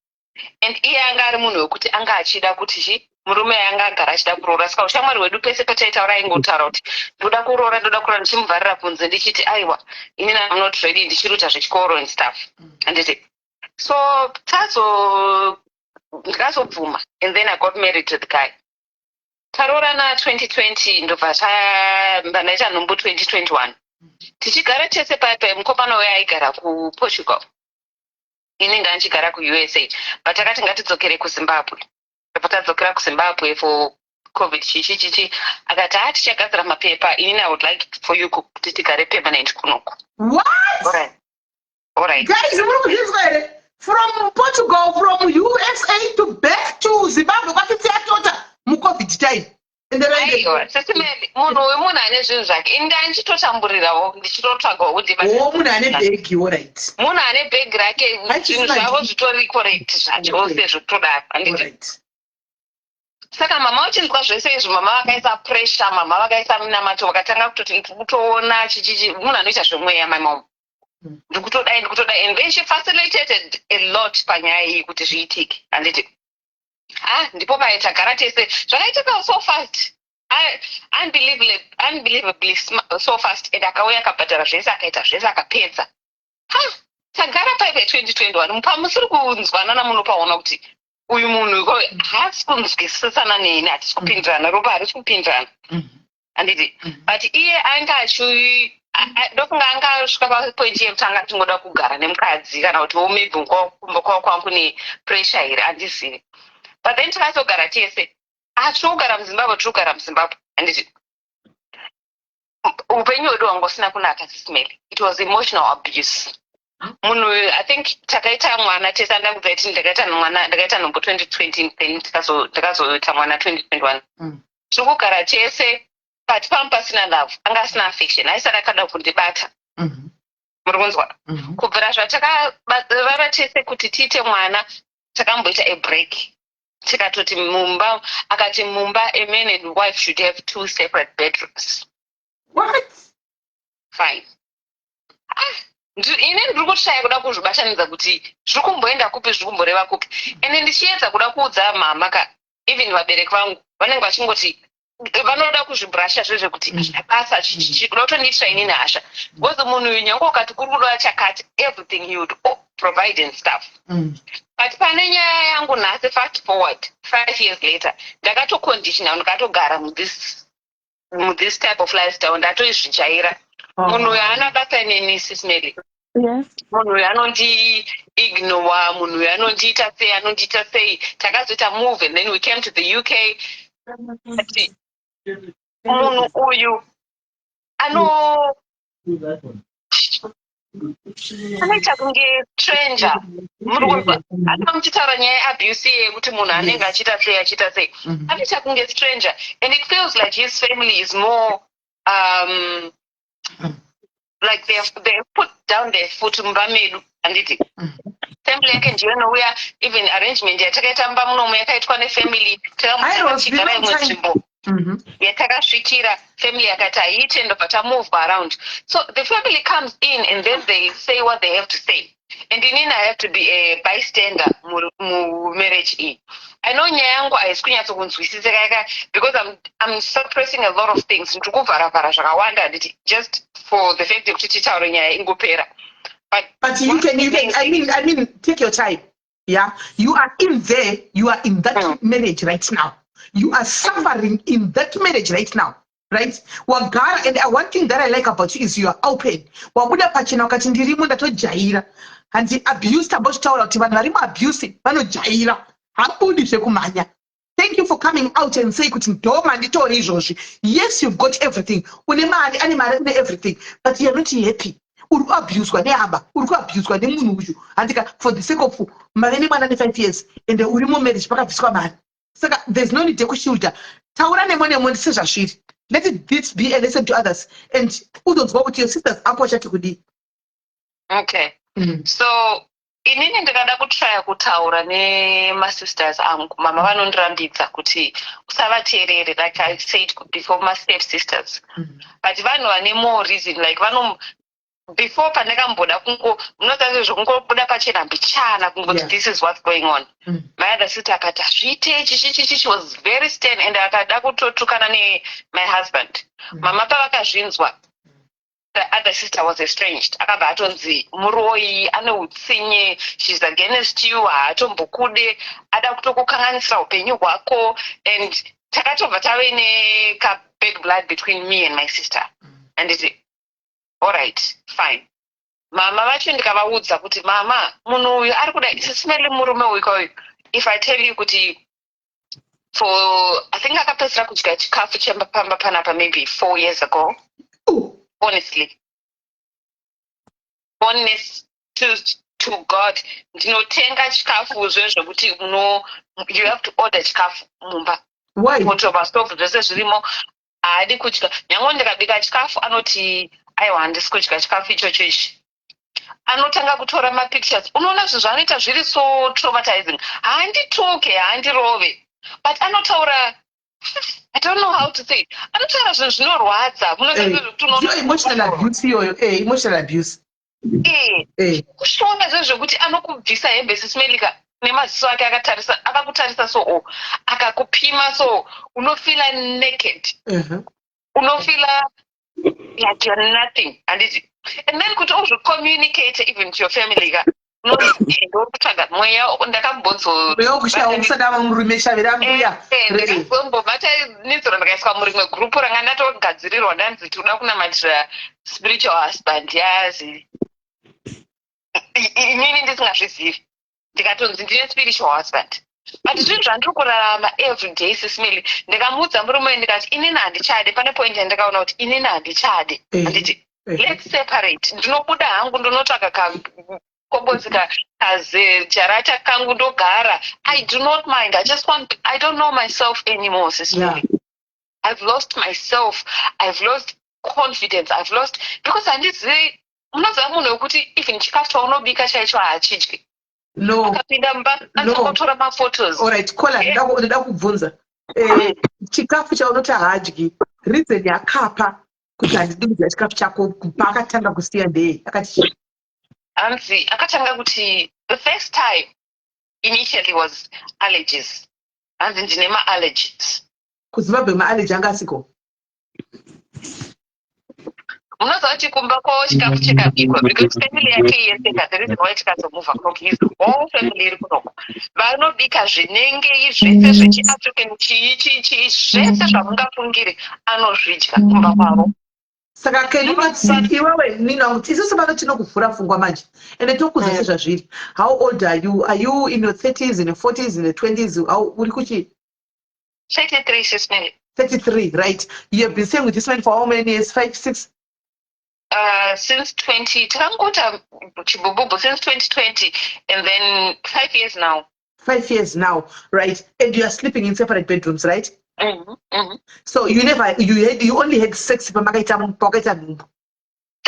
And iye anga ari munhu wekuti anga achida kuti chi murume anga agara achida kuroora. Saka ushamwari hwedu pese pataitaura aingotaura kuti ndoda kuroora, ndoda kuroora. Ndichimuvharira kunze ndichiti aiwa, inini am not ready, ndichiruta zvechikoro and stuff, handiti? So tazo ndikazobvuma and then I got married to the guy. Taroorana 2020, ndobva ndaita nhumbu 2021. Tichigara tese paipai, mukomana uyo aigara kuPortugal, ini ndandichigara kuUSA, but takati ngatidzokere kuZimbabwe. Ndobva tadzokera kuZimbabwe for COVID, chichi chichi. Akati ha, tichagadzira mapepa, inini I would like for you kuti tigare permanent kunoku. What? Alright. Guys, muri kuzvinzwa here? From Portugal, from USA to back to Zimbabwe, kwatiti yatota muCOVID time. Aiwa, Sisi Melly, munhu uyu munhu ane zvinhu zvake. Ini ndandichitotamburirawo, ndichitotsvagawo kuti O, munhu ane bhegi, alright. Munhu ane bhegi rake, zvinhu zvavo zvitori correct zvachose, zvekutodaro, handiti? Saka mama uchinzwa zvese izvi, mama vakaisa pressure, mama vakaisa minamato, vakatanga kutoti ndikutoona chichichi, munhu anoita zvemweya, my mom. Ndikutodai, ndikutodai, and then she facilitated a lot panyaya iyi kuti zviitike, handiti? Ah, ndipo paitagara tese. Zvakaitika so fast, unbelievably so fast. And akauya akabhadhara zvese, akaita zvese, akapedza. Ha, tagara paipa 2021, pamusiri kunzwanana, munopaona kuti uyu munhu haasi kunzwisisana neni, hatisi kupindirana, ropa harisi kupindirana, handiti? But iye anga achi, ndofunga anga asvika papoint yekuti anga achingoda kugara nemukadzi, kana kuti maybe kumba kwavo kwangu kune pressure here, handizivi. But then takatogara tese. Hatiri kugara muZimbabwe, tiri kugara muZimbabwe, handiti? Upenyu hwedu hwanga usina kunaka, Sisi Melly. It was emotional abuse. Munhu uyu, I think takaita mwana tese. Andakudza kuti ndakaita mwana, ndakaita nhumbu 2020, then ndakazoita mwana 2021. Tiri kugara tese, but pamba pasina love, anga asina affection, aisati akada kundibata. Muri kunzwa? Kubvira zvatakarara tese kuti tiite mwana, takamboita a break, tikatoti mumba, akati mumba a man and wife should have two separate bedrooms. What? Fine. Ah, ini ndiri kushaya kuda kuzvibatanidza kuti zviri kumboenda kupi, zviri kumboreva kupi. Ende ndichiedza kuda kuudza mama ka, even vabereki vangu vanenge vachingoti vanoda kuzvibrasha zvezvekuti basa chichichi, kuda kutondiitira inini hasha, because munhu uyu nyange ukati kuri kuda chakati, everything he would provide and stuff. But pane nyaya yangu nhasi, fast forward 5 years later, ndakatoconditiona, ndakatogara muthis type of lifestyle, ndatoizvijaira. Munhu uyu haana basa neni, Sisi Melly. Munhu uyu anondi-ignore, munhu uyu anondiita sei, anondiita sei. Takazoita move and then we came to the UK, but munhu uyu anoita kunge stranger. Muri kunzwa? Anga muchitaura nyaya yeabuse yekuti munhu anenge achiita sei, achiita sei. Anoita kunge stranger and it feels like his family is more like they put down their foot mumba medu, handiti? Family yake ndiyo inouya. Even arrangement yatakaita mumba munomu yakaitwa nefamily. Takachigara imwe nzvimbo. Yatakasvikira family yakati haiite, ndobva tamove around. So the family comes in and then they say what they have to say, and inini I have to be a bystander mumarriage iyi. I know nyaya yangu haisi kunyatsokunzwisisika yaka because I'm suppressing a lot of things. Ndiri kuvharavhara zvakawanda, handiti, just for the fact yekuti titaure nyaya ingopera, but But you one can, you can, I mean, take your time. Yeah. You are in there, you are in that marriage right now. You are suffering in that marriage right now. Right? Wagara, and one thing that I like about you is you are open. Wabuda pachena ukati ndirimo, ndatojaira. Hanzi abuse, tambochitaura kuti vanhu vari muabuse vanojaira. Habudi zvekumhanya. Thank you for coming out and say kuti ndo manditori izvozvi. Yes, you've got everything. Une mari, ane mari, une everything. But you're not happy. Uri kuabuswa nehama, uri kuabuswa nemunhu uyu, handika, for the sake of mave nemwana ne5 years and uri mumarriage pakabviswa mari. Saka there's no need yekushilda. Taura nemo nemo sezvazviri. Let it this be a lesson to others and uzonzwa kuti your sisters ako vachati kudii. Okay. So inini ndikada kutraya kutaura nemasisters angu, mama vanondirambidza kuti usavateerere, like I said before, mastep sisters. But vanhu vane more reason, like vano before pandakamboda kungo munoziva zvokungobuda pachena mbichana kungoti this is what's going on. My other sister akati hazviite chichichichi. She was very stern and akada kutotukana nemy husband. Mama pavakazvinzwa, the other sister was estranged. Akabva atonzi muroyi, ane utsinye, she's against you, haatombokude, ada kutokukanganisira upenyu hwako. And takatobva tave neka-bad blood between me and my sister. Anditi alright, fine. Mama vacho ndikavaudza kuti mama, munhu uyu ari kuda isisimeli, murume uyu kauyu. If I tell you kuti for, I think akapedzisira kudya chikafu chepamba panapa maybe 4 years ago. Honestly, honest to God, ndinotenga chikafu zvezvokuti uno you have to order chikafu mumba. Why? Moto pastovhu, zvese zvirimo, haadi kudya. Nyange ndikabika chikafu anoti aiwa, handisi kudya chikafu ichocho ichi. Anotanga kutora mapictures. Unoona zvinhu zvaanoita zviri so traumatizing. Haandituke, haandirove, but anotaura, I don't know how to say it. Anotaura zvinhu zvinorwadza. Ndiyo emotional abuse iyoyo, emotional abuse. Kushonga zvezvekuti anokubvisa hembe, sisimelika, nemaziso ake akatarisa, akakutarisa so o akakupima so unofeela naked. Unofeela like you're nothing, handiti? And then kuti uzvicommunicate even to your family ka, ndokutsvaga mweya ndakambonzo Mweya wokushaya usada murume, shavira mbuya. Ndakazombobatanidzirwa, ndikaiswa murimwe gurupu ranga ndatogadzirirwa, ndanzi tinoda kunamatira spiritual husband yazi. Inini ndisingazvizivi, ndikatonzi ndine spiritual husband, but zvinhu zvandiri kurarama everyday, sisimeli, ndikamuudza murume, ndikati inini handichade. Pane point yandikaona kuti inini handichade. Handiti let's separate. Ndinobuda hangu, ndinotsvaga kakobozi kazejarata kangu, ndogara. I do not mind. I just want, I don't know myself anymore, sisimeli. I've lost myself, I've lost confidence, I've lost, because handizivi. Munoziva munhu wekuti even chikafu chaunobika chaicho haachidyi. No. Akapinda mumba No. anotangotora maphotos. Alright, kola, ndoda kubvunza. Chikafu chaunoti haadyi, reason yakapa kuti handidi kudya chikafu chako paakatanga kusiya ndei? Akati chii? Hanzi akatanga kuti the first time initially was allergies. Hanzi ndine maallergies. KuZimbabwe maallergy anga asiko? Munoziva kuti kumba kwavo chikafu chikabikwa, because family yake yese, the reason why tikazomuvha kunoko, his whole family iri kunoko, vanobika zvinenge zvese zvechiAfrican, chii chii chii, zvese zvamungafungire anozvidya kumba kwavo. Saka can you not see iwewe nina kuti isusu pano tinokuvhura pfungwa manje, ende tokuudza sezvazviri. How old are you? Are you in your 30s, in your 40s, in your 20s? Uri kuchi 33, sismeli. 33, right? You have been staying with this man for how many years? Five, six? Since 20, takangota chibububu since 2020 and then 5 years now. 5 years now, right? And you are sleeping in separate bedrooms, right? Mm -hmm. So you never, you had, you only had sex pamakaita, pakaita nhumbu?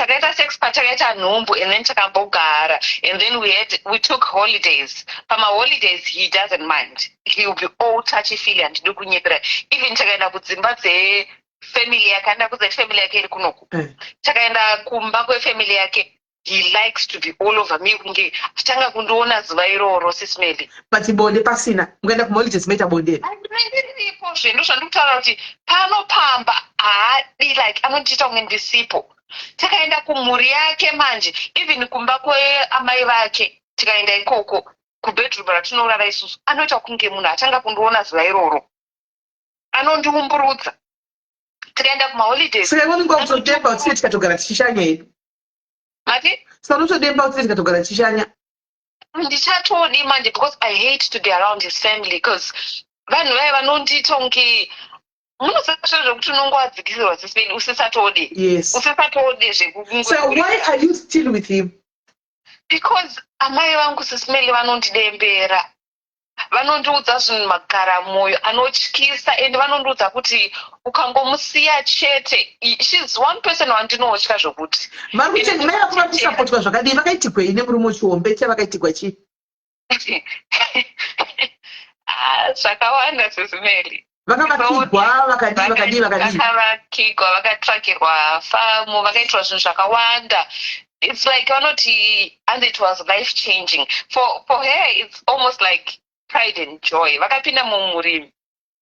Takaita sex patakaita nhumbu, and then takambogara, and then we took holidays. Pamaholidays he doesn't mind, he will be all touchy feely. Handidi kunyepera. Even takaenda kudzimba dzefamily yake, anda kudza family yake iri kunoku. Takaenda kumba kwefamily yake, he likes to be all over me, kunge atanga kundiona zuva iroro, Sis Melly. But bonde pasina, mukaenda kumaholidays maita bonde? Ndiripo zve, zvandiri kutaura kuti pano pamba haadi, like anondiita kunge ndisipo. Takaenda kumhuri yake manje, even kumba kweamai vake, tikaenda ikoko kubedroom ratinorara isusu, anoita kunge munhu atanga kundiona zuva iroro, anondiumburudza. Tikaenda kumaholidays. Saka iwe unenge wakutodemba kuti tikatogara tichishanya hedu? Mati? Saka unotodemba kuti tikatogara tichishanya? Ndichatodi manje, because I hate to be around his family, because vanhu vaya vanondiita kunge, munoziva zviro zvekuti unongowadzikisirwa sisibeni usisatode. Usisatode. So why are you still with him? Because amai vangu, Sis Melly, vanondidembera, vanondiudza zvinhu magaramwoyo anotyisa, and vanondiudza kuti ukangomusiya chete. She's one person wandinotya zvokuti. Vari kuti mai vako vari kusapotwa zvakadii? Vakaitigwei nemurume wechiombe? Chavakaitigwa chii? Ah, zvakawanda, Sis Melly. Vakavakigwa, vakadii, vakadii, vakadii? Vakavakigwa, vakatsvakirwa famu, vakaitirwa zvinhu zvakawanda. It's like vanoti, and it was life changing for her. It's almost like pride and joy. Vakapinda mumurimi,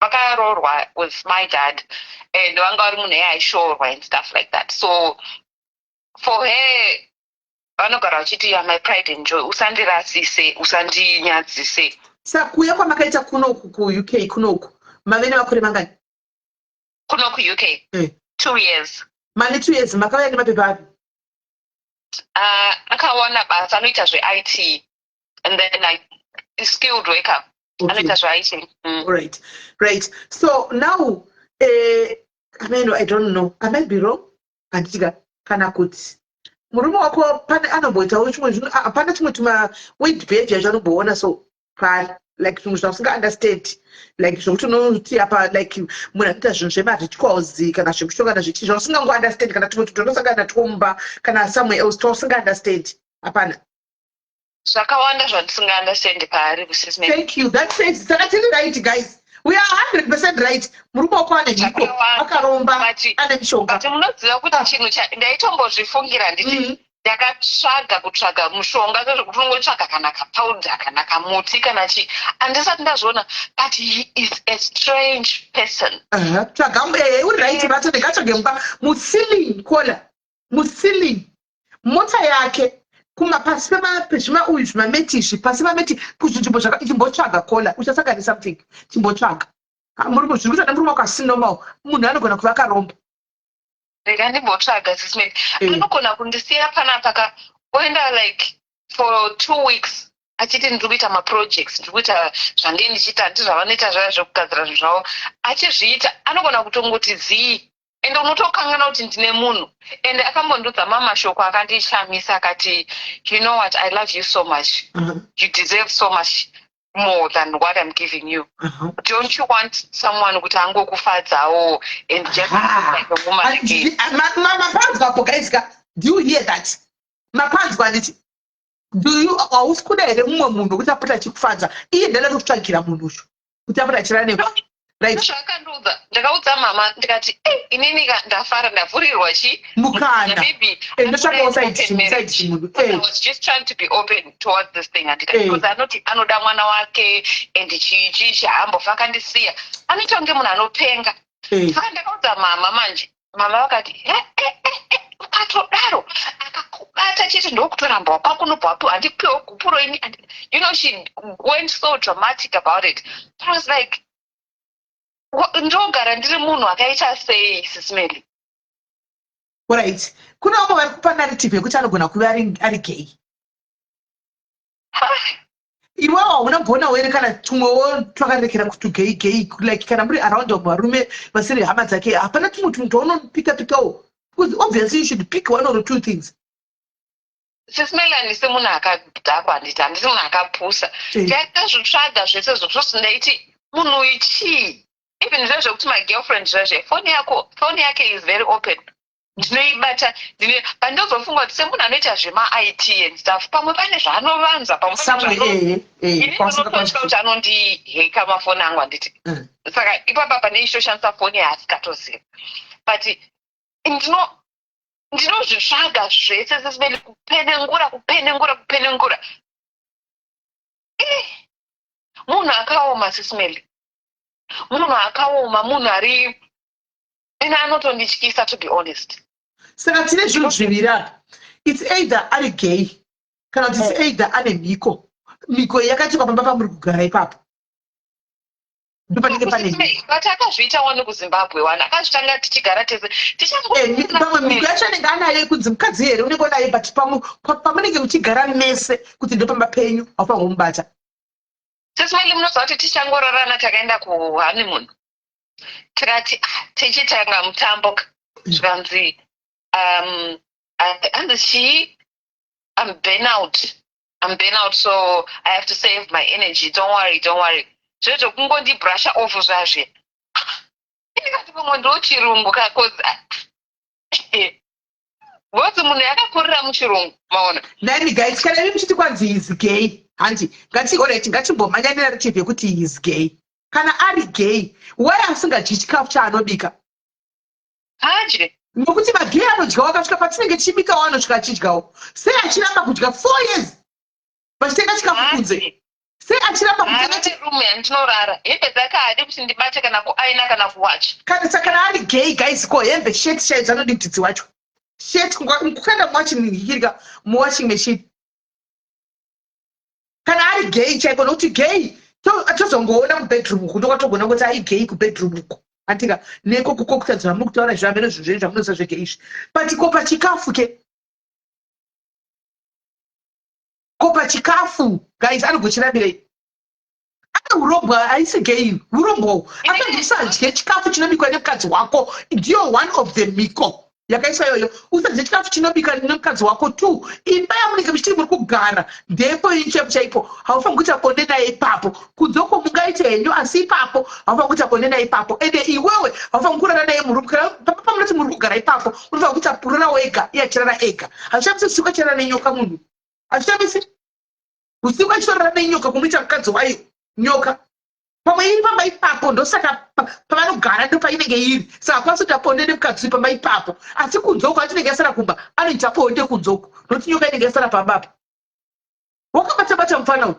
vakaroorwa with my dad, and vanga vari munhu aishorwa and stuff like that. So for her vanogara vachiti, "You are my pride and joy, usandirasise, usandinyadzise." Saka kuuya kwamakaita kunoku kuUK kunoku, mave nemakore mangani? Kuno kuUK? 2 years. Mane 2 years. Makauya nemapepa api? Akawana basa, anoita zveIT, and then I skilled worker. Anoita zveIT. Right. So now, I mean, I don't know, I might be wrong, handitika kana kuti murume wako pane anomboitawo chimwe zvinhu, hapana chimwe tuma weird behavior chanomboona so paari, like zvimwe zvausinga understand, like zvokuti unoti apa, like munhu anoita zvinhu zvemarituals kana zvemushonga kana zvichii zvausingango understand, kana tumwe tunhu tunosangana natwo mumba kana somewhere else twausinga understand, hapana? Zvakawanda zvandisinga understand paari, Sis Melly. Thank you. That says saka tiri right, guys. We are 100% right. Murume wako ane mhiko, akaromba, ane mishonga. But munoziva kuti chinhu ndaitombozvifungira nditi ndakatsvaga kutsvaga mushonga, zvezvekuti unongotsvaga kana kapauda kana kamuti kana chii, handisati ndazviona, but he is a strange person. Aha, tsvaga, uri right, vatone ngatsvage mumba muceiling, kola muceiling, mota yake, kuma pasi pezvima uyu zvimameti izvi, pasi pameti, kuzvinzvimbo zvaka. Chimbotsvaga kola, uchasangana something. Chimbotsvaga. Ah, murume zviri kuita nemurume wako asi normal, munhu anogona kuva akaromba. Rega ndimbotsvaga, Sis Melly. Anogona kundisiya panapa ka, oenda like for 2 weeks achiti ndiri kuita maprojects, ndiri kuita zvandii ndichiita, handi zvavanoita zvaya zvekugadzira zvinhu zvavo achizviita. Anogona kutongoti zii, ende unotokanganwa kuti ndine munhu. Ende akambondiudza mamashoko akandishamisa, akati, "You know what? I love you so much. You deserve so much more than what I'm giving you. Don't you want someone kuti angokufadzawo and just like a woman again?" Mapanzwapo guys ka? Do you hear that? Mapanzwa handiti? Do you, hausi kuda here mumwe munhu wekuti apota achikufadza? Iye ndada kutsvagira munhu uyu kuti apota achirara newe, right? Zvaakandiudza, ndakaudza mama ndikati, "Eh, inini ka ndafara, ndavhurirwa chi mukana." Maybe Ndotsvakawo side chimunhu. I was just trying to be open towards this thing, andika because anoti anoda mwana wake and chii chii chaambofa akandisiya, anoita kunge munhu anopenga. Saka ndakaudza mama manje, mama vakati, "Eh, eh, eh, eh, ukatodaro akakubata chete ndokutoramba kwako, unobva wapiwa, handikupiwa gupuro ini." And she went so dramatic about it. I was like, "Ndogara ndiri munhu akaita sei, Sis Melly?" Right, kuna vamwe vari kupa narrative yekuti anogona kuva ari gay. Iwewo hauna mbonawo here kana tumwewo twakarekera kuti gay gay, like kana muri around vamwe varume vasiri hama dzake, hapana tumwe tunhu twaunopika pikawo? Because obviously you should pick one or two things. Sis Melly, handisi munhu akadhakwa, handiti handisi munhu akapusa. Ndakazvitsvaga zvese zvozvose, ndaiti munhu uyu chii? Even zvezvekuti magirlfriend zvezve, foni yako, foni yake is very open. Ndinoibata ndine pandozofunga kuti semunhu anoita zvemaIT and stuff pamwe pane zvaanovanza pamwe pane Somewhere, zvaano eh, eh, ini kwausingakwanisi ndinototya kuti anondiheka mafoni angu handiti. Saka ipapa pane ichitoshandisa foni yaasikatoziva. But ndino ndinozvitsvaga zvese sesibeli kupenengura kupenengura kupenengura. Eh, munhu akaoma sisimeli. Munhu akaoma munhu ari ini anotondityisa to be honest. Saka tine zvinhu zviviri apa. It's either ari gay kana kuti it's either ane mhiko. Mhiko iyi yakaitika pamba pamuri kugara ipapo. Ndopanenge pane mhiko. But akazviita wani kuZimbabwe wani akazvitanga tichigara tese Pamwe mhiko yacho anenge anayo yekunzi mukadzi here unenge unayo but pamunenge muchigara mese kuti ndopamba penyu haufanirwi kumubata. Sisi Meli munoziva kuti tichangororana takaenda kuhoneymoon tikati ah, tichitanga mutambo ka zvikanzi um, hanzi chii I'm burnout I'm burnout so I have to save my energy don't worry don't worry zviro zvekungondibrusha off zvazve ndikati pamwe ndochirungu ka cause ah, because munhu yakakurira muchirungu maona. Nhaimi guys kana imi muchiti kwanzi he is gay hanti ngati alright ngatimbomhanya nenarrative yekuti he is gay kana ari gay why asingadyi chikafu chaanobika Haadye. Nokuti magay anodyawo akasvika patinenge tichibikawo anosvika achidyawo sei achiramba kudya four years vachitenga chikafu kunze Haadye. Sei achiramba kutenga Haarare room yandinorara. Hembe dzake haadi kuti ndibate kana kuaina kana kuwacha. Kana saka kana ari gay guys ko hembe shirt chaidzo anodi kuti dziwachwe. Shirt kukanda muwashing hikirika muwashing machine. Kana ari gay chaiko nokuti gay tozongoona kubedroom uku ndokwatogona kuti ari gay kubedroom uku. Antika neko kukokutadzira muri kutaura zvamene zvinhu zvenyu zvamunoziva zvegay izvi. But ko pachikafu ke Ko pachikafu guys anogochirambirei? Ane hurombwa haisi gay hurombwa uhu. Akanzi usadye chikafu chinobikwa nemukadzi wako ndiyo one of the mhiko yakaiswa iyoyo. Usadye chikafu chinobikwa nemukadzi wako. Two, imba yamunenge muchiti muri kugara ndepo yenyu chaipo chaipo haufaniri kuita bonde naye ipapo. Kunze uko mungaite henyu asi ipapo haufaniri kuita bonde naye ipapo. Ende iwewe haufaniri kurara naye murume kana pamba pamunoti muri kugara ipapo unofanira kuita kurara wega iye achirara ega. Hazvishamisi usiku achirara nenyoka munhu. Hazvishamisi usiku achitorara nenyoka kumuita mukadzi wayo nyoka. Pamwe iri pamba ipapo ndosaka pavanogara ndopainenge iri saka hakwanisi kuita bonde nemukadzi uyu pamba ipapo asi kunze uko achinenge yasara kumba anoita bonde kunze uko nokuti nyoka inenge yasara pamba apa. Wakabata bata mufana uyu.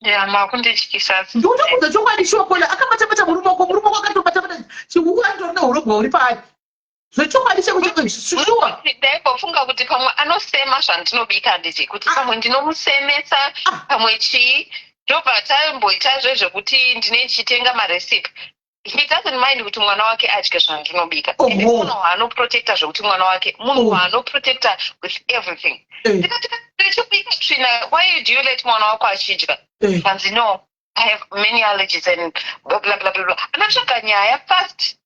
Ya makundityisa. Ndikutokuudza chokwadi shuwa Kola akabata bata murume wako murume wako akatobata bata chihuku anotori nehurombwa huri paari. Zvechokwadi cheko cheko shuwa. Ndaimbofunga kuti pamwe anosema zvandinobika handiti kuti ah. pamwe ndinomusemesa ah. pamwe chii ndobva tamboita zvezvekuti ndine ndichitenga marecipe he doesn't mind kuti mwana wake adye zvandinobika ende munhu waanoprotecta zvekuti mwana wake munhu oh. waanoprotecta with everything eh. ndikati ndichibika tsvina why do you let mwana wako achidya eh. kanzi no i have many allergies and bla bla bla bla anotsvaga nyaya fast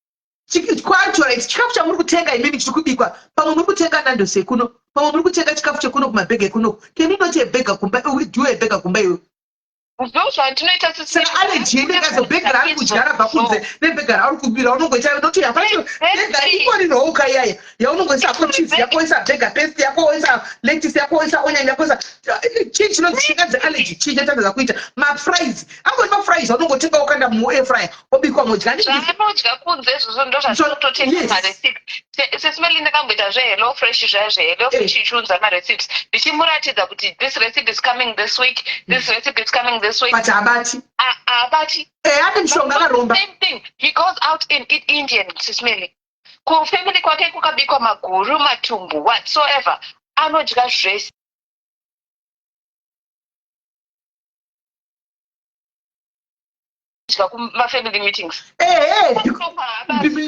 Kwacho right chikafu chamuri kutenga imimi chiri kubikwa pamwe muri kutenga Nandos yekuno pamwe muri kutenga chikafu chekuno kumabhega ekuno can you not a burger kumba do a burger kumba iwe ndozvandinoita saka allergy yedu ikazo bhega raari kudya rabva kunze nebhega rauri kubira unongoita noti hapana bhega ingori rouka iyaya yaunongoisa hako cheese yako woisa bhega paste yako woisa lettuce yako woisa onion yako woisa chii chinonzi chinganzi allergy chii chatadza kuita mafries angori mafries aunongotenga wokanda muair fryer obikwa modya zvaanodya kunze izvozvo ndozvatinototenga yes. marecipe sesimeli ndakamboita zvehello fresh zvaya zvehello eh. fresh ichiunza marecipes ndichimuratidza kuti this recipe is coming this week this mm. recipe is coming this week but haabati haabati eh, ane mishonga akaromba same thing he goes out and eat indian sisimeli kufamily kwake kukabikwa maguru matumbu whatsoever anodya zvese kudya kumafamily meetings ehe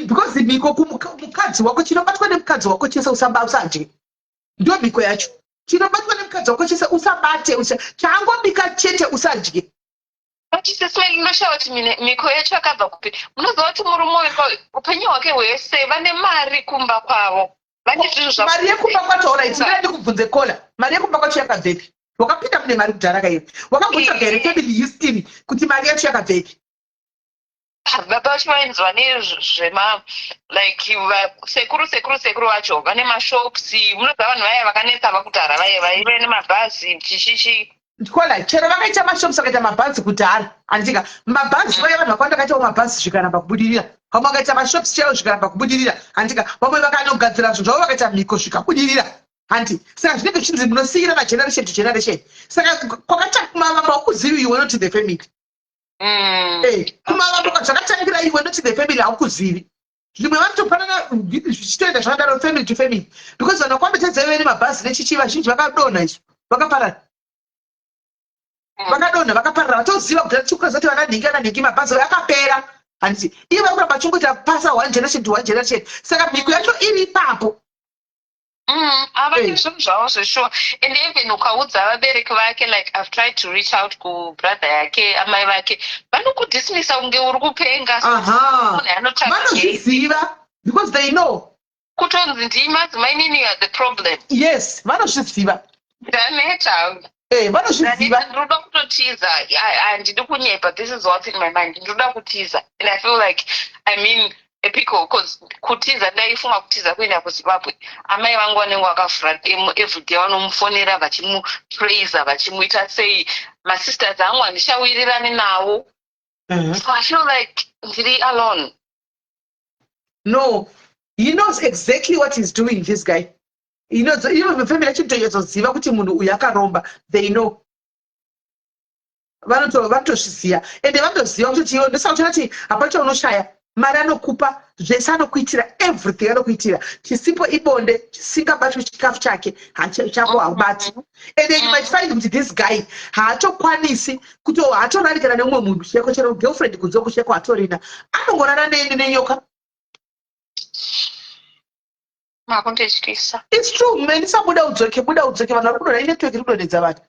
because mhiko kumukadzi wako chinobatwa nemukadzi wako chese usadye ndo mhiko yacho chinobatwa nemukadzi wako chese usabate chaangobika chete usadye Sisweli ndoshaya kuti mhiko yacho yakabva kupi munoziva kuti murume uyu upenyu hwake hwese vane mari kumba kwavo vane zvinhu zva mari yekumba kwacho orit ndira ndikubvunze kola mari yekumba kwacho yakabvepi wakapinda mune mari kudhara kaiwe wakambotsvaga here family history kuti mari yacho yakabvepi? Baba vacho vainzi vane zvema like sekuru sekuru sekuru vacho vane mashops. Munoziva vanhu vaya vakanetsa vakudhara vaye vaive nemabhazi chichichi. Kola, chero vakaita mashops, vakaita mabhazi kudhara, anditika mabhazi vaya vanhu vakawanda vakaitawo mabhazi zvikaramba kubudirira. Vamwe vakaita mashops chaivo zvikaramba kubudirira, anditika vamwe vakanogadzira zvinhu zvavo vakaita mhiko zvikabudirira, handi? Saka zvinenge zvichinzi munosiyira mageneration to generation. Saka kwakata kumavamba ukuzivi iwe, not the family. Eh, kumavambo zvakatangira iwe, not the family, haukuzivi. Zvimwe vanotopanana zvichitoenda zvakadaro family to family, because vanhu vakwambetedza vene mabhazi nechichi vazhinji vakadonha izvo, vakaparara. Vakadonha, vakaparara. Vatoziva kuti chikuza kuti vana nhingi, vana nhingi, mabhazi akapera, handiti? Ivo vari kuramba vachingoita pasa one generation to one generation. Saka mhiko yacho iri ipapo. Havane zvinhu zvavo zvesure. And even ukaudza vabereki vake, like I've tried to reach out kubrother yake, amai vake vanokudismissa kunge uri kupenga. Munhu anotsvaga. Vanozviziva because they know. Kutonzi ndimadzimai nini, you are the problem. Yes, vanozviziva. Ndaneta. Eh, vanozviziva. Ndinoda kutotiza. Handidi kunyepa, this is what's in my mind. Ndinoda kutiza and I feel like I'm in a pickle, because kutiza, ndaifunga kutiza kuenda kuZimbabwe, amai vangu vanenge vakavhura demo everyday, vanomufonera vachimupraisa, vachimuita sei. Masisters angu handichawirirani nawo. So I feel like ndiri alone. No, he knows exactly what he's doing, this guy. He knows. Even family yachitozoziva kuti munhu uyu akaromba. They know, vanotozviziva ende vanotoziva kutoti iwe ndosaka uchona kuti hapana chaunoshaya. Mari anokupa zvese, anokuitira everything, anokuitira. Chisipo ibonde, chisingabatwi chikafu chake chako haubati. And you might find kuti this guy haatokwanisi kuti haatorari kana neumwe munhu cheko, chero girlfriend kunze kucheko hatorina, anongorara nenyoka. Makundityisa. It's true. Melisa, buda udzoke, buda udzoke. Vanhu vari kudonha, inetwork iri kudonhedza vanhu.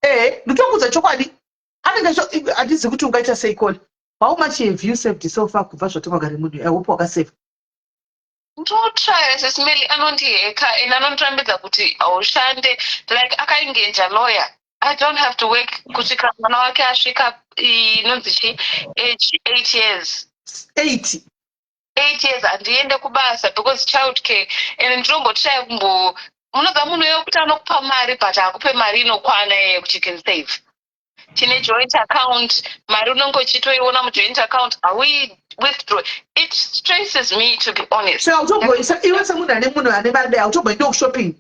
Ehe, nditokuudza chokwadi, anenge handizi kuti ungaita sei. Kole, how much have you saved so far kubva zvatongagare munhu? I hope wakasave. Ndotraya, Sis Melly. Anondiheka and anondirambidza kuti haushande. Like akaengager lawyer, I don't have to work kusvika mwana wake asvika inonzi chi age 8 years. 8? 8 years handiende kubasa because child care. And ndinombotraya kumbo, munoziva munhu wekuti anokupa mari but hakupe mari inokwana yekuti you can save. Tine joint account, mari unenge uchitoiona mujoint account, haui withdraw. It stresses me, to be honest. Saka utomboisa iwe semunhu ane munhu ane mari dai, hautomboendiwo kushopping?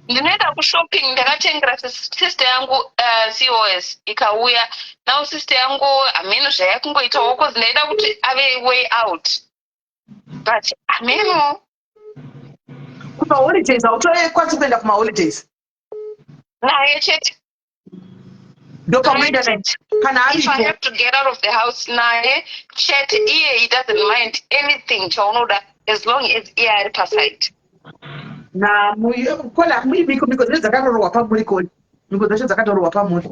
Ndinoenda kushopping. Ndakatengera sister yangu cos ikauya. Now sister yangu hameno zvayakungoitawo, cause ndaida kuti ave way out, but hameno. Kumaholidays hautokwanisi kuenda kumaholidays? Naye chete. Ndopamunoenda naye kana If I aripo? have to get out of the house, naye chete. Iye he doesn't mind anything chaunoda as long as iye ari paside. Kola, miko miko dzine dzakarorwa pamuri. Koli, miko dzacho dzakatororwa pamuri,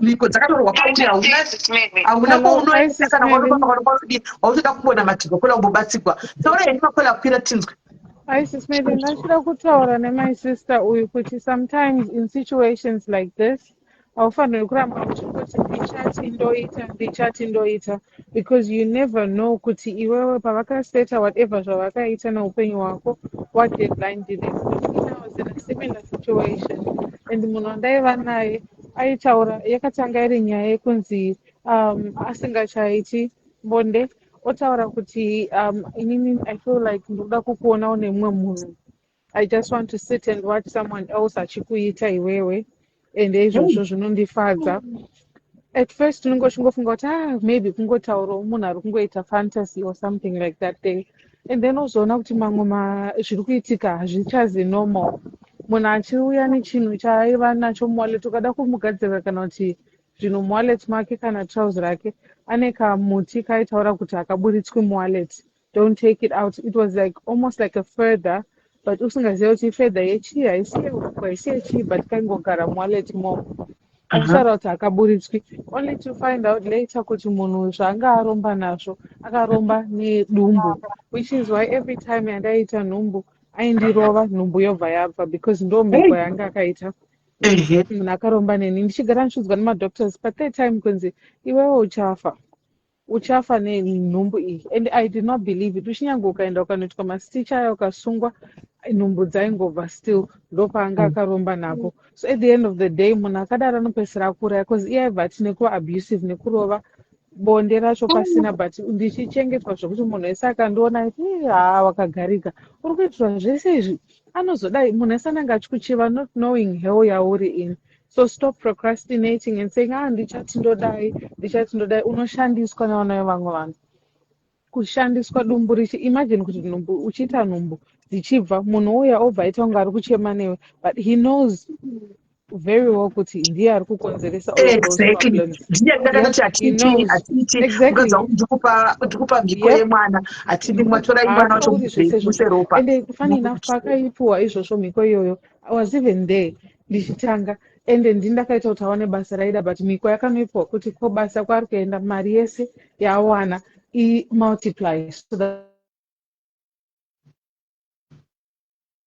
miko dzakatororwa pauri. Hauna, hauna kwaunoenda kana kwaunofamba. Wautoda kumbona madhiko, kola, umbobatsigwa. Taura henyu, makola akwira, tinzwe. Sis Melly, ndachida kutaura nemy sister uyu kuti sometimes in situations like this haufaniri kuramba uchingoti ndichati ndoita, ndichati ndoita, because you never know kuti iwewe pavakaseta whatever zvavakaita neupenyu hwako, what deadline did they put. I was in a similar situation and munhu wandaiva naye aitaura, yakatanga iri nyaya yekunzi asingachaiti bonde, otaura kuti inini I feel like ndoda kukuonawo nemumwe munhu. I just want to sit and watch someone else achikuita iwewe, ende izvozvo zvinondifadza. At first unenge uchingofunga kuti, ah, maybe kungotaurawo munhu ari kungoita fantasy or something like that day, and then uzoona kuti mamwe zviri kuitika hazvichazi normal. Munhu achiuya nechinhu chaaiva nacho muwallet, ukada kumugadzirira kana kuti zvinhu muwallet make kana trouser rake, ane kamuti kaitaura kuti hakaburitswi muwallet, don't take it out. It was like almost like a feather, but usingazivi kuti ifeather yechii, haisi yehuku, haisi yechii, but kaingogara muwallet imomo, achitaura kuti hakaburitswi, only to find out later kuti munhu zvaanga aromba nazvo, akaromba nedumbu, which is why every time yandaiita nhumbu aindirova, nhumbu yobva yabva, because ndo mhiko yanga akaita. Munhu akaromba neni, ndichigara ndichiudzwa nemadoctors pathird time kunzi iwewe uchafa. Uchafa nenhumbu iyi. And I did not believe it. Uchinyange ukaenda ukanoitwa mastitch aya, ukasungwa, nhumbu dzaingobva still. Ndopaanga akaromba napo. So at the end of the day, munhu akadaro anopedzisira akuuraya, because iye aibva ati nekuva abusive, nekurova, bonde racho pasina, but ndichichengetwa zvokuti munhu wese akandiona aiti, "Haa, wakagarika, uri kuitirwa zvese izvi." Anozodai munhu wese anenge achikuchiva, not knowing hell yauri in. So stop procrastinating and saying, "Ah, ndichati ndodai, ndichati ndodai." Unoshandiswa nevana vevamwe vanhu, kushandiswa dumbu richi, imagine kuti nhumbu, uchiita nhumbu dzichibva, munhu uya obva aita kunge ari kuchema newe, but he knows very well kuti ndiye ari kukonzeresa all those problems. Ndiye ndakatoti hatiti, hatiti mukadzi wangu, ndikupa mhiko yemwana, hatidi, mwatorai mwana wacho muse ropa. Ende funny enough, paakaipiwa izvozvo mhiko iyoyo, I was even there ndichitanga, ende ndini ndakaita kuti awane basa raida, but mhiko yakanoipiwa kuti ko basa kwaari kuenda, mari yese yaawana imultiply, so that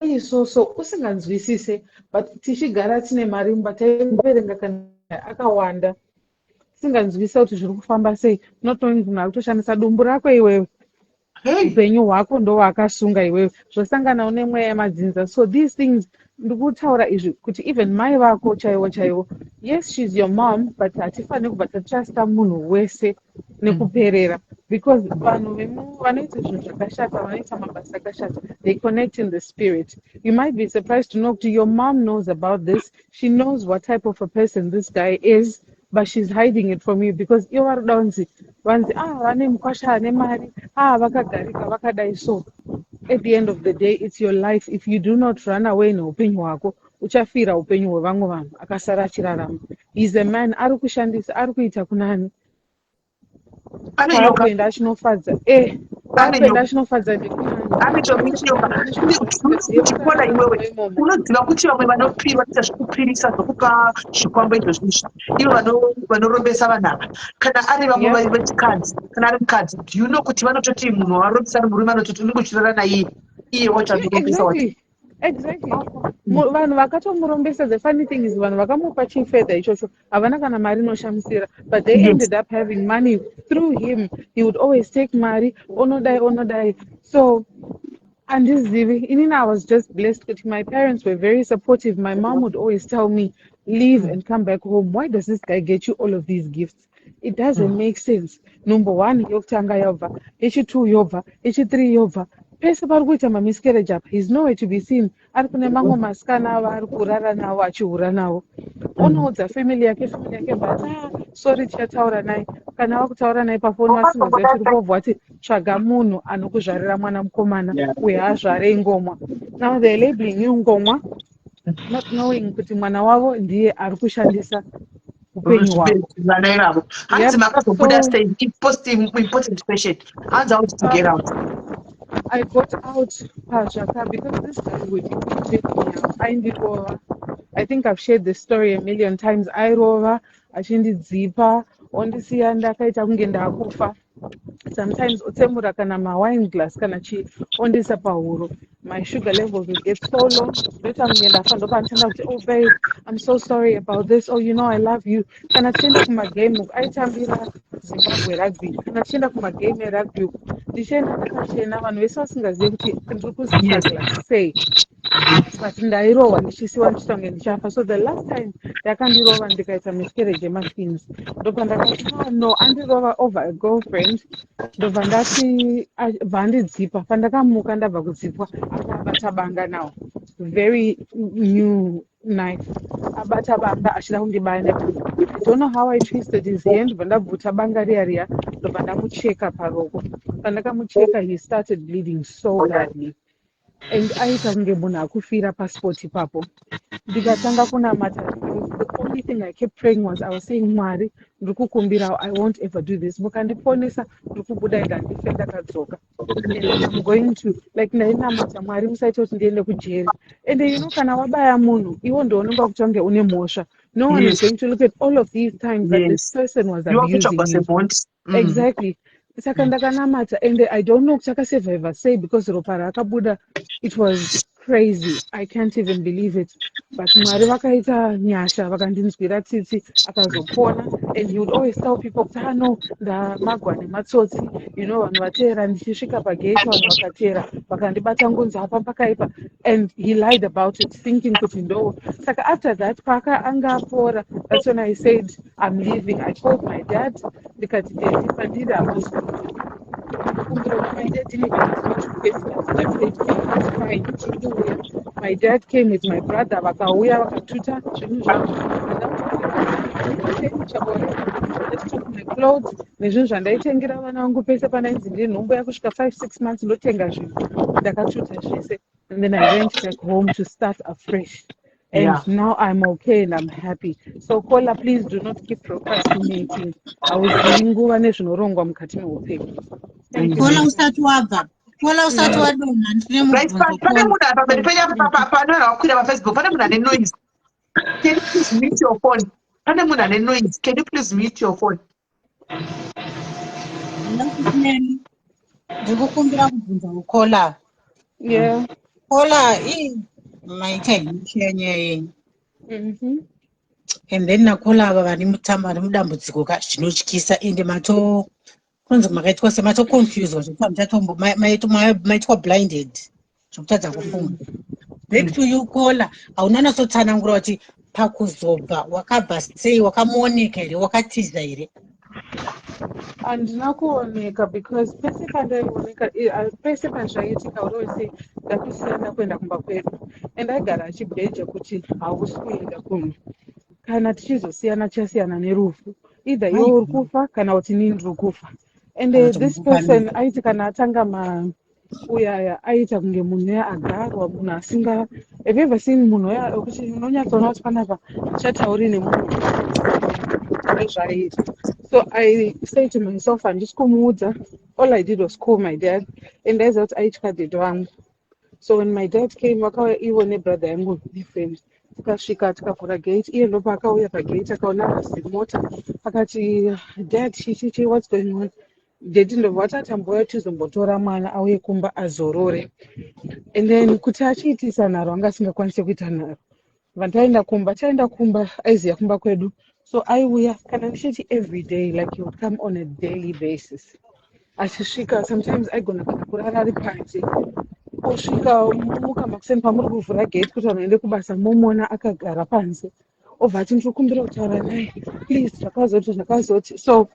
isoso usinganzwisise. But tichigara tine mari mumba, taiverenga kana akawanda, tisinganzwisisa kuti zviri kufamba sei, not knowing munhu ari kutoshandisa dumbu rako iwewe, upenyu hwako ndowaakasunga iwewe, zvosangana une mweya yemadzinza. So these things, ndikutaura izvi kuti even mai vako chaivo chaivo, yes, she's your mom, but hatifaniri kubva tatrusta munhu wese nekuperera, because vanhu vanoita zvinhu zvakashata, vanoita mabasa akashata, they connect in the spirit. You might be surprised to know kuti your mom knows about this. She knows what type of a person this guy is, but she's hiding it from you because ivo vari kuda kunzi vanzi, "Ah, vane mukwasha ane mari, ah, vakagarika, vakadai." So at the end of the day, it's your life. If you do not run away neupenyu hwako, uchafira upenyu hwevamwe vanhu akasara achirarama. He's a man ari kushandisa, ari kuita kunani kuenda achinofadza, kuenda achinofadza. Ndekuchikona iwewe unoziva kuti vamwe vanopirwa ita zvekupirisa, zvokupa zvikwambo izvozvo izvi, ivo vanorombesa vanhu ava, kana ari vamwe vechikadzi, kana ari mukadzi, do you know kuti vanototi munhu warombesa ari murume, anototi unenge uchirara naiye, iye wacho anorombesa wacho? Exactly. Vanhu vakatomurombesa, the funny thing is, vanhu vakamupa chifedha ichocho havana kana mari inoshamisira, but they ended up having money through him. He would always take mari, onodai, onodai. So andizivi, inini I was just blessed kuti my parents were very supportive. My mom would always tell me, "Leave and come back home. Why does this guy get you all of these gifts? It doesn't make sense." Number one yokutanga yobva, yechi2 yobva, yechi3 yobva, pese pari kuita mamiscarriage apa, he's nowhere to be seen. Ari kune mamwe masikana avo ari kurara navo, achihura navo. Unoudza family yake, family yake but, "Ah, sorry, tichataura naye." Kana vakutaura naye pafoni, vasingazivi tiri povhwa ati, "Tsvaga munhu anokuzvarira mwana mukomana uyo azvare ngomwa." Now they're labeling you ngomwa, not knowing kuti mwana wavo ndiye ari kushandisa upenyu hwavo. Vana ivavo, hanzi makazobuda sei? Important question, hanzi how to get out? I got out pazvaka because this guy would take me out. Aindirova. I think I've shared this story a million times. Airova, achindidzipa, ondisiya ndakaita kunge ndakufa. Sometimes otsemura kana mawine glass kana chi, ondisa pahuro. My sugar levels would get so low. Ndoita kunge ndafa, ndopanditanga kuti, "Oh babe, I'm so sorry about this. Oh, you know I love you." Kana tichienda kumagame uku, aitambira Zimbabwe rugby. Kana tichienda kumagame erugby uku, ndichienda ndakachena, vanhu vese vasingazivi kuti ndiri kustrugla sei, but ndairohwa, ndichisiwa ndichiita kunge ndichafa. So the last time yakandirova, ndikaita miscarriage yematwins, ndobva ndakati, "Ah, no." Andirova over a girlfriend, ndobva ndati, bva andidzipa. Pandakamuka ndabva kudzipwa, akabata banga now, very new knife, abata banga achida kundibaya nebanga. I don't know how I twisted his hand, bva ndabvuta banga riya riya, ndobva ndamucheka paroko. Pandakamucheka, he started bleeding so badly and aita kunge munhu akufira paspot ipapo. Ndikatanga kunamata. The only thing I kept praying was, I was saying, "Mwari, ndiri kukumbirawo, I won't ever do this. Mukandiponesa, ndiri kubuda enda, ndife ndakadzoka, and I'm going to like." Ndainamata, "Mwari, musaita kuti ndiende kujeri." And you know, kana wabaya munhu, iwo ndounonga kuita kunge une mhosva. No one is going to look at all of these times that this person was abusing you. Exactly. Saka ndakanamata, and I don't know kuti akasurviva sei, because ropa raakabuda, it was Crazy, I can't even believe it, but Mwari vakaita nyasha, vakandinzwira tsitsi, akazopona. And he would always tell people kuti, "Ah, no, ndamagwa nematsotsi, vanhu vateera ndichisvika pagate, vanhu vakateera vakandibata ngunzi apa pakaipa." And he lied about it, thinking kuti ndo. Saka after that, paka anga apora, that's when I said, "I'm leaving." I called my dad, ndikati, "Daddy, pandiri hamusi kumbira." My dad didn't even ask much questions, just said, "It's fine, tiri kuuya." My dad came with my brother, vakauya vakatuta zvinhu zvangu. Just took my clothes nezvinhu zvandaitengera vana vangu pese pandainzi ndine nhumbu yakusvika 5, 6 months, ndotenga zvinhu. Ndakatuta zvese and then I went back home to start afresh and now I'm okay and I'm happy. So Kola, please do not keep procrastinating. Hauzivi nguva nezvinorongwa mukati meupenyu. Thank you. Kola, usati wabva, Kola, usati wadonha, ndine Right, mubvunzo. pane Kola. Munhu apa pamberi penyu apa pane vanhu vakakwira paFacebook. Pane munhu ane noise. Can you please mute your phone? Pane munhu ane noise. Can you please mute your phone? Neni ndikukumbira kubvunza kuKola. Yeah. Kola, ii, maita henyu nyaya yenyu. And then naKola ava vari mutama, vari mudambudziko ka zvinotyisa, ende mato kunonzi makaitwa sematoconfuswa zvekuti hamuchatombo maitwa blinded zvekutadza kufunga. Back to you, Kola. Hauna natsotsanangura kuti pakuzobva wakabva sei? Wakamuoneka here? Wakatiza here? Handina kuoneka because pese pandaioneka, pese pazvaiitika urose ndakusiyana kuenda kumba kwedu, and aigara achibheja kuti hausi kuenda kuno, kana tichizosiyana tichasiyana nerufu, either iwe uri kufa kana kuti inini ndiri kufa. And this person aiti kana atanga ma uyaya, aita kunge munhu uya agarwa, munhu asinga. Have you ever seen munhu uya wekuti unonyatsoona kuti panapa chatauri nemunhu ndozvaiita? So I say to myself, handisi kumuudza. All I did was call my dad, and ndaiziva kuti aitya dad vangu. So when my dad came, vakauya ivo nebrother yangu nefriend. Tikasvika, tikavhura gate, iye ndopaakauya pagate, akaona mota, akati, "Dad, chichichi, what's going on?" Daddy ndobva vati, "Atambouya tizombotora mwana auye kumba azorore." And then kuti achiitisa nharo, anga asingakwanisi kuita nharo. Vandaenda kumba, taenda kumba, aiziva kumba kwedu, so aiuya kana ndichiti every day, like he would come on a daily basis. Achisvika, sometimes aigona kana kurara ari panze. Osvika, muka makuseni pamuri kuvhura gate kuti vanhu vaende kubasa, momuona akagara panze, obva ati, "Ndiri kumbira kutaura naye, please, zvakazoti zvakazoti." So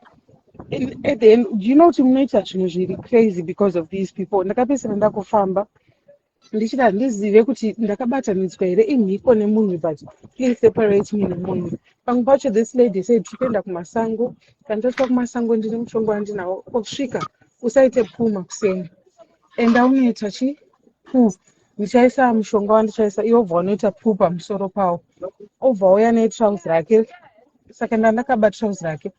at the end, do you know kuti munoita zvinhu zviri crazy because of these people? Ndakapedzisira ndakufamba ndichiti handizive kuti ndakabatanidzwa here imhiko nemunhu, but please separate me nemunhu. Pamwe pacho this lady said, "Tiri kuenda kumasango. Kana tasvika kumasango, ndine mushonga wandinawo. Osvika usaite puma kuseni, enda unoita chi poo, ndichaisa mushonga wandichaisa, iwe obva unoita poo pamusoro pawo." Obva auya netrauzi rake, saka ndandakaba trauzi rake.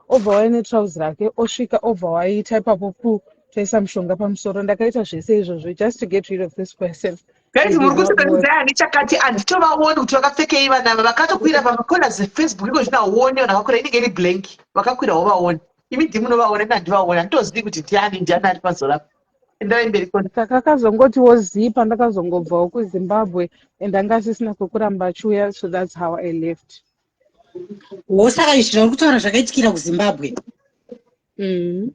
Obva auya netrauzi rake, osvika, obva waita ipapo poo, toisa mushonga pamusoro. Ndakaita zvese izvozvo just to get rid of this person. Guys, muri kuti ani chakati handitovaoni kuti vakapfekei vana ava vakatokwira pamacorners eFacebook iko zvino. Hauoni vanhu vakakwira, inenge iri blank. Vakakwira wovaoni, imi ndimunovaona, ina handivaoni, handitozivi kuti ndiani, ndiani ari pazorapa. Endai mberi kona. Saka akazongotiwo zii pandakazongobvawo kuZimbabwe, and anga asisina kwekuramba achiuya, so that's how I left. Wo, saka izvi zvauri kutaura zvakaitikira kuZimbabwe? Mm.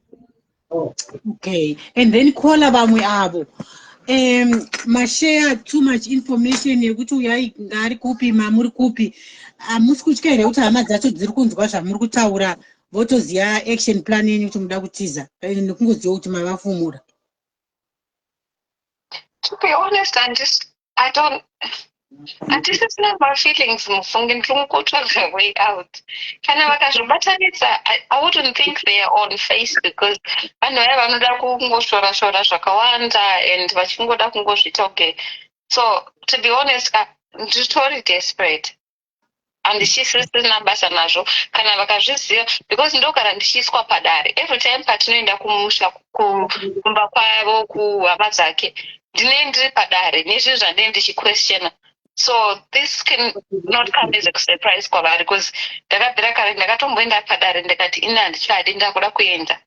Okay, and then Kola, vamwe avo mashare too much information yekuti uyai ngaari kupi, mamuri kupi. Hamusi kutya here kuti hama dzacho dziri kunzwa zvamuri kutaura, votoziva action plan yenyu kuti muda kutiza, nekungoziva kuti mavafumura? To be honest, I don't, handisisina mafeelings, mufunge. Ndiri kungotsvaga way out. Kana vakazvibatanidza, I wouldn't think they are on face, because vanhu vaya vanoda kungoshora-shora zvakawanda and vachingoda kungozviita okay. So to be honest, nditori desperate, handichisisina basa nazvo kana vakazviziva, because ndogara ndichiiswa padare every time patinoenda kumusha, kumba kwavo, kuhama dzake. Ndinee ndiri padare nezvinhu zvandinee ndichiquestiona. So this can not come as a surprise kwavari, because ndakabvira kare ndakatomboenda padare, ndikati ini handichadi, ndakuda kuenda.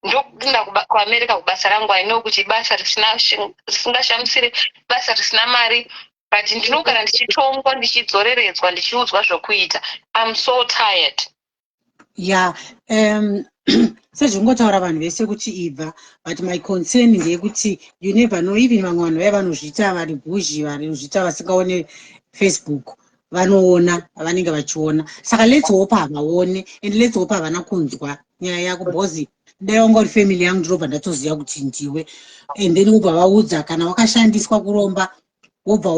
Ndokuenda kuAmerica kubasa rangu. I know kuti basa risingashamisire, basa risina mari, but ndinogara ndichitongwa, ndichidzoreredzwa, ndichiudzwa zvokuita. I'm so tired. Ya, sezvingotaura vanhu vese kuti ibva, but my concern ndeyekuti you never know. Even vamwe vanhu vaya vanozviita vari bhuzhi, vanozviita vasingaone Facebook, vanoona, vanenge vachiona. Saka let's hope havaone and let's hope havana kunzwa nyaya yako, because dai wanga uri family yangu, ndinobva ndatoziva kuti ndiwe. And then wobva vaudza kana wakashandiswa kuromba, wobva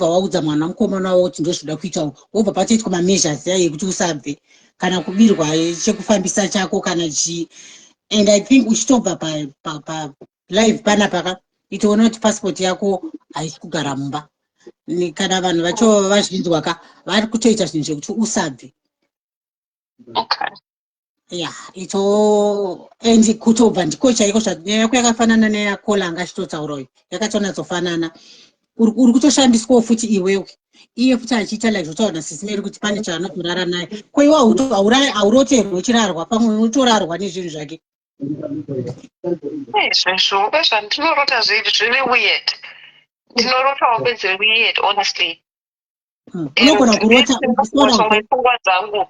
waudza mwana mukomana wavo kuti ndozvoda kuitawo, wobva patoitwa mameasures yayo ekuti usabve kana kubirwa chekufambisa chako kana chii. And I think uchitobva palive panapa ka, itoona kuti passport yako haisi kugara mumba. Kana vanhu vacho vazvinzwa ka, vari kutoita zvinhu zvekuti usabve. Ya, ito and kutobva ndiko chaiko. Nyaya yako yakafanana neyakola anga achitotaura uyu, yakatonatsofanana. Uri kutoshandiswawo futi iwewe, iye futi achiita like zvotaura naSisi Meri kuti pane chaanotorara naye. Ko iwe hauroterwi uchirarwa? Pamwe unotorarwa nezvinhu zvake. Izvezvo zvandinorota zviri weird. Ndinorota hope dziri weird, honestly. Unogona kurota. Pfungwa dzangu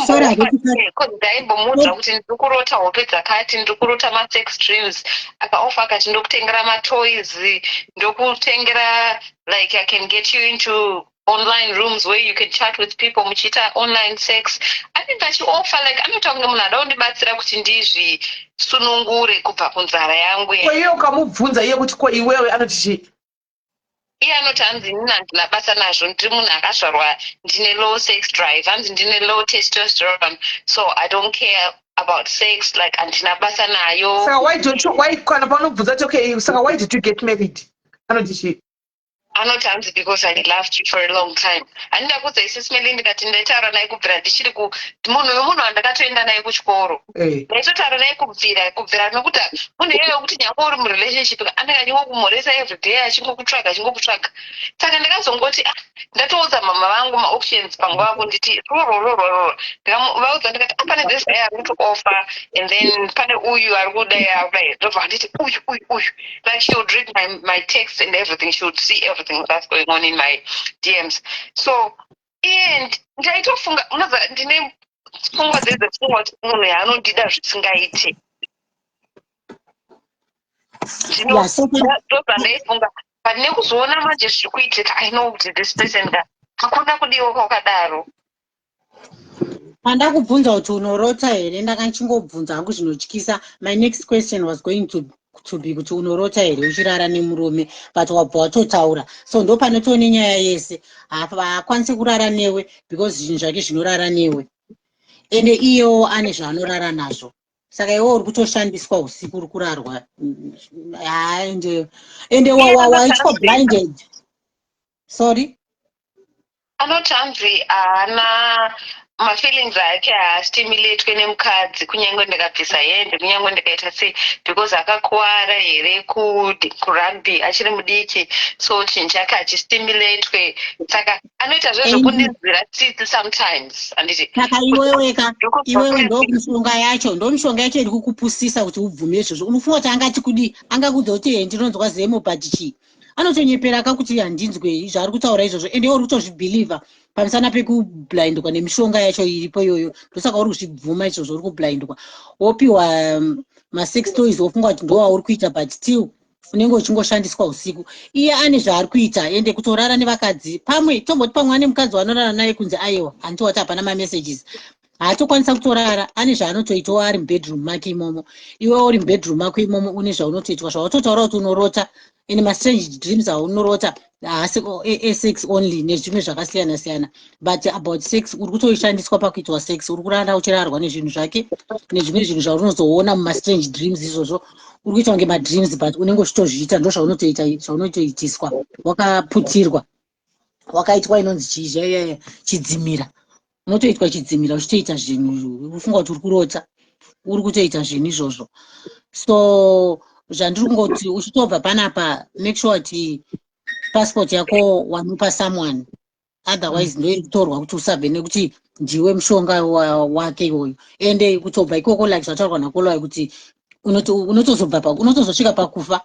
Sorry, akatombofa. Ndaimbomuudza kuti ndiri kurota hope dzakati, ndiri kurota masex dreams. Akaofa akati ndokutengera matoys, ndokutengera, like, I can get you into online rooms where you can chat with people muchiita online sex. Anenge achiofa, like, anoita kunge munhu ada kundibatsira kuti ndizvisunungure kubva kunzara yangu. Ko iye ukamubvunza iye kuti ko iwewe, anoti chii? Iye anoti hanzi inini handina basa nazvo, ndiri munhu akazvarwa ndine low sex drive, hanzi ndine low testosterone, so I don't care about sex, like, handina basa nayo. Saka why don't you, why, kana paunobvunza kuti okay, saka why did you get married, anoti chii? Anoti hanzi because I loved you for a long time. Handida kudza iSisi Meli, ndikati ndaitaura naye kubvira ndichiri ku munhu wemunhu wandakatoenda naye kuchikoro. Ndaitotaura naye kubvira nokuti munhu iyoyo kuti nyange uri murelationship, anenge achingokumhoresa everyday, achingokutsvaga, achingokutsvaga. Saka ndakazongoti, ah, ndatoudza mama vangu maoptions panguva yakunditi rororororo. Ndikavaudza ndikati, ah, pane this guy ari kutooffer and then pane uyu ari kudai, ari kudai. Ndobva nditi uyu, uyu, uyu. Like, she would read my text and everything. She would see everything that's going on in my DMs. So iye ndaitofunga, unoza ndine pfungwa dzedzefunga kuti munhu yaanondida zvisingaite. Yeah, so Ndozvandaifunga, but nekuzoona manje zviri kuitika, I know kuti this person ka, hakuna kudiwa kwakadaro. Pandakubvunza kuti unorota here, ndakachingobvunza hangu zvinotyisa. My next question was going to be kuti unorota here uchirara nemurume, but wabva watotaura. So ndo panotoone nyaya yese. Haakwanisi kurara newe because zvinhu zvake zvinorara newe, ende iyewo ane zvaanorara nazvo. Saka iwe uri kutoshandiswa usiku, uri kurarwa. Ende waitwa blinded, sorry. Anoti hanzi haana mafeelings ake, haastimulatwe nemukadzi, kunyange ndikabvisa hembe, kunyange ndikaita sei, because akakuwara here kurugby achiri mudiki, so chinhu chake hachistimulatwe. Saka anoita zvezvokundinzwira tsitsi sometimes, handiti? Saka iweweka, iwewe ndo mishonga yacho, ndo mishonga yacho iri kukupusisa kuti ubvume izvozvo. Unofunga kuti angati kudii? Angakuudza kuti he, ndinonzwa zemo, but chii? Anotonyepera kakuti handinzwe zvaari kutaura izvozvo. Ende iwe uri kutozvibhilivha pamusana pekublindwa nemishonga yacho iripo iyoyo. Ndosaka uri kuzvibvuma izvozvo. Uri kublindwa, wopiwa masex toys, wofunga kuti ndo wauri kuita, but still unenge uchingoshandiswa usiku. Iye ane zvaari kuita, ende kutorara nevakadzi pamwe, tomboti pamwe ane mukadzi wanorara naye kunze. Aiwa, handiti hapana mamessages, haatokwanisa kutorara. Ane zvaanotoitawo ari mubedroom make imomo. Iwe uri mubedroom mako imomo, une zvaunotoitwa, zvawatotaura kuti unorota. Ende mastrange dreams aunorota haasi esex only, nezvimwe zvakasiyana siyana, but about sex uri kutoishandiswa pakuitwa sex. Uri kurara uchirarwa nezvinhu zvake nezvimwe zvinhu zvaunozoona mumastrange dreams izvozvo. Uri kuita kunge madreams, but unenge uchitozviita. Ndo zvaunotoita, zvaunotoitiswa, wakaputirwa, wakaitwa inonzi chii chaiya, chidzimira. Unotoitwa chidzimira uchitoita zvinhu, ufunga kuti uri kurota, uri kutoita zvinhu izvozvo. So zvandiri kungoti, uchitobva panapa, make sure kuti passport yako wanopa someone. Otherwise ndoiri kutorwa kuti usabve, nekuti ndiwe mushonga wake iwoyo. Ende kutobva ikoko, like zvataurwa naKolwai, kuti unotozobva unotozosvika pakufa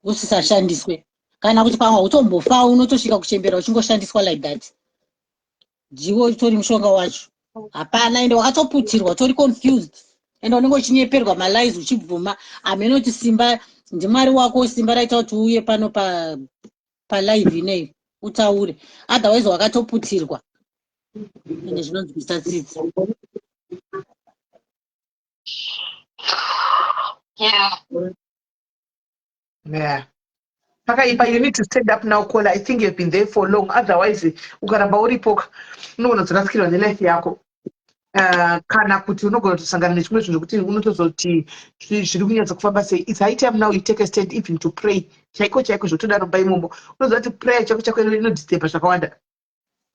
usisashandiswe, kana kuti pamwe hautombofa, unotosvika kuchembera uchingoshandiswa like that. Ndiwo utori mushonga wacho, hapana. Ende wakatoputirwa, utori confused, ende unenge uchinyeperwa malies uchibvuma. Hamene kuti simba ndimwari wako, simba raita kuti uuye pano palive ineyi utaure, otherwise wakatoputirwa. Ende zvinonzwisa tsitsi. Yeah. Pakaipa, you need to stand up now, Kola. I think you've been there for long. Otherwise, ukaramba uripo unogona kuzorasikirwa nelife yako. Kana kuti unogona kutosangana nezvimwe zvinhu zvekuti unotozoti zviri kunyatsa kufamba sei. It's high time now you take a stand, even to pray. Chaiko chaiko zvotodaro mumba imomo. Unoziva kuti prayer chako chako inodisturba zvakawanda.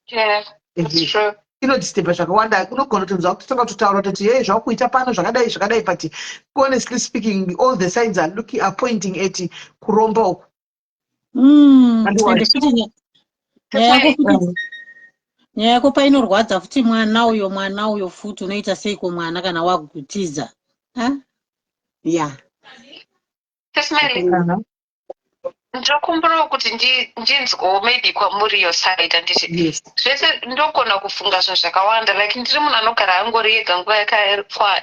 Yeah, that's true. Inodisturba zvakawanda. Unogona kutonzwa kutotanga kutotaura kutoti, "Hey, zvakuita pano zvakadai zvakadai," but honestly speaking, all the signs are pointing at kuromba uku. Ende futi nyaya yako futi, nyaya yako painorwadza futi, mwana uyo, mwana uyo futi unoita seiko mwana kana wakutiza? Ya. Sis Mary, ndokumbirawo kuti ndinzwewo maybe kwamuri your side, handiti? Yes. Zvese ndogona kufunga zvinhu zvakawanda, like ndiri munhu anogara angori ega nguva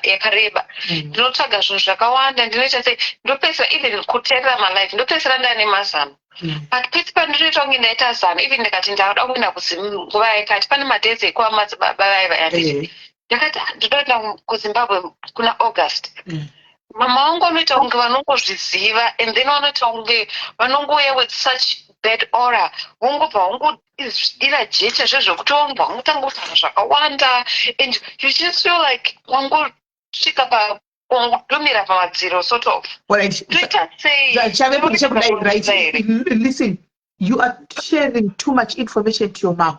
yakareba. Ndinotsvaga zvinhu zvakawanda, ndinoita sei, ndopedzisira even kuteerera malife, ndopedzisira ndaane mazano. But pese pandinoita kunge ndaita zano, even ndikati ndauda kuenda nguva yakati, pane madates ekuva madzibaba vaiva, handiti? Ndakati, "Ah, ndoda kuenda kuZimbabwe kuna August." Mama vangu vanoita kunge vanongozviziva, and then vanoita kunge vanongouya with such bad aura, vongobva vangozvidira jecha zvezvekuti wangobva wangotanga kutaura zvakawanda, and you just feel like wangosvika pa wangomira pamadziro, sort of. Alright. Toita sei? Chavepo ndechekudai, right? Here? Listen, you are sharing too much information to your mom.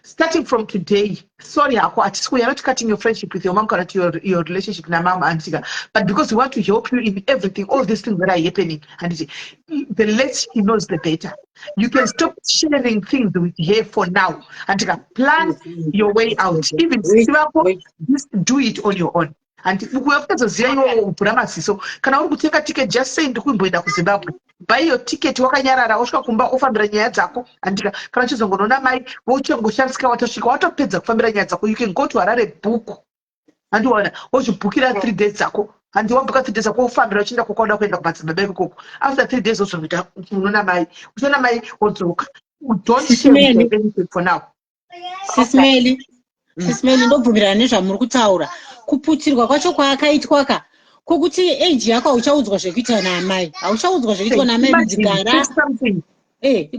Starting from today, sorry hako, hatisi, we are not cutting your friendship with your mom kana to your relationship namama, handiti? But because we want to help you in everything, all these things that are happening, handiti, the less she knows, the better. You can stop sharing things with her for now, handiti? Plan your way out. Even Wait, sivako, wait. Just do it on your own. Handi ukuya kutozoziva iwewe uvhura maziso. Kana uri kutenga ticket, just say, "Ndiri kumboenda kuZimbabwe." Buy your ticket wakanyarara, wasvika kumba ofambira nyaya dzako, handika? Kana uchizongonoona mai vochongoshandisika, watosvika watopedza kufambira nyaya dzako. You can go to Harare, book, handiwana, wozvibhukira 3 days dzako, handi? Wabhuka 3 days dzako, wofambira uchienda kwakauda kuenda kumadzibaba ikokoko. After 3 days wozonoita unoona mai, uchiona mai wodzoka. Don't share with her anything for now. Sis Meli, Sis Meli, ndobvumirana nezvamuri kutaura. Kuputirwa kwacho kwaakaitwa ka, kwokuti age yako hauchaudzwa zvekuita naamai, hauchaudzwa zvekuitwa naamai kunzi Imagine, gara say something.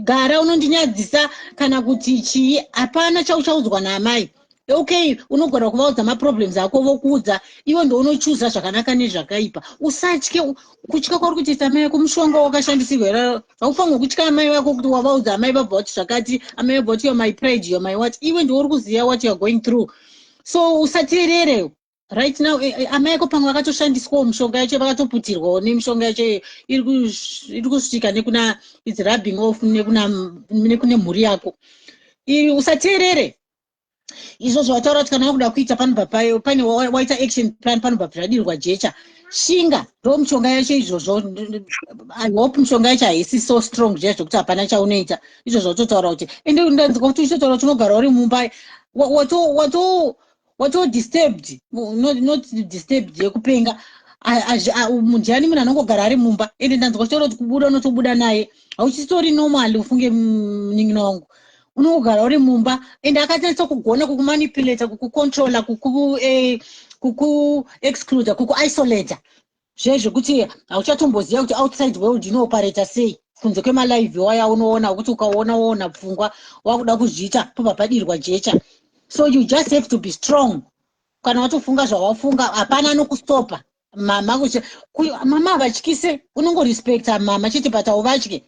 Gara unondinyadzisa kana kuti chii, hapana chauchaudzwa naamai. Okay, unogona kuvaudza maproblems ako, vokuudza iwe, ndounochuza zvakanaka nezvakaipa. Usatye. Kutya kwauri kutoita amai vako mushonga wakashandisirwa here? Haufanirwa kutya amai vako kuti wavaudza, amai vabva vati zvakati, amai vabva vati, "You're my pride, you're my what." Iwe ndiwe uri kuziva what you are going through, so usateerere right now. Amai ako pamwe vakatoshandiswawo mishonga yacho, vakatoputirwawo nemishonga yacho iri kusvika nekuna, it's rubbing off nekuna nekune mhuri yako. Usateerere izvozvo. Wataura kuti kana wakuda kuita panobva pane waita action plan, panobva zvadirwa jecha. Shinga, ndo mishonga yacho izvozvo. I hope mishonga yacho haisi so strong zviya zvokuti hapana chaunoita. Izvozvo watotaura kuti, ende ndanzwa kuti uchitotaura kuti unogara uri mumba, wato wato wato disturbed, not disturbed yekupenga. Ndiani munhu anongogara ari mumba? Ende ndanzwa uchitaura kuti kubuda unotobuda naye, hauchitori normal. Ufunge, munin'ina wangu, unongogara uri mumba, ende akatanyatsa kugona kukumanipulata, kukucontrola, kukuexcluda, kukuisolata, zve zvekuti hauchatomboziva kuti outside world inooperata sei, kunze kwemalive waya unoona kuti ukaona woona pfungwa wakuda kuzviita, pobva padirwa jecha. So you just have to be strong. Kana watofunga zvawafunga, hapana anokustopa. Mama mama havatyise, unongorespecta mama chete, but hauvatye.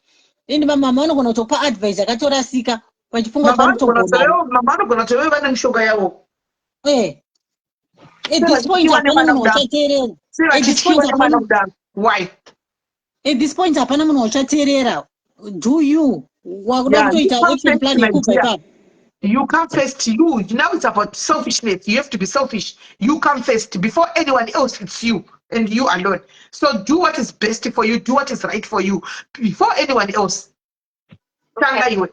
Ende vamama vanogona kutokupa advice yakatorasika vachifunga kuti Mama vari kutogona. Mama vanogona kuti vave vane mishonga yavo. At this point hapana munhu wachateerera. Sei At this point vachityiwa nemwana hapana kudaro? Why? At this point hapana munhu wachateerera. Do you wakuda Yeah, kutoita action perfect plan yekubva idea. ipapo. You come first. You now it's about selfishness. You have to be selfish. You come first before anyone else. It's you and you alone. So do what is best for you. Do what is right for you before anyone else. Tanga iwe.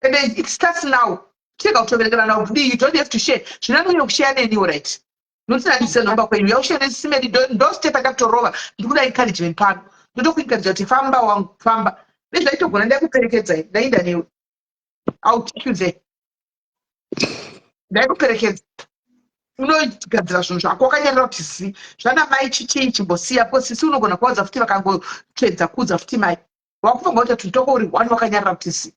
And then it starts now. Chega kutoberekana now. You don't have to share. Zvinanonyanya kushare neni, right? Nokuti handise nhomba kwenyu. Yaushare nesimedi ndo step yakatorova. Ndikuda encouragement pano. Ndotokuencourage kuti famba wangu, famba. Nezvaitogona ndaikuperekedza ndaenda newe. I'll take you there. Ndaikuperekedza. Unogadzira zvinhu zvako wakanyarira kuti zi. Zvana mai chichii chimbosiya because sisi unogona kuvaudza futi vakangotsvedza kuudza futi mai. Wakufunga kuti tutoko uri one wakanyarira kuti zi.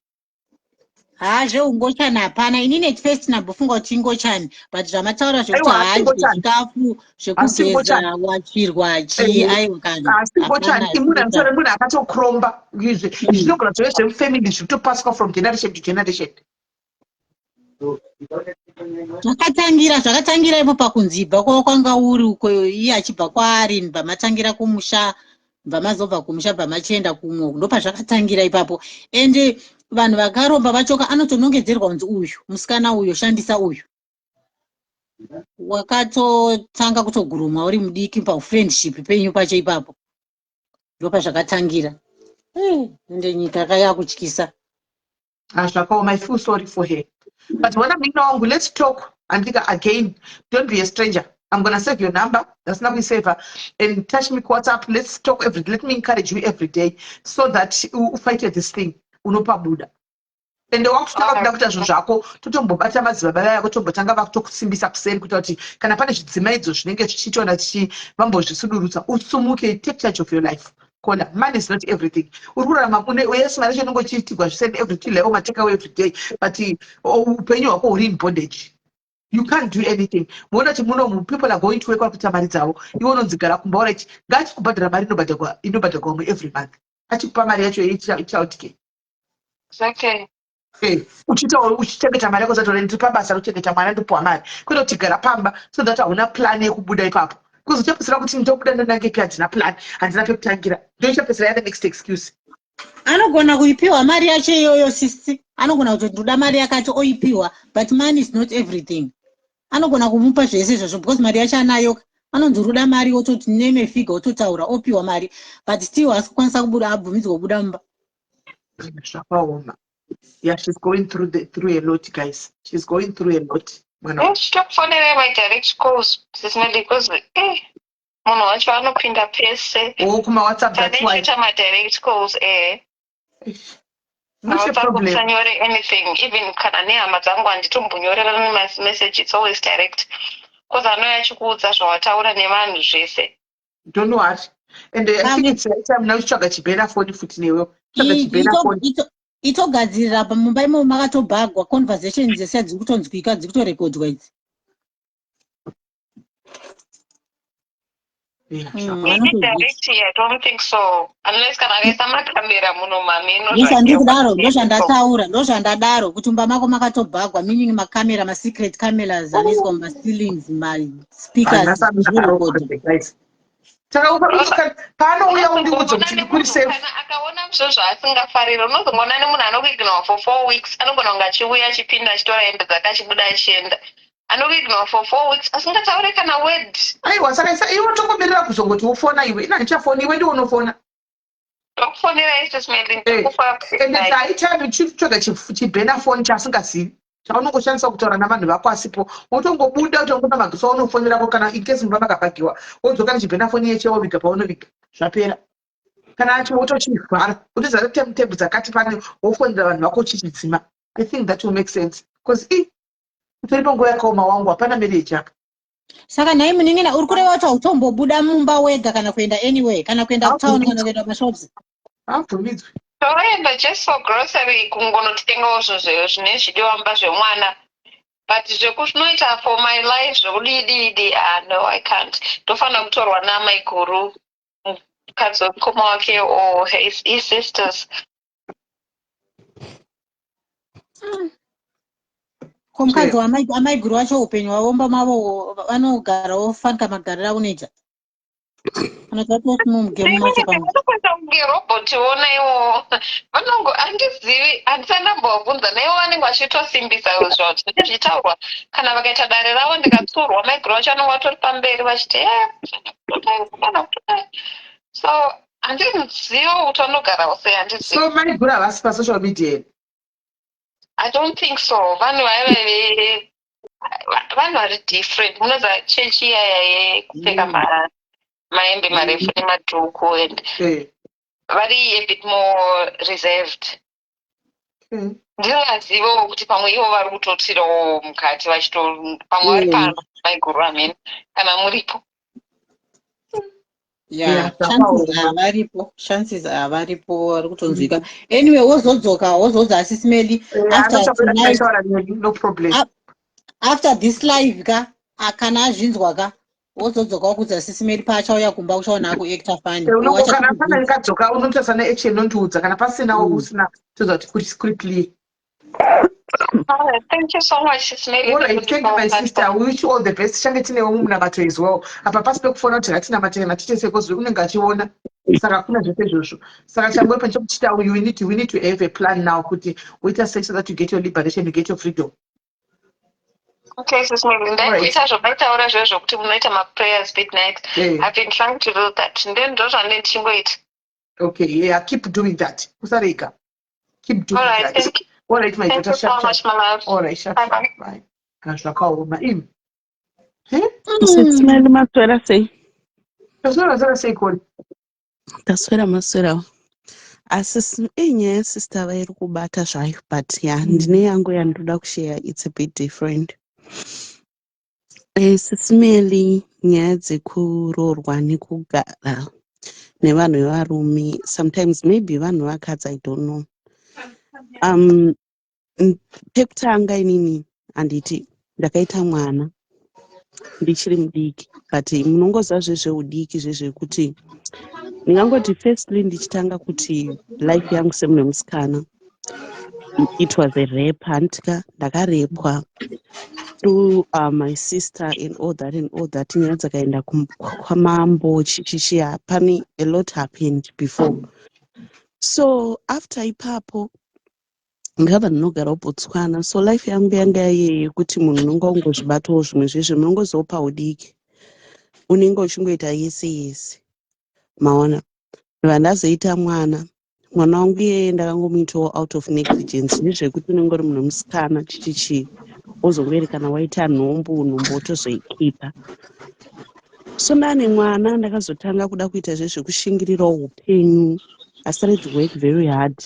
Haa zveungochani hapana. Inini at first ndambofunga kuti ingochani but zvamataura zvekuti haadye zvikafu zvekugeza wachirwa chii aiwa kana asi ngochani imunhu anotaura munhu akatokromba izvi zvinogona zvove zvemufamily zvitopaswa from generation to generation. Zvakatangira zvakatangira ipo pakunzi ibva kwakwanga uri uko iye achibva kwaari bva matangira kumusha bva mazobva kumusha bva machienda kumwe ndopazvakatangira ipapo ende vanhu vakaromba vachoka anotonongedzerwa kunzi uyu musikana uyu shandisa uyu wakatotanga kutogurumwa uri mudiki pafriendship penyu pacho ipapo ndopazvakatangira ende nyika kayakutyisa. Ah, zvakaoma. I feel sorry for her. But when I'm in wangu, let's talk. Andika again, don't be a stranger. I'm gonna save your number. That's not saver. And touch me WhatsApp. Let's talk every. Let me encourage you every day so that you fight this thing. Unopabuda. Ende wakutotanga kuda kuita zvinhu zvako totombobata madzibaba vaya kutombotanga vakutokusimbisa kuseri kuita kuti kana pane zvidzimaidzo zvinenge zvichiitwa tichi vambozvisudurutsa usumuke, take charge of your life. Kona money is not everything. Uri kurarama une yes mari yacho inenge ichiitigwa zviseni every till like take away every day, but upenyu hwako huri in bondage. You can't do anything. Muona kuti munomu people are going to work, vari kuita mari dzavo, iwe unonzi gara kumba. Alright, ngaachikubhadhara mari inobhadharwa inobhadharwa mwe every month, achikupa mari yacho yechild care. Exactly. Uchiita uchichengeta mari yako zatora ndiri pabasa rokuchengeta mwana ndopuwa mari, kwete kuti gara pamba so that hauna plan yekubuda ipapo kuzochapesera kuti ndobuda ndonangepi, handina plan, handina pekutangira, ndoichapesera yave next excuse. Anogona kuipiwa mari yacho iyoyo sisi, anogona kuti ndoda mari yakati oipiwa, but money is not everything. Anogona kumupa zvese izvozvo because mari yacho anayo. Anonzi uri mari ototi name figure ototaura opiwa mari, but still haasi kukwanisa kubuda, abvumidzwa kubuda mumba. Zvakaoma. Yeah, she's going through a lot, guys. She's going through a lot, mwana. Chitokufonera my direct calls sisina because munhu wacho anopinda pese. Oh, kuma WhatsApp, that's why. Tandichiita madirect calls. Not a problem. Kusanyore anything, even kana nehama dzangu handitombonyorera nemessage. It's always direct because anouya achikuudza zvawataura nevanhu zvese. Don't worry. And I think it's right time now uchitsvaga chibhena foni futi newe, tsvaga chibhena foni. Itogadzirira pamumba imomo makatobhagwa conversation dzese dziri kutonzwika, dziri kutorekodwa idzi. Direct, I don't think so, unless kana akaisa makamera muno mamino. Ndozvandiri kudaro, ndozvandataura, ndozvandadaro kuti mumba mako makatobhagwa, meaning makamera, masecret cameras anoiswa mumaceilings, maspeakers, zvinorekodwa. Saka paanouya undiudze kuti ndikuri safe. Kana akaona zvo zvaasingafariri, unozongoona nemunhu anokuignore for 4 weeks. Anogona kunge achiuya, achipinda, achitora hembe dzake, achibuda, achienda, anokuignore for 4 weeks asingataure kana word. Aiwa, saka isa iwe utongomirira kuzongoti wofona iwe. Ina handichafoni, iwe ndiwe unofona. Ndokufonera isismeli. Ende haitime uchitsvaga chibhena foni chaasingazivi chaunongoshandisa kutaura navanhu vako asipo, wotongobuda utongoona magisa aunofonerako kana in case mumba makabhagiwa, wodzoka nechibhena foni yeche woviga paunoviga, zvapera. Kana acho wotochivhara wotoziva timetable dzakati pane wofonera vanhu vako uchichidzima. I think that will make sense because i utori panguva yakaoma wangu, hapana marriage apa. Saka nhai munin'ina, uri kureva kuti hautombobuda mumba wega kana kuenda anywhere, kana kuenda kutown, kana kuenda kumashops? Habvumidzwi. Toenda just for grocery, kungonotengawo zvinhu zvine zvidiwa mumba zvemwana, but zvekunoita for my life zvekudididi, ah, no, I can't. Ndofanira kutorwa namaiguru mukadzi wemukoma wake or his sisters. Ko mukadzi amaiguru wacho, upenyu hwavo mumba mavo vanogarawo fanika magariro aunoita? Kana kuti mumugame macho pamwe. Vanokwanisa kunge robot ona iwo vanongo, handizivi, handisati ndambovabvunza. Naivo vanenge vachitosimbisa zvo zvinenge zvichitaurwa. Kana vakaita dare ravo, ndikatsurwa, maiguru vacho vanonge vatori pamberi vachiti, "Eh, kudai, kana kudai." So handiziviwo kuti vanogarawo sei, handizivi. So maiguru havasi pasocial media here? I don't think so. Vanhu vaiva vanhu vari different. Munoziva chechi iyaya yekupfeka maembe marefu nemadhuku and vari a bit more reserved. Ndingazivawo kuti pamwe ivo vari kutotsirawo mukati vachito, pamwe vari pano maiguru amene kana muripo. Yeah, chances are varipo, chances are varipo, vari kutonzwika. Anyway, wozodzoka, wozodza aSis Melly after tonight. No problem. After this live ka, kana azvinzwa ka, wozodzoka wakudza Sis Melly paachauya kumba, uchaona akuacta funny. Kana pana ndikadzoka, unotarisa neaction, nondiudza. Kana pasina, usina, toziva kuti kuri clear. Alright, thank you so much, Sis Melly. All right, thank you, my sister. We wish you all the best. Change tinewo mumunamato as well. Apa pasi pekufona kuti ngatinamate kana tiite sekozi unenge achiona. Saka hakuna zvese izvozvo. Saka changoipa nechekuchita, we need to have a plan now kuti uita sei so that you get your liberation, you get your freedom. Okay, Sis Melly, ndaikuita zvomaitaura zvezvo kuti munoita maprayers midnight. I've been trying to do that. Then ndo zvandine ndichingoita. Okay, yeah, keep doing that. Usarega. Keep doing All right, that. thank you. All right, my Thank daughter. you so Sharp, sharp. much, my love. All right, sharp, Bye sharp. bye. Bye. Kana zvakaoma. Imi. Eh? Sis Melly, maswera sei? Taswera, taswera sei koni? Taswera, maswerawo. Asi inyaya yesister vairi kubata zvayo, but ya, ndine yangu yandoda kushare, it's a bit different. Sis Melly, nyaya dzekuroorwa nekugara nevanhu vevarume, sometimes maybe vanhu vakadzi, I don't know. Pekutanga inini, handiti ndakaita mwana ndichiri mudiki, but munongoziva zvezveudiki zvezvekuti ndingangoti firstly ndichitanga kuti life yangu semunhu wemusikana, it was a rape, handitika? Ndakarepwa through my sister and all that and all that. Nyaya dzakaenda kwamambo, chichichi, pane a lot happened before. So after ipapo ndakabva ndinogarawo Botswana. So life yangu yanga yaiye yekuti munhu unonga ungozvibatawo zvimwe zvezvo, munongozopa udiki, unenge uchingoita yese yese, maona. Ndobva ndazoita mwana. Mwana wangu iyeye ndakangomuitawo out of negligence, nezvekuti unenge uri munhu wemusikana, chichichii, wozongoerekana waita nhumbu, nhumbu wotozoikipa. So ndane mwana, ndakazotanga kuda kuita zvezvekushingirirawo upenyu. I started to work very hard,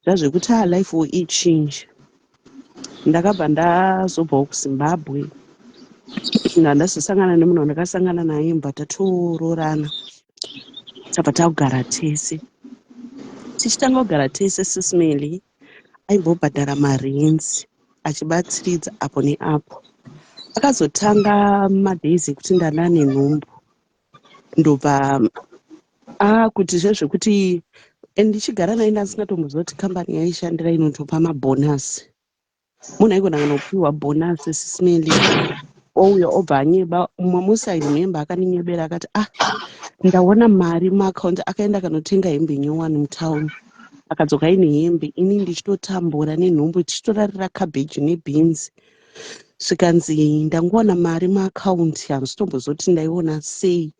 zvazvekuti a life will ichange. Ndakabva ndazobvawo kuZimbabwe, ndandazosangana nemunhu wandakasangana naye, mbva tatoroorana, tabva takugara tese. Tichitanga kugara tese, Sis Melly, aimbobhadhara marents, achibatsiridza apo neapo. Akazotanga madays ekuti ndanda nenhumbu, ndobva akuti zvezvekuti ndichigara naye ndasingatombozwa kuti kambani yaishandira inotopa mabhonasi. Munhu aigona kana kupiwa bhonasi, Sis Melly, ouya obva anyeba. Mumwe musi, I remember, akaninyebera akati, "Ah, ndaona mari muakaunti." Akaenda akanotenga hembe nyowani mutauni, akadzoka aine hembe, ini ndichitotambura nenhumbu, tichitorarira cabbage nebeans. Zvikanzi, "Ndangowana mari muakaunti, handitombozoti ndaiona sei,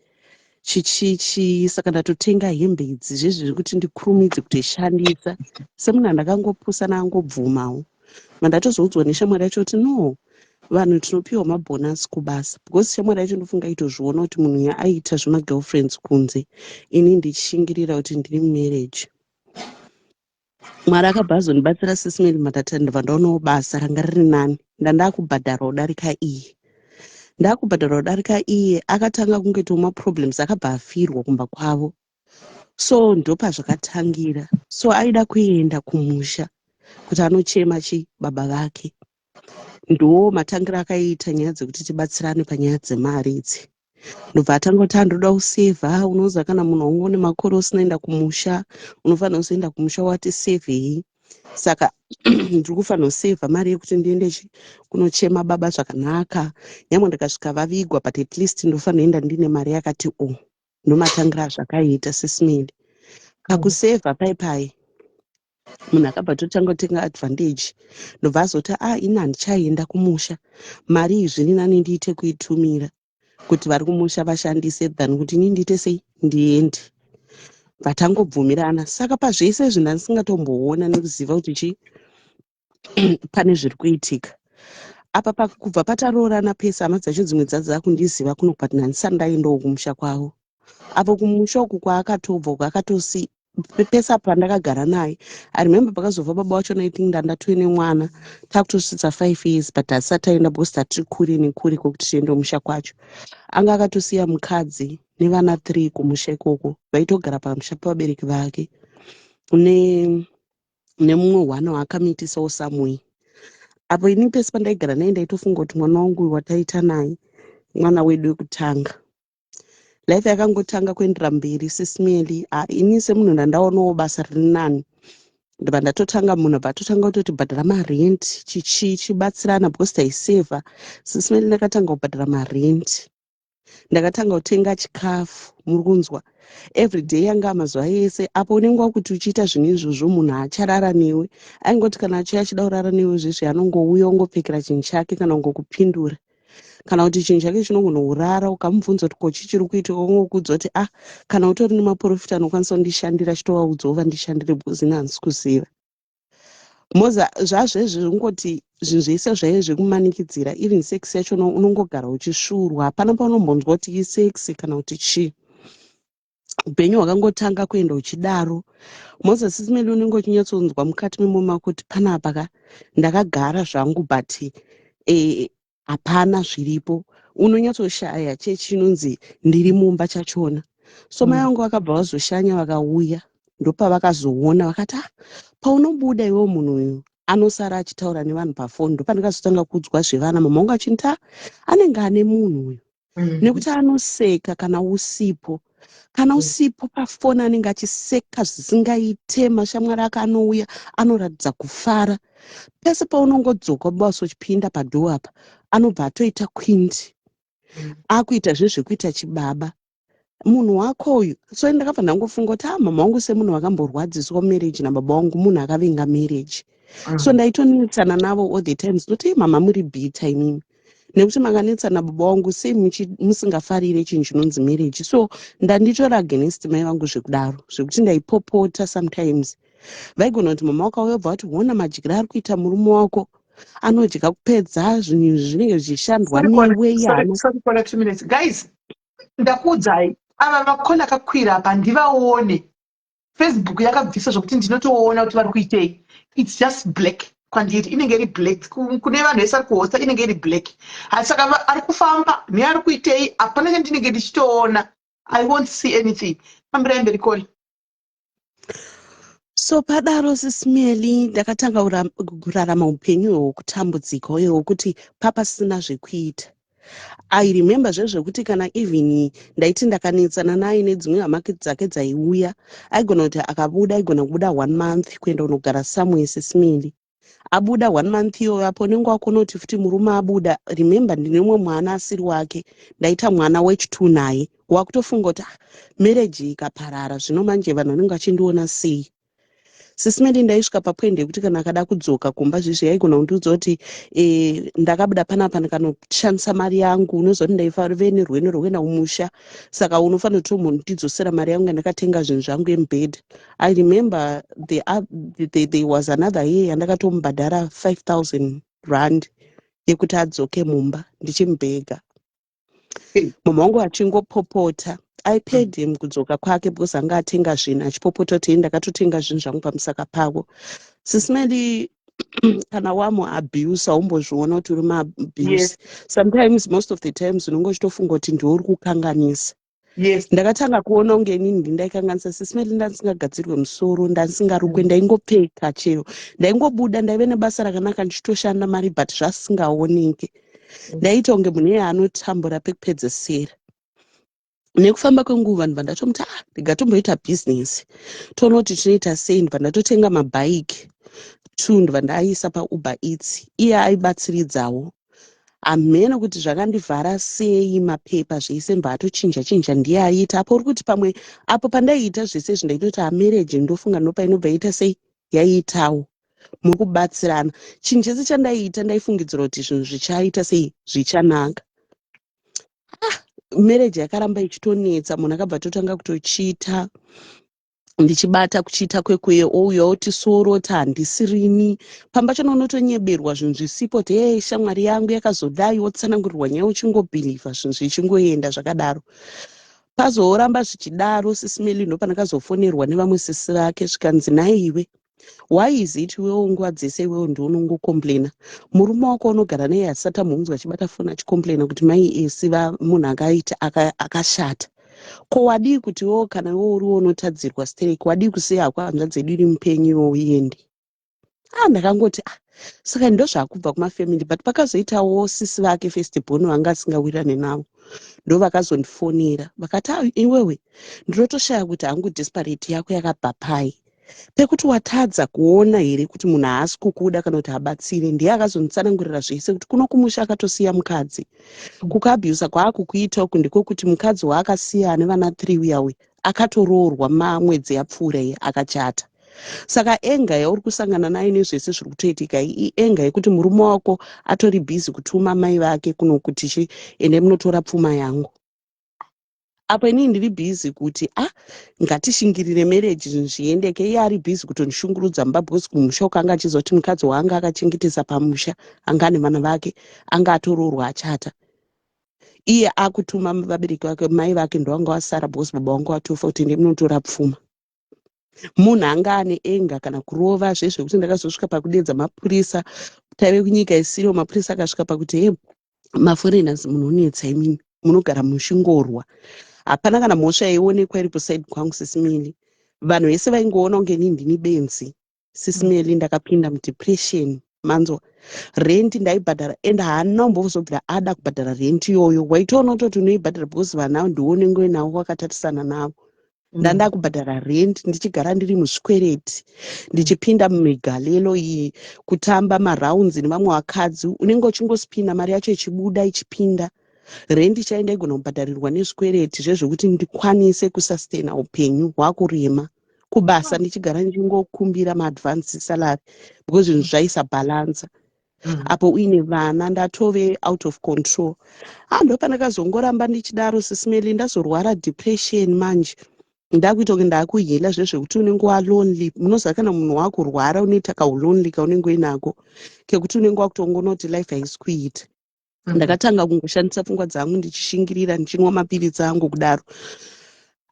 chichichi, saka ndatotenga hembe idzi zvezvi zvekuti ndikurumidze kutoishandisa." Semunhu andakangopusa, naangobvumawo. Mandatozoudzwa neshamwari yacho kuti no, vanhu tinopiwa mabhonasi kubasa, because shamwari yacho ndofunga itozviona kuti munhu uya aiita zvemagirlfriends kunze, ini ndichishingirira kuti ndiri mumarriage. Mwari akabva azondibatsira, Sis Melly, matata, ndobva ndaonawo basa ranga riri nani, ndandakubhadhara kudarika iye, ndakubhadhara kudarika iye. Akatanga kungoitawo maproblems, akabva afirwa kumba kwavo, so ndopazvakatangira. So aida kuenda kumusha kuti anochema chi baba vake. Ndo matangira akaita nyaya dzekuti tibatsirane panyaya dzemari idzi. Ndobva atanga kuti andoda kusevha. Unoziva kana munhu wanga une makore usinaenda kumusha, unofanira kuzoenda kumusha wati sevhei. Saka ndiri kufanira kusevha mari yekuti ndiende kunochema baba zvakanaka, nyangwe ndikasvika vavigwa, but at least ndofanira enda ndine mari yakati o. Ndomatangira azvakaita Sis Melly. Pakusevha pai pai munhu akabva totanga kutenga advantage ndobva azoti a ah, ini handichaenda kumusha mari iyi zviri nani ndiite kuitumira kuti vari kumusha vashandise than kuti ini ndiite sei ndiende vatangobvumirana saka pazvese izvi ndandisingatomboona nekuziva kuti chii pane zviri kuitika apa pa, kubva pataroorana pese hama dzacho dzimwe dzadzakundiziva kuno but handisati ndaendawo kumusha kwavo apo kumusha uku kwaakatobva uku akatosi pese apo pandakagara naye i remember pakazobva baba wacho i think ndandatove nemwana takutosvitsa five years but hatisati taenda because tatiri kure nekure kwekuti tiende kumusha kwacho anga akatosiya mukadzi nevana three kumusha ikoko vaitogara pamusha pevabereki vake ne nemumwe one waakamiitisawo somewhere apo ini pese pandaigara naye ndaitofunga kuti mwana wangu wataita naye mwana wedu wekutanga life yakangotanga kuendera mberi sismeli ah, ini semunhu ndandaonawo basa riri nani ndibva ndatotanga munhu abva atotanga kutoti bhadhara marent chichi chibatsirana because taisevha sismeli ndakatanga kubhadhara marent ndakatanga kutenga chikafu muri kunzwa everyday yanga mazuva ese apo unenge wakuti uchiita zvinhu izvozvo munhu haacharara newe aingoti kana achiya achida kurara newe zvezvi anongouya ongopfekera chinhu chake kana kungokupindura kana kuti chinhu chake chinongonourara ukamubvunza kuti ko chichiri kuitika ongokuudza kuti ah kana utori nemaprofita anokwanisa kundishandira chitovaudzawo vandishandire because ini handisi kuziva Moza zvazvezvi ungoti zvinhu zvese zvaive zvekumanikidzira even sex yacho unongogara uchisvuurwa hapana paunombonzwa kuti isex kana kuti chii upenyu hwakangotanga kuenda uchidaro Moses simeli unenge uchinyatsonzwa mukati memoyo mako kuti panapa ka ndakagara zvangu but eh, hapana zviripo unonyatsoshaya chechinonzi ndiri mumba chachona so mai vangu vakabva vazoshanya vakauya ndopavakazoona vakati ah paunobuda iwewo munhu uyu anosara achitaura nevanhu pafoni ndopandakazotanga kuudzwa zvevana mama vangu achinti ah anenge ane munhu uyu nekuti anoseka kana usipo kana usipo pafoni anenge achiseka zvisingaite mashamwari ake anouya anoratidza kufara pese paunongodzoka basa uchipinda padhoo apa anobva atoita kwindi akuita zvezvekuita chibaba munhu wako uyu so ndakabva ndangofunga kuti ah mama wangu semunhu vakamborwadziswa marriage nababa wangu munhu akavenga marriage so ndaitonetsana navo all the times noti mama muri bitter imimi nekuti makanetsana baba wangu sei musingafarire chinhu chinonzi marriage so ndanditori against mai vangu zvekudaro zvekuti ndaipopota sometimes vaigona kuti mama wakauya obva vati hona madyiro ari kuita murume wako anodya kupedza zvinhu zvinenge zvichishandwa newe yana guys ndakuudzai ava makona akakwira apa ndivaone Facebook yakabvisa zvekuti ndinotoona kuti vari kuitei its just black kwandiri inenge iri black kune vanhu vese ari kuhosta inenge iri black saka ari kufamba neari kuitei hapana chandinenge ndichitoona i won't see anything fambirai mberi koli so padaro sismeli ndakatanga kurarama upenyu hwokutambudzika uye hwokuti papasina zvekuita I remember zvezvekuti kana even ndaiti ndakanetsana naye nedzimwe hama dzake dzaiuya aigona kuti akabuda aigona kubuda one month kuenda kunogara somewhere sesimili abuda one month iyoyo apo unenge wakuona kuti futi murume abuda remember ndine umwe mwana asiri wake ndaita mwana wechitwo naye wakutofunga kuti ah, marriage ikaparara zvino manje vanhu vanenge vachindiona sei Sisi Melly ndaisvika papoint yekuti kana akada kudzoka kumba zvezvi yaigona kundiudza kuti e, ndakabuda panapa ndikanoshandisa mari yangu unoziva kuti ndaive nerwendo rwekuenda kumusha saka unofanira kuti umbondidzosera mari yangu yandakatenga zvinhu zvangu yemubhedha i remember the, the, the, there was another year yandakatomubhadhara 5000 rand yekuti adzoke mumba ndichimubhega mumwe wangu achingopopota i paid him kudzoka kwake because anga atenga zvinhu achipopota kuti ndakatotenga zvinhu zvangu pamusaka pako sismeli kana wamuabuse aumbozviona kuti uri maabuse yes. sometimes most of the times unenge uchitofunga kuti ndiwe uri kukanganisa yes. ndakatanga kuona kunge inini ndindaikanganisa sismeli ndandisingagadzirwe musoro ndandisingarukwe ndaingopfeka chero ndaingobuda ndaive nebasa rakanaka ndichitoshanda mari but zvasingaoneke ndaiita kunge munhu iye anotambura pekupedzesera nekufamba kwenguva ndibva ndatomuti ah ndingatomboita bhizinesi toona kuti tinoita sei ndibva ndatotenga mabhaiki two ndibva ndaaisa pauber eats iye aibatsiridzawo Hamheno kuti zvakandivhara sei mapepa zvese mbva atochinja chinja ndiye aiita apo uri kuti pamwe apo pandaiita zvese izvi ndaitoti amarriage ndofunga ndopainobva yaita sei yaiitawo muri kubatsirana chinhu chese chandaiita ndaifungidzira kuti zvinhu zvichaita sei zvichanaka. Ah, marriage yakaramba ichitonetsa munhu akabva totanga kutochita ndichibata kuchiita kwekuye ouya oti sorota handisirini pamba chona unotonyeberwa zvinhu zvisipo kuti hey shamwari yangu yakazodai wotsanangurirwa nyaya uchingobhilivha zvinhu zvichingoenda zvakadaro. Pazoramba zvichidaro sisi Meli ndopandakazofonerwa nevamwe sisi vake zvikanzi nhaiwe why is it iwewo nguva dzese iwewo ndiwe unongocomplaina murume wako unogara naye asati amunzwa achibata foni achicomplaina kuti mai esi munhu akaita akashata ko wadii kuti iwewo kana iwewo uriwo unotadzirwa stereki wadii kusiya hako hanzvadzi yedu iri mupenyu iwewo uende. Ah, ndakangoti ah, saka ndozvakubva kumafamily but pakazoitawo sisi vake first born vanga asingawirirane navo ndovakazondifonera vakati ah, iwewe ndinotoshaya kuti hangu desperate yako yakabva pai pekuti watadza kuona here kuti munhu haasi kukuda kana kuti habatsire. Ndiye akazonditsanangurira zvese kuti kuno kumusha akatosiya mukadzi kukuabhusa kwaakukuita uku ndikokuti mukadzi waakasiya ane vana 3 uya uya akatoroorwa mamwedzi yapfuura iyi akachata. Saka enga yauri kusangana nayo nezvese zviri kutoitika iyi ienga yekuti murume wako atori busy kutuma mai vake kuno kuti chi ende munotora pfuma yangu. Apo inini ndiri busy kuti ah ngatishingirire marriage zvinhu zviendeke iye ari busy kutondishungurudza mumba because kumusha uko anga achiziva kuti mukadzi waanga akachengetesa pamusha anga ane vana vake anga atoroorwa achata. Iye akutuma vabereki vake mai vake ndovanga vasara because baba vangu vatofa kuti ende munotora pfuma. Munhu anga ane enga kana kurova zvezvekuti ndakazosvika pakudedza mapurisa taive kunyika isiriyo mapurisa akasvika pakuti he maforeigners munonetsa imimi munogara muchingorwa. Hapana kana mhosva yaionekwa iri kusaidi kwangu Sisi Meli. Vanhu vese vaingoona kunge inini ndini benzi. Sisi Meli ndakapinda mudepression manzwa rent ndaibhadhara and haana kumbozobvira ada kubhadhara rent iyoyo waitoona kutoti unoibhadhara because vanhu avo ndiwo unenge uinavo wakatarisana navo. Ndanda kubhadhara rent ndichigara ndiri muzvikwereti ndichipinda mumigalelo iyi kutamba marounds nevamwe vakadzi unenge uchingospina mari yacho ichibuda ichipinda rent chai ndaigona kubhadharirwa nezvikwereti zvezvekuti ndikwanise kusustaina upenyu hwakurema kubasa ndichigara ndichingokumbira maadvance salary because zvinhu zvaisabhalansa. Apo uine vana ndatove out of control. Ah, ndopandakazongoramba ndichidaro Sisi Meli ndazorwara depression manje ndakuita kunge ndakuhila zvezvekuti unenge walonely. Munoziva kana munhu wakurwara unoita kaulonely kaunenge uinako kekuti unenge wakutongoona kuti life haisi kuita. Ndakatanga kungoshandisa pfungwa dzangu ndichishingirira ndichinwa mapiritsi angu kudaro.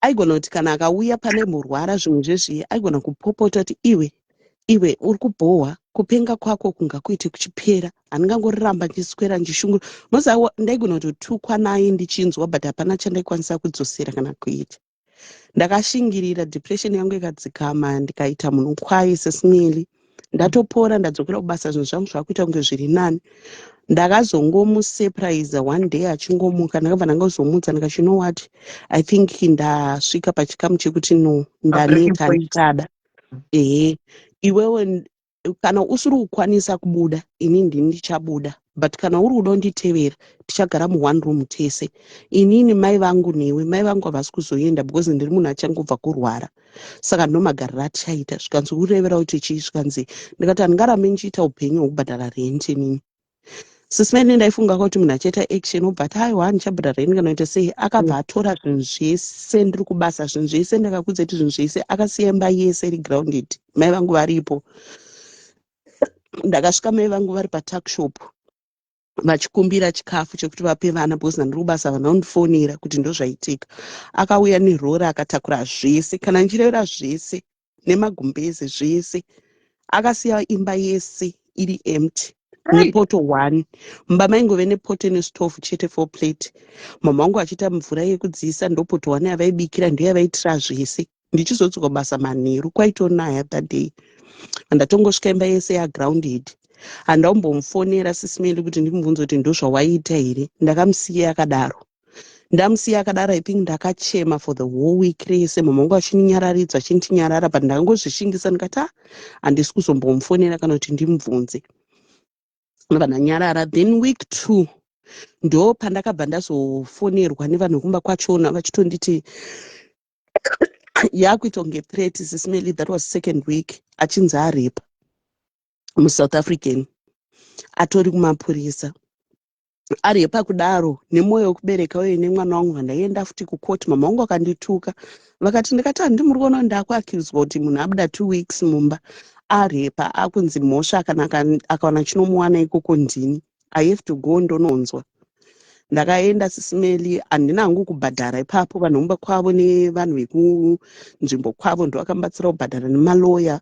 Aigona kuti kana akauya pane mborwara zvimwe zvezviye aigona kupopota kuti iwe iwe uri kubhohwa kupenga kwako kungakuite kuchipera handingangoramba ndichiswera ndichishungura. Moziva ndaigona kutotukwa naye ndichinzwa but hapana chandaikwanisa kudzosera kana kuita. Ndakashingirira depression yangu ikadzikama ndikaita munhu kwaye Sisi Meli. Ndatopora ndadzokera kubasa zvinhu zvangu zvakuita kunge zviri nani. Ndakazongomusurprise one day achingomuka ndakabva ndangozomutsa ndikati you know what I think ndasvika pachikamu chekuti no ndaneta handichada. Ehe iwewe kana usiri kukwanisa kubuda ini ndini ndichabuda but kana uri kuda kunditevera tichagara muone room tese inini mai vangu newe mai vangu havasi kuzoenda because ndiri munhu achangobva kurwara saka ndomagariro atichaita. Zvikanzi urevera kuti chii zvikanzi ndikati handingarambe ndichiita upenyu hwekubhadhara rent inini. Sisi Meli ndaifunga kuti munhu achaita action obva ati aiwa handichabhadhara rent kana kuita sei akabva atora zvinhu zvese ndiri kubasa zvinhu zvese ndakakudza kuti zvinhu zvese akasiya imba yese iri grounded mai vangu varipo. Ndakasvika mai vangu vari patuckshop vachikumbira chikafu chekuti vape vana because ndandiri kubasa vanhu vanondifonera kuti ndozvaitika. Akauya nerori akatakura zvese kana ndichirevera zvese nemagumbeze zvese akasiya imba yese iri empty nepoto 1 mumba maingove nepoto nestofu chete 4 plate. Mama vangu vachiita mvura yekudziisa ndopoto 1 yavaibikira ndiyo yavaitira zvese. Ndichizodzoka basa manheru kwaitonaya that day. Ndatongosvika imba yese yagrounded. Handaumbomufonera Sisi Meli kuti ndimubvunze kuti ndozvawaiita here. Ndakamusiya akadaro. Ndamusiya akadaro I think ndakachema for the whole week rese mama vangu vachininyararidza vachindinyarara but ndakangozvishingisa ndikati ah handisi kuzombomufonera kana kuti ndimubvunze. Ndobva ndanyarara. Then week 2 ndo pandakabva ndazofonerwa nevanhu vekumba kwachona vachitonditi yakuita kunge threat. Sis Melly, that was second week achinzi arepa muSouth African, atori kumapurisa, arepa kudaro. Nemwoyo wekubereka uye nemwana wangu, vandaienda futi kukoti. Mama vangu akandituka, vakati, ndikati, "Handi muri kuona ndakuaccuswa kuti munhu abuda 2 weeks mumba arepa, akunzi mhosva. Kana akawana chinomuwana ikoko ndini. I have to go ndononzwa." Ndakaenda, Sis Melly. Handina hangu kubhadhara ipapo. Vanhu vomba kwavo nevanhu vekunzvimbo kwavo ndo vakamubatsira kubhadhara nemaloya.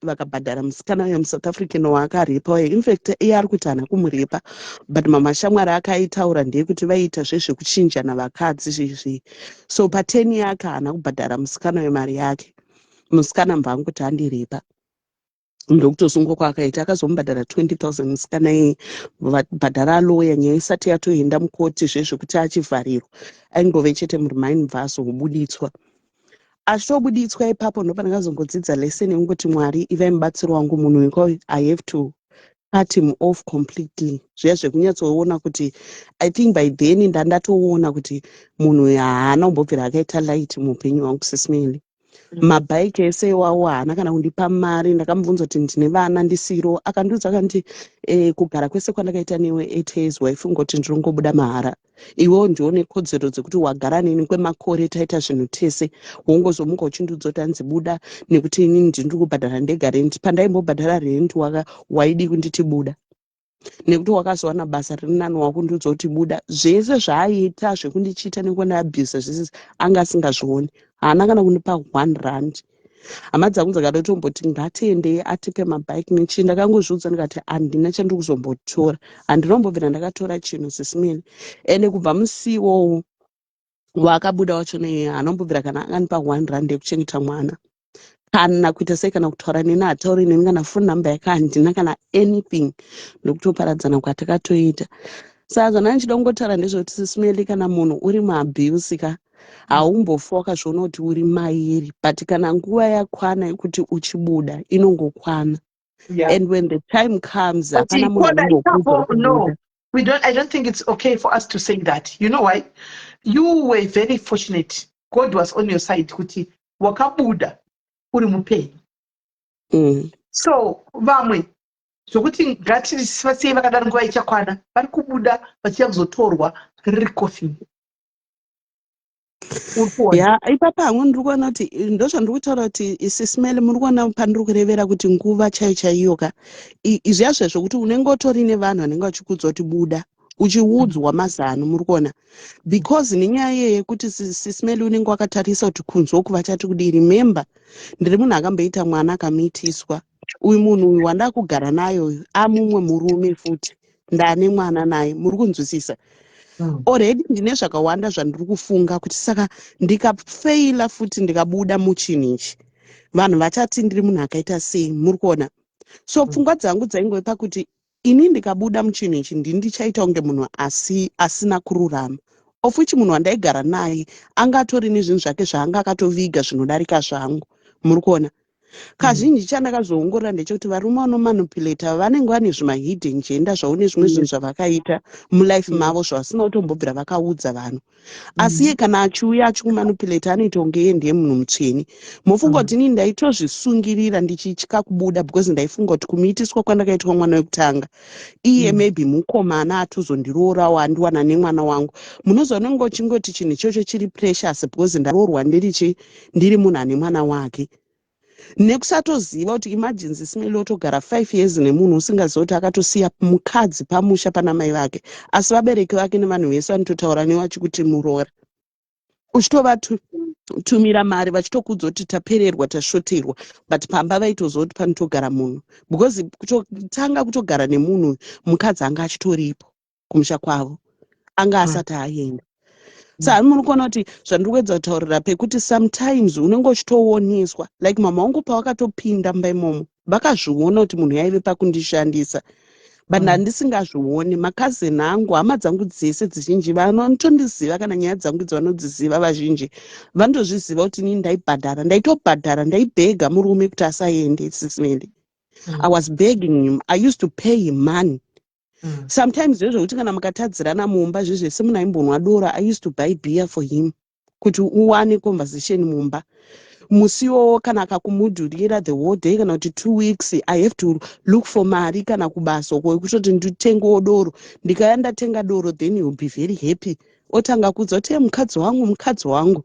Vakabhadhara musikana uyo muSouth African waakarepa uyo. Infact, iye ari kuti haana kumurepa, but mamashamwari akaitaura ndeyekuti vaiita zvezvekuchinjana vakadzi zvezvi. So pateni yake haana kubhadhara musikana uyo mari yake. Musikana mbva anguti andirepa, ndokutosungwa kwaakaita. Akazomubhadhara 20 000 musikana iyeye, vabhadhara loya. Nyaya isati yatoenda mukoti, zvezvekuti achivharirwa, aingove chete muremand, bva azobuditswa. Achitobuditswa ipapo ndopandakazongodzidza lesson yekungoti, "Mwari, ivai mubatsiri wangu. Munhu wekauyu, I have to cut him off completely." Zviya zvekunyatsoona kuti I think by then ndandatoona kuti munhu uyu haana kumbobvira akaita light muupenyu hwangu. Sis Melly, mabhaiki ese iwawo haana kana kundipa mari. Ndakamubvunza kuti ndine vana ndisiro. Akandiudza akanditi, "Kugara kwese kwandakaita newe 8 years, waifunga kuti ndirongobuda mahara? Iwewo ndione kodzero dzekuti wagara neni kwemakore, taita zvinhu tese, wongozomuka uchindiudza kuti anzi buda nekuti inini ndiri kubhadhara ndega rent. Pandaimbobhadhara rent waidi kunditi buda nekuti wakazowana basa riri nani, wakundiudza kuti buda." Zvese zvaaiita zvekundichita nekundiabhusa zvese anga asingazvioni. Haana kana kundipa R1. Hama dzangu dzakada kutomboti ngatiendei atipe mabhaiki nechii. Ndakangozviudza ndikati handina chandiri kuzombotora, handinombobvira ndakatora chinhu, Sis Melly. Ende kubva musi iwowo waakabuda wacho neiye, haanombobvira kana akandipa R1 yekuchengeta mwana, kana kuita sei, kana kutaura neni hatauri neni, kana phone number yake handina, kana anything. Ndokutoparadzana kwatakatoita. Saka zvandanga ndichida kungotaura ndezvekuti, Sis Melly, kana munhu uri muabuse ka, haumbofa wakazviona kuti uri mairi, but kana nguva yakwana yekuti uchibuda, inongokwana. And when the time comes, But hapana munhu Ikona anongokuudza ipapo, kuti no. buda. We don't I don't think it's okay for us to say that. You know why? You were very fortunate. God was on your side kuti wakabuda uri mupenyu. So vamwe zvokuti ngatisivasiyei vakadaro, nguva ichakwana vari kubuda vachiya kuzotorwa riri coffin. Uri kuona? Ya, ipapa hamwe ndiri kuona kuti ndozvandiri kutaura kuti, Sis Melly, muri kuona pandiri kurevera kuti nguva chaiyo chaiyo ka, zviya zvezvokuti unenge utori nevanhu vanenge vachikuudza kuti buda, uchiudzwa mazano, muri kuona? Because nenyaya iye yekuti, Sis Melly, unenge wakatarisa kuti kunze uku vachati kudii. Remember, ndiri munhu akamboita mwana akamitiswa. Uyu munhu uyu wandakugara naye uyu amumwe murume futi, ndane mwana naye, muri kunzwisisa? Already ndine zvakawanda zvandiri kufunga kuti saka ndikafeila futi, ndikabuda muchinhu ichi, vanhu vachati ndiri munhu akaita sei? Muri kuona? So pfungwa dzangu dzaingove pakuti ini ndikabuda muchinhu ichi, ndini ndichaita kunge munhu asi asina kururama, of which munhu wandaigara naye anga atori nezvinhu zvake zvaanga akatoviga zvinodarika zvangu, muri kuona? Kazhinji chandakazoongorora ndechekuti varume vanomanipulata vanenge vane zvimahidden gender zvavo nezvimwe zvinhu zvavakaita mulife mavo zvavasina kutombobvira vakaudza vanhu. Asi iye kana achiuya achikumanipulata, anoita kunge iye ndiye munhu mutsvene. Mofunga kuti inini ndaitozvisungirira ndichitya kubuda because ndaifunga kuti kumiitiswa kwandakaitwa mwana wekutanga, iye maybe mukomana atozondiroorawo, andiwana nemwana wangu. Munoziva, unenge uchingoti chinhu ichocho chiri precious because ndaroorwa ndiri chi ndiri munhu ane mwana wake, nekusatoziva kuti, imagine, Sis Melly, otogara 5 years nemunhu usingazivi kuti akatosiya mukadzi pamusha pana mai vake, asi vabereki vake nevanhu vese vanototaura newe vachikuti muroora, uchitovatumira mari, vachitokudza kuti tapererwa, tashoterwa, but pamba vaitoziva kuti panotogara munhu, because kutotanga kutogara nemunhu, mukadzi anga achitoripo kumusha kwavo, anga asati aenda. Saka muri kuona kuti zvandiri kuedza kutaurira pekuti sometimes unenge uchitooneswa, like mama vangu pavakatopinda mumba imomo, vakazviona kuti munhu yaive pakundishandisa, but handisingazvioni. Makazini angu, hama dzangu dzese dzizhinji vanotondiziva, kana nyaya dzangu idzi vanodziziva vazhinji, vanotozviziva kuti inini ndaibhadhara, ndaitobhadhara, ndaibhega murume kuti asaende, Sis Melly. I was begging him. I used to pay him money sometimes. Zvezvokuti kana mukatadzirana mumba zvezvese, munhu aimbonwa doro, I used to buy beer for him kuti uwane conversation mumba musi iwowo. Kana akakumudhurira the whole day kana kuti 2 weeks, I have to look for mari kana kubasa uko yekutoti nditengewo doro. Ndikaya ndatenga doro, then he will be very happy, otanga kudza kuti, "E, mukadzi wangu, mukadzi wangu."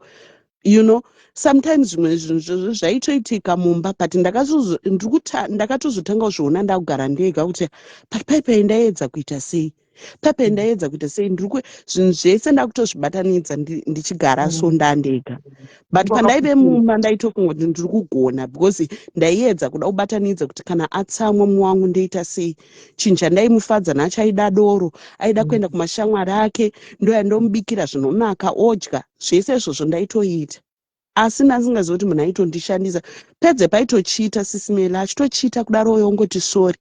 Sometimes zvimwe zvinhu zvozvo zvaitoitika mumba, but ndakatozotanga kuzviona ndakugara ndega kuti, but paipai ndaedza kuita sei, paipai ndaedza kuita sei? Zvinhu zvese ndakutozvibatanidza ndichigara so ndandega. But pandaive mumba ndaitofunga kuti ndiri kugona, because ndaiedza kuda kubatanidza kuti kana atsamwa mumwe wangu ndoita sei. Chinhu chandaimufadza nacho, aida doro, aida kuenda kumashamwari ake, ndoya ndomubikira zvinonaka odya. Zvese izvozvo ndaitoita, asi ndasingazivi kuti munhu aitondishandisa. Pedze paitochiita, Sis Melly, achitochiita kudaro ongoti sorry.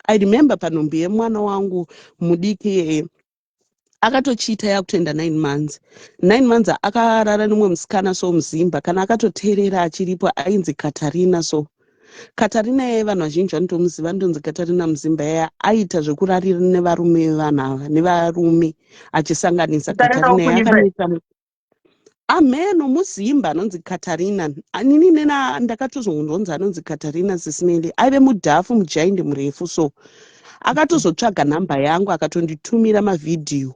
I remember panhumbi yemwana wangu mudiki, akatochiita yakutoenda 9 months, 9 months, akarara nemumwe musikana so muzimba. Kana akatoteerera achiripo, ainzi Katarina. So Katarina yai, vanhu vazhinji vanotomuziva, ndonzi Katarina muzimba yaya aiita zvekurarira nevarume vevanhu ava, nevarume achisanganisa. Katarina Katarina wokunyimba? yakanoita ameno muzimba anonzi Katarina. Inini nena ndakatozongonzonzi anonzi Katarina. Sis Melly, aive mudhafu, mujaindi murefu. So akatozotsvaga nhamba yangu, akatonditumira mavhidhiyo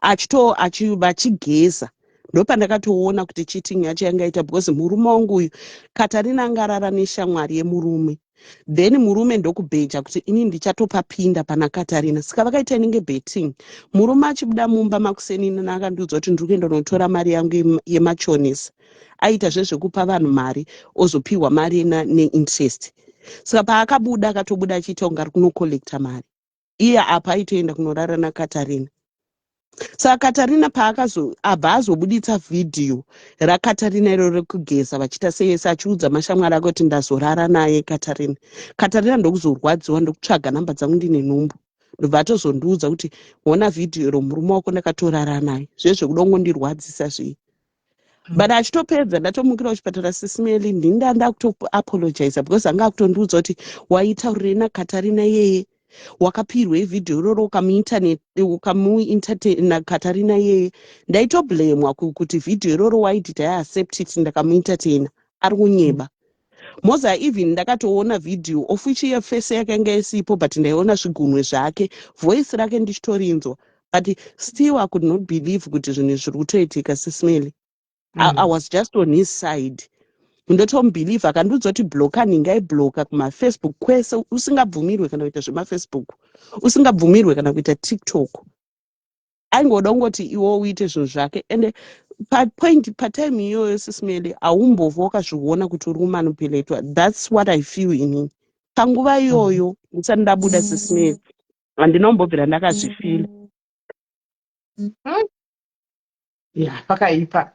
achito vachigeza. Ndopandakatoona kuti cheating yacho yangaita, because murume wangu uyu Katarina angarara neshamwari yemurume, then murume ndokubheja kuti ini ndichatopapinda pana Katarina. Saka vakaita inenge betting. Murume achibuda mumba makusenini, akandiudza kuti ndiri kuenda kunotora mari yangu yemachonisa. Aita zvezvekupa vanhu mari, ozopiwa mari neinterest. Saka paakabuda, akatobuda achiita kunge ari kunocollecta mari. Iye apa aitoenda kunorara naKatarina. Saka Katarina paakazo abva azobuditsa vhidhiyo raKatarina iro rekugeza vachiita seyese, achiudza mashamwari ake kuti ndazorara naye Katarina. Katarina ndokuzorwadziwa, ndokutsvaga namba dzangu ndine nhumbu, ndobva atozondiudza kuti, "Ona vhidhiyo iro, murume wako ndakatorara naye." Zvezvekuda kungondirwadzisa zvii, but achitopedza ndatomukira kuchipatara. Sis Melly, ndini ndakutoapologiza, because anga akutondiudza kuti, "Waitaurirei naKatarina iyeye? Wakapirwei vhidhiyo iroro ukamuentertaina Katarina iyeye?" Ndaitoblamwa kuti vhidhiyo iroro, why did I accept it? Ndakamuentertaina, ari kunyeba moza. Even ndakatoona vhidhiyo of which iye face yakanga isipo, but ndaiona zvigunwe zvake, voice rake ndichitorinzwa, but still I could not believe kuti zvinhu zviri kutoitika. Sis Melly, I was just on his side, ndotomubelieve. Akandiudza kuti blocka nhingi, aibloka kumafacebook kwese, usingabvumirwe kana kuita zvemafacebook, usingabvumirwe kana kuita TikTok. Aingoda kungoti iwo uite zvinhu zvake. Ende papoint patime iyoyo, Sis Melly, haumbova wakazviona kuti uri kumanipulatwa. That's what I feel inini panguva iyoyo ndisati ndabuda. Sis Melly, handinombobvira ndakazvifeela. Ya, pakaipa.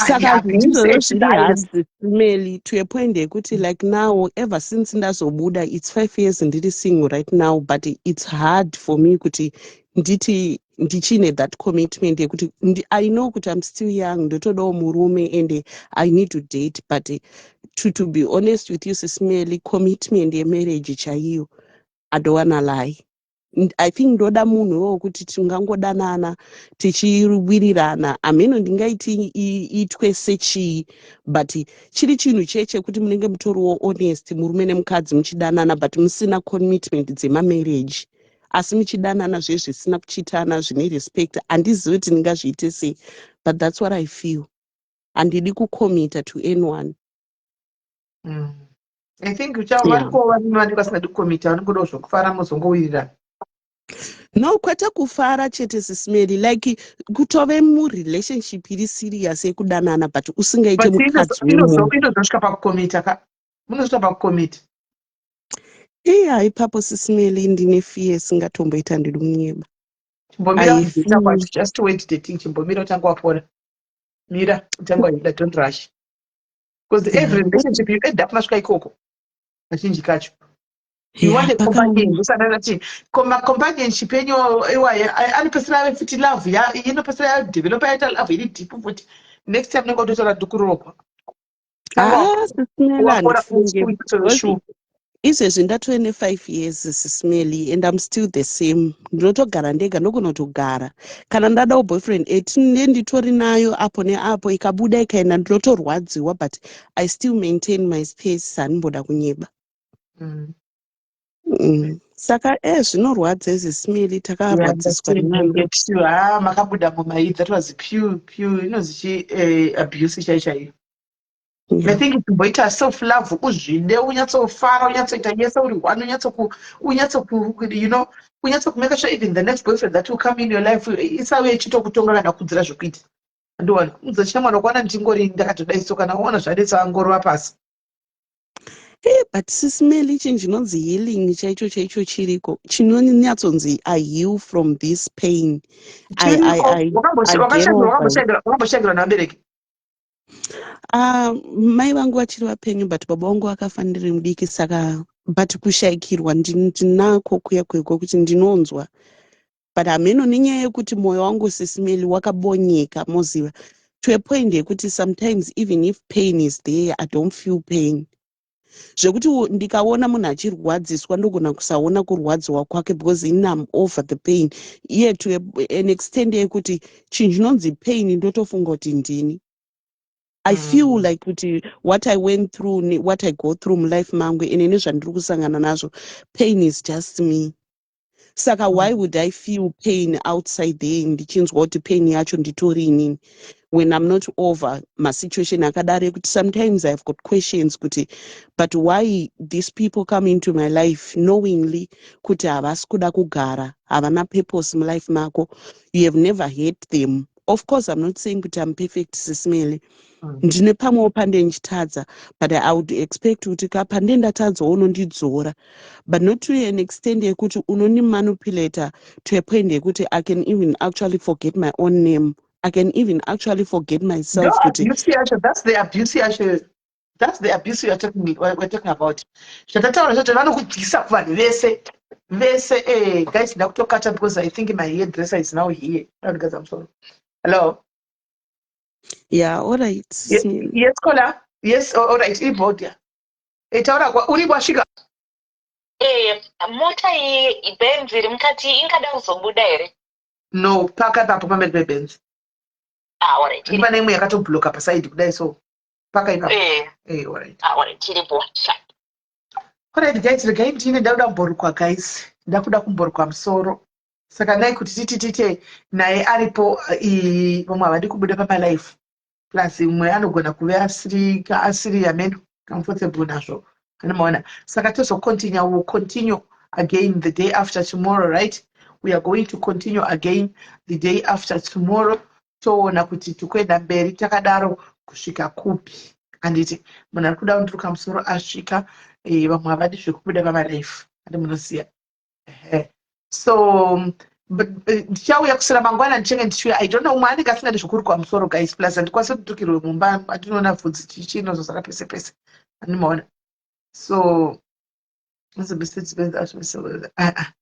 Saka zvinhu izvozvo zviri hard, Sis Melly, to a point yekuti like now, ever since ndazobuda, it's 5 years ndiri single right now, but it's hard for me kuti nditi ndichine that commitment yekuti I know kuti I'm still young, ndotodawo murume and I need to date, but to be honest with you, Sis Melly, commitment yemarriage chaiyo, I don't wanna lie, I think ndoda munhu wokuti tingangodanana tichiwirirana. Hameno ndingaiti itwe sechii, but chiri chinhu chechekuti munenge mutoriwo honest, murume nemukadzi muchidanana, but musina commitment dzemamarriage, asi muchidanana zvezvisina kuchitana, zvine respect. Handizivi kuti ndingazviite sei, but that's what I feel. Handidi kucommita to anyone. I think variko vanenge vasingadi kucommita, vanongodawo zvokufara, mozongowirirana. No, kwete kufara chete, Sis Melly, like kutove murelationship iri serious yekudanana, but usingaite mukadzi wemunhu. Inozosvika pakucommita ka, munosvika pakucommita. Iya, ipapo, Sis Melly, ndine fear isingatomboita, ndiri kunyeba. Chimbomira kudata kwacho, just wait dating, chimbomira utanga wapora. Mira utanga waida, don't rush, because every relationship you end up masvika ikoko kazhinji kacho. You want a companion, usanana chi companionship yenyu iwayo anopesera ave futi love inopesera yadevelopa, yaita love iri deep futi. Next time unenge utotaura ndikuroorwa. Ah, Sis Melly, handifunge. Izvezvi ndatove ne-five years sismely and im still the same. Ndinotogara ndega ndogona kutogara. Kana ndadawo boyfriend eh, tine nditori nayo apo neapo ikabuda ikaenda ndinotorwadziwa but I still maintain my space handimboda kunyeba. Mm. Mm. Saka eh zvinorwadza izvi Smiley takarwadziswa nemwana. Ha makabuda mumai that was pure pure inozi chi eh, abuse chai chaiyo. I think kumboita self love uzvide unyatsofara unyatsoita yese uri one unyatsoku unyatsoku you know unyatsokumeka sure even the next boyfriend that will come in your life isauye ichitokutonga kana kukudzira zvekuita andiwana udza shamwari wakaona ndichingori ndakatodai so kana waona zvanetsa angorova pasi Hey, but sis Melly chinhu chinonzi healing chaicho chaicho chiriko chinonyatsonzi I heal from this pain. Wakamboshandira nevabereki? Ah, mai vangu vachiri vapenyu but baba vangu vakafa ndiri mudiki saka but kushaikirwa ndinako kuya kuya kwekuti ndinonzwa but hameno nenyaya yekuti mwoyo wangu sisimeli wakabonyeka moziva to a point yekuti sometimes even if pain is there i don't feel pain zvekuti ndikaona munhu achirwadziswa ndogona kusaona kurwadziwa kwake because ini am over the pain iye to an extent yekuti chinhu chinonzi pain ndotofunga kuti ndini i feel mm. like kuti what i went through what i go through mulife mangu ene nezvandiri kusangana nazvo pain is just me saka why mm. would i feel pain outside there ndichinzwa kuti pain yacho nditori inini when i'm not over masituation akadaro ekuti sometimes ihave got questions kuti but why these people come into my life knowingly kuti havasi kuda kugara havana purpose mulife mako you have never hate them of course i'm not saying kuti i'm perfect sisimele mm. ndine pamwewo pande ndichitadza but i would expect kuti ka pande ndatadzawo unondidzora but not to an extent yekuti unondimanipulator to a point yekuti i can even actually forget my own name i can even actually forget myself kuti that's the abuse yacho that's the abuse we are talking, we're talking about zvatataura zvacho vanokudyisa kuvanhu vese vese eh, guys ndakutokata because i think my hairdresser is now here ndakudigadza musoro hello yeah all right yes, yes kola yes all right iribodia eh, taura uri wasvika eh, mota iyi benzi iri mukati ingada kuzobuda here no paka ipapo pamberi pebenzi ah, all right. pane imwe yakatobloka pasaidi kudai so paka ipapo eh. eh, all right. Ah, all right tiripo all right guys regai ndine ndakuda kumborukwa guys ndakuda kumborukwa musoro saka dai kuti titi tite naye aripo vamwe havadi kubuda pamalife plus mumwe anogona kuve asiri asiri ameno comfortable nazvo anomaona saka tozocontinue will continue again the day after tomorrow right we are going to continue again the day after tomorrow toona kuti tikuenda mberi takadaro kusvika kupi handiti munhu ari kuda kundiruka musoro asvika eh, vamwe havadi zvekubuda pamalife andi munoziva so eh, ndichauya kusira mangwana ndichange ndichiuya i don't know umwe anenge asingadi zvekurukwa musoro guys plus handikwanisi kutukirwe mumba andinoona bvudzi chichi inozozara pese pese andimaona so ah, ah.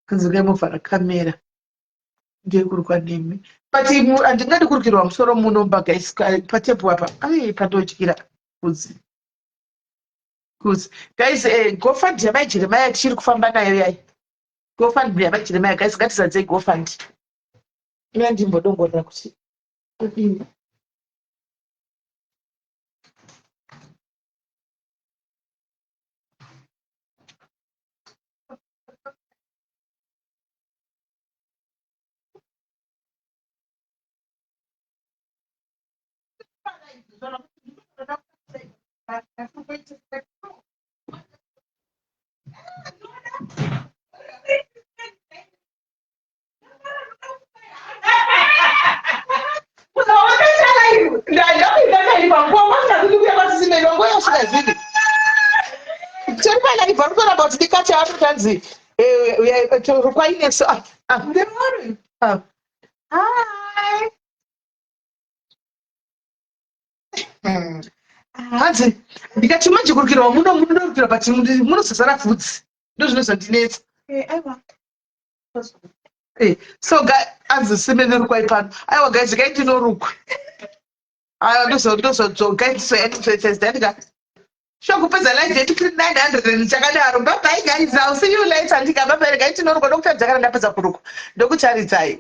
anzi movhara kamera ndekurukwa nemi but handingadi kurukirwa musoro muno mba guys patepu apa ai pandotyira bvudzi Kuzi. Guys, eh, GoFund yamai Jeremiah tichiri kufamba nayo yai. GoFund yamai Jeremiah guys, ngatizadzei GoFund. Ina ndimbodongorera kuti kudini. Hi. Hanzi ndikati manje kurukirwa muno munorukirwa but munozozara vhudzi ndozvinozondinetsa. Eh, aiwa. Eh, so anzi sime nerukwai pano. Aiwa guys kai ndinorukwa. Aiwa ndozodzoka ndizoya ndizoita ndika. Sure kupedza live yetu tiri 900 and chakadaro. Bye bye guys. I'll see you later. Ndika bye bye regai tinorukwa ndokutaridza kana ndapedza kurukwa. Ndokutaridzai.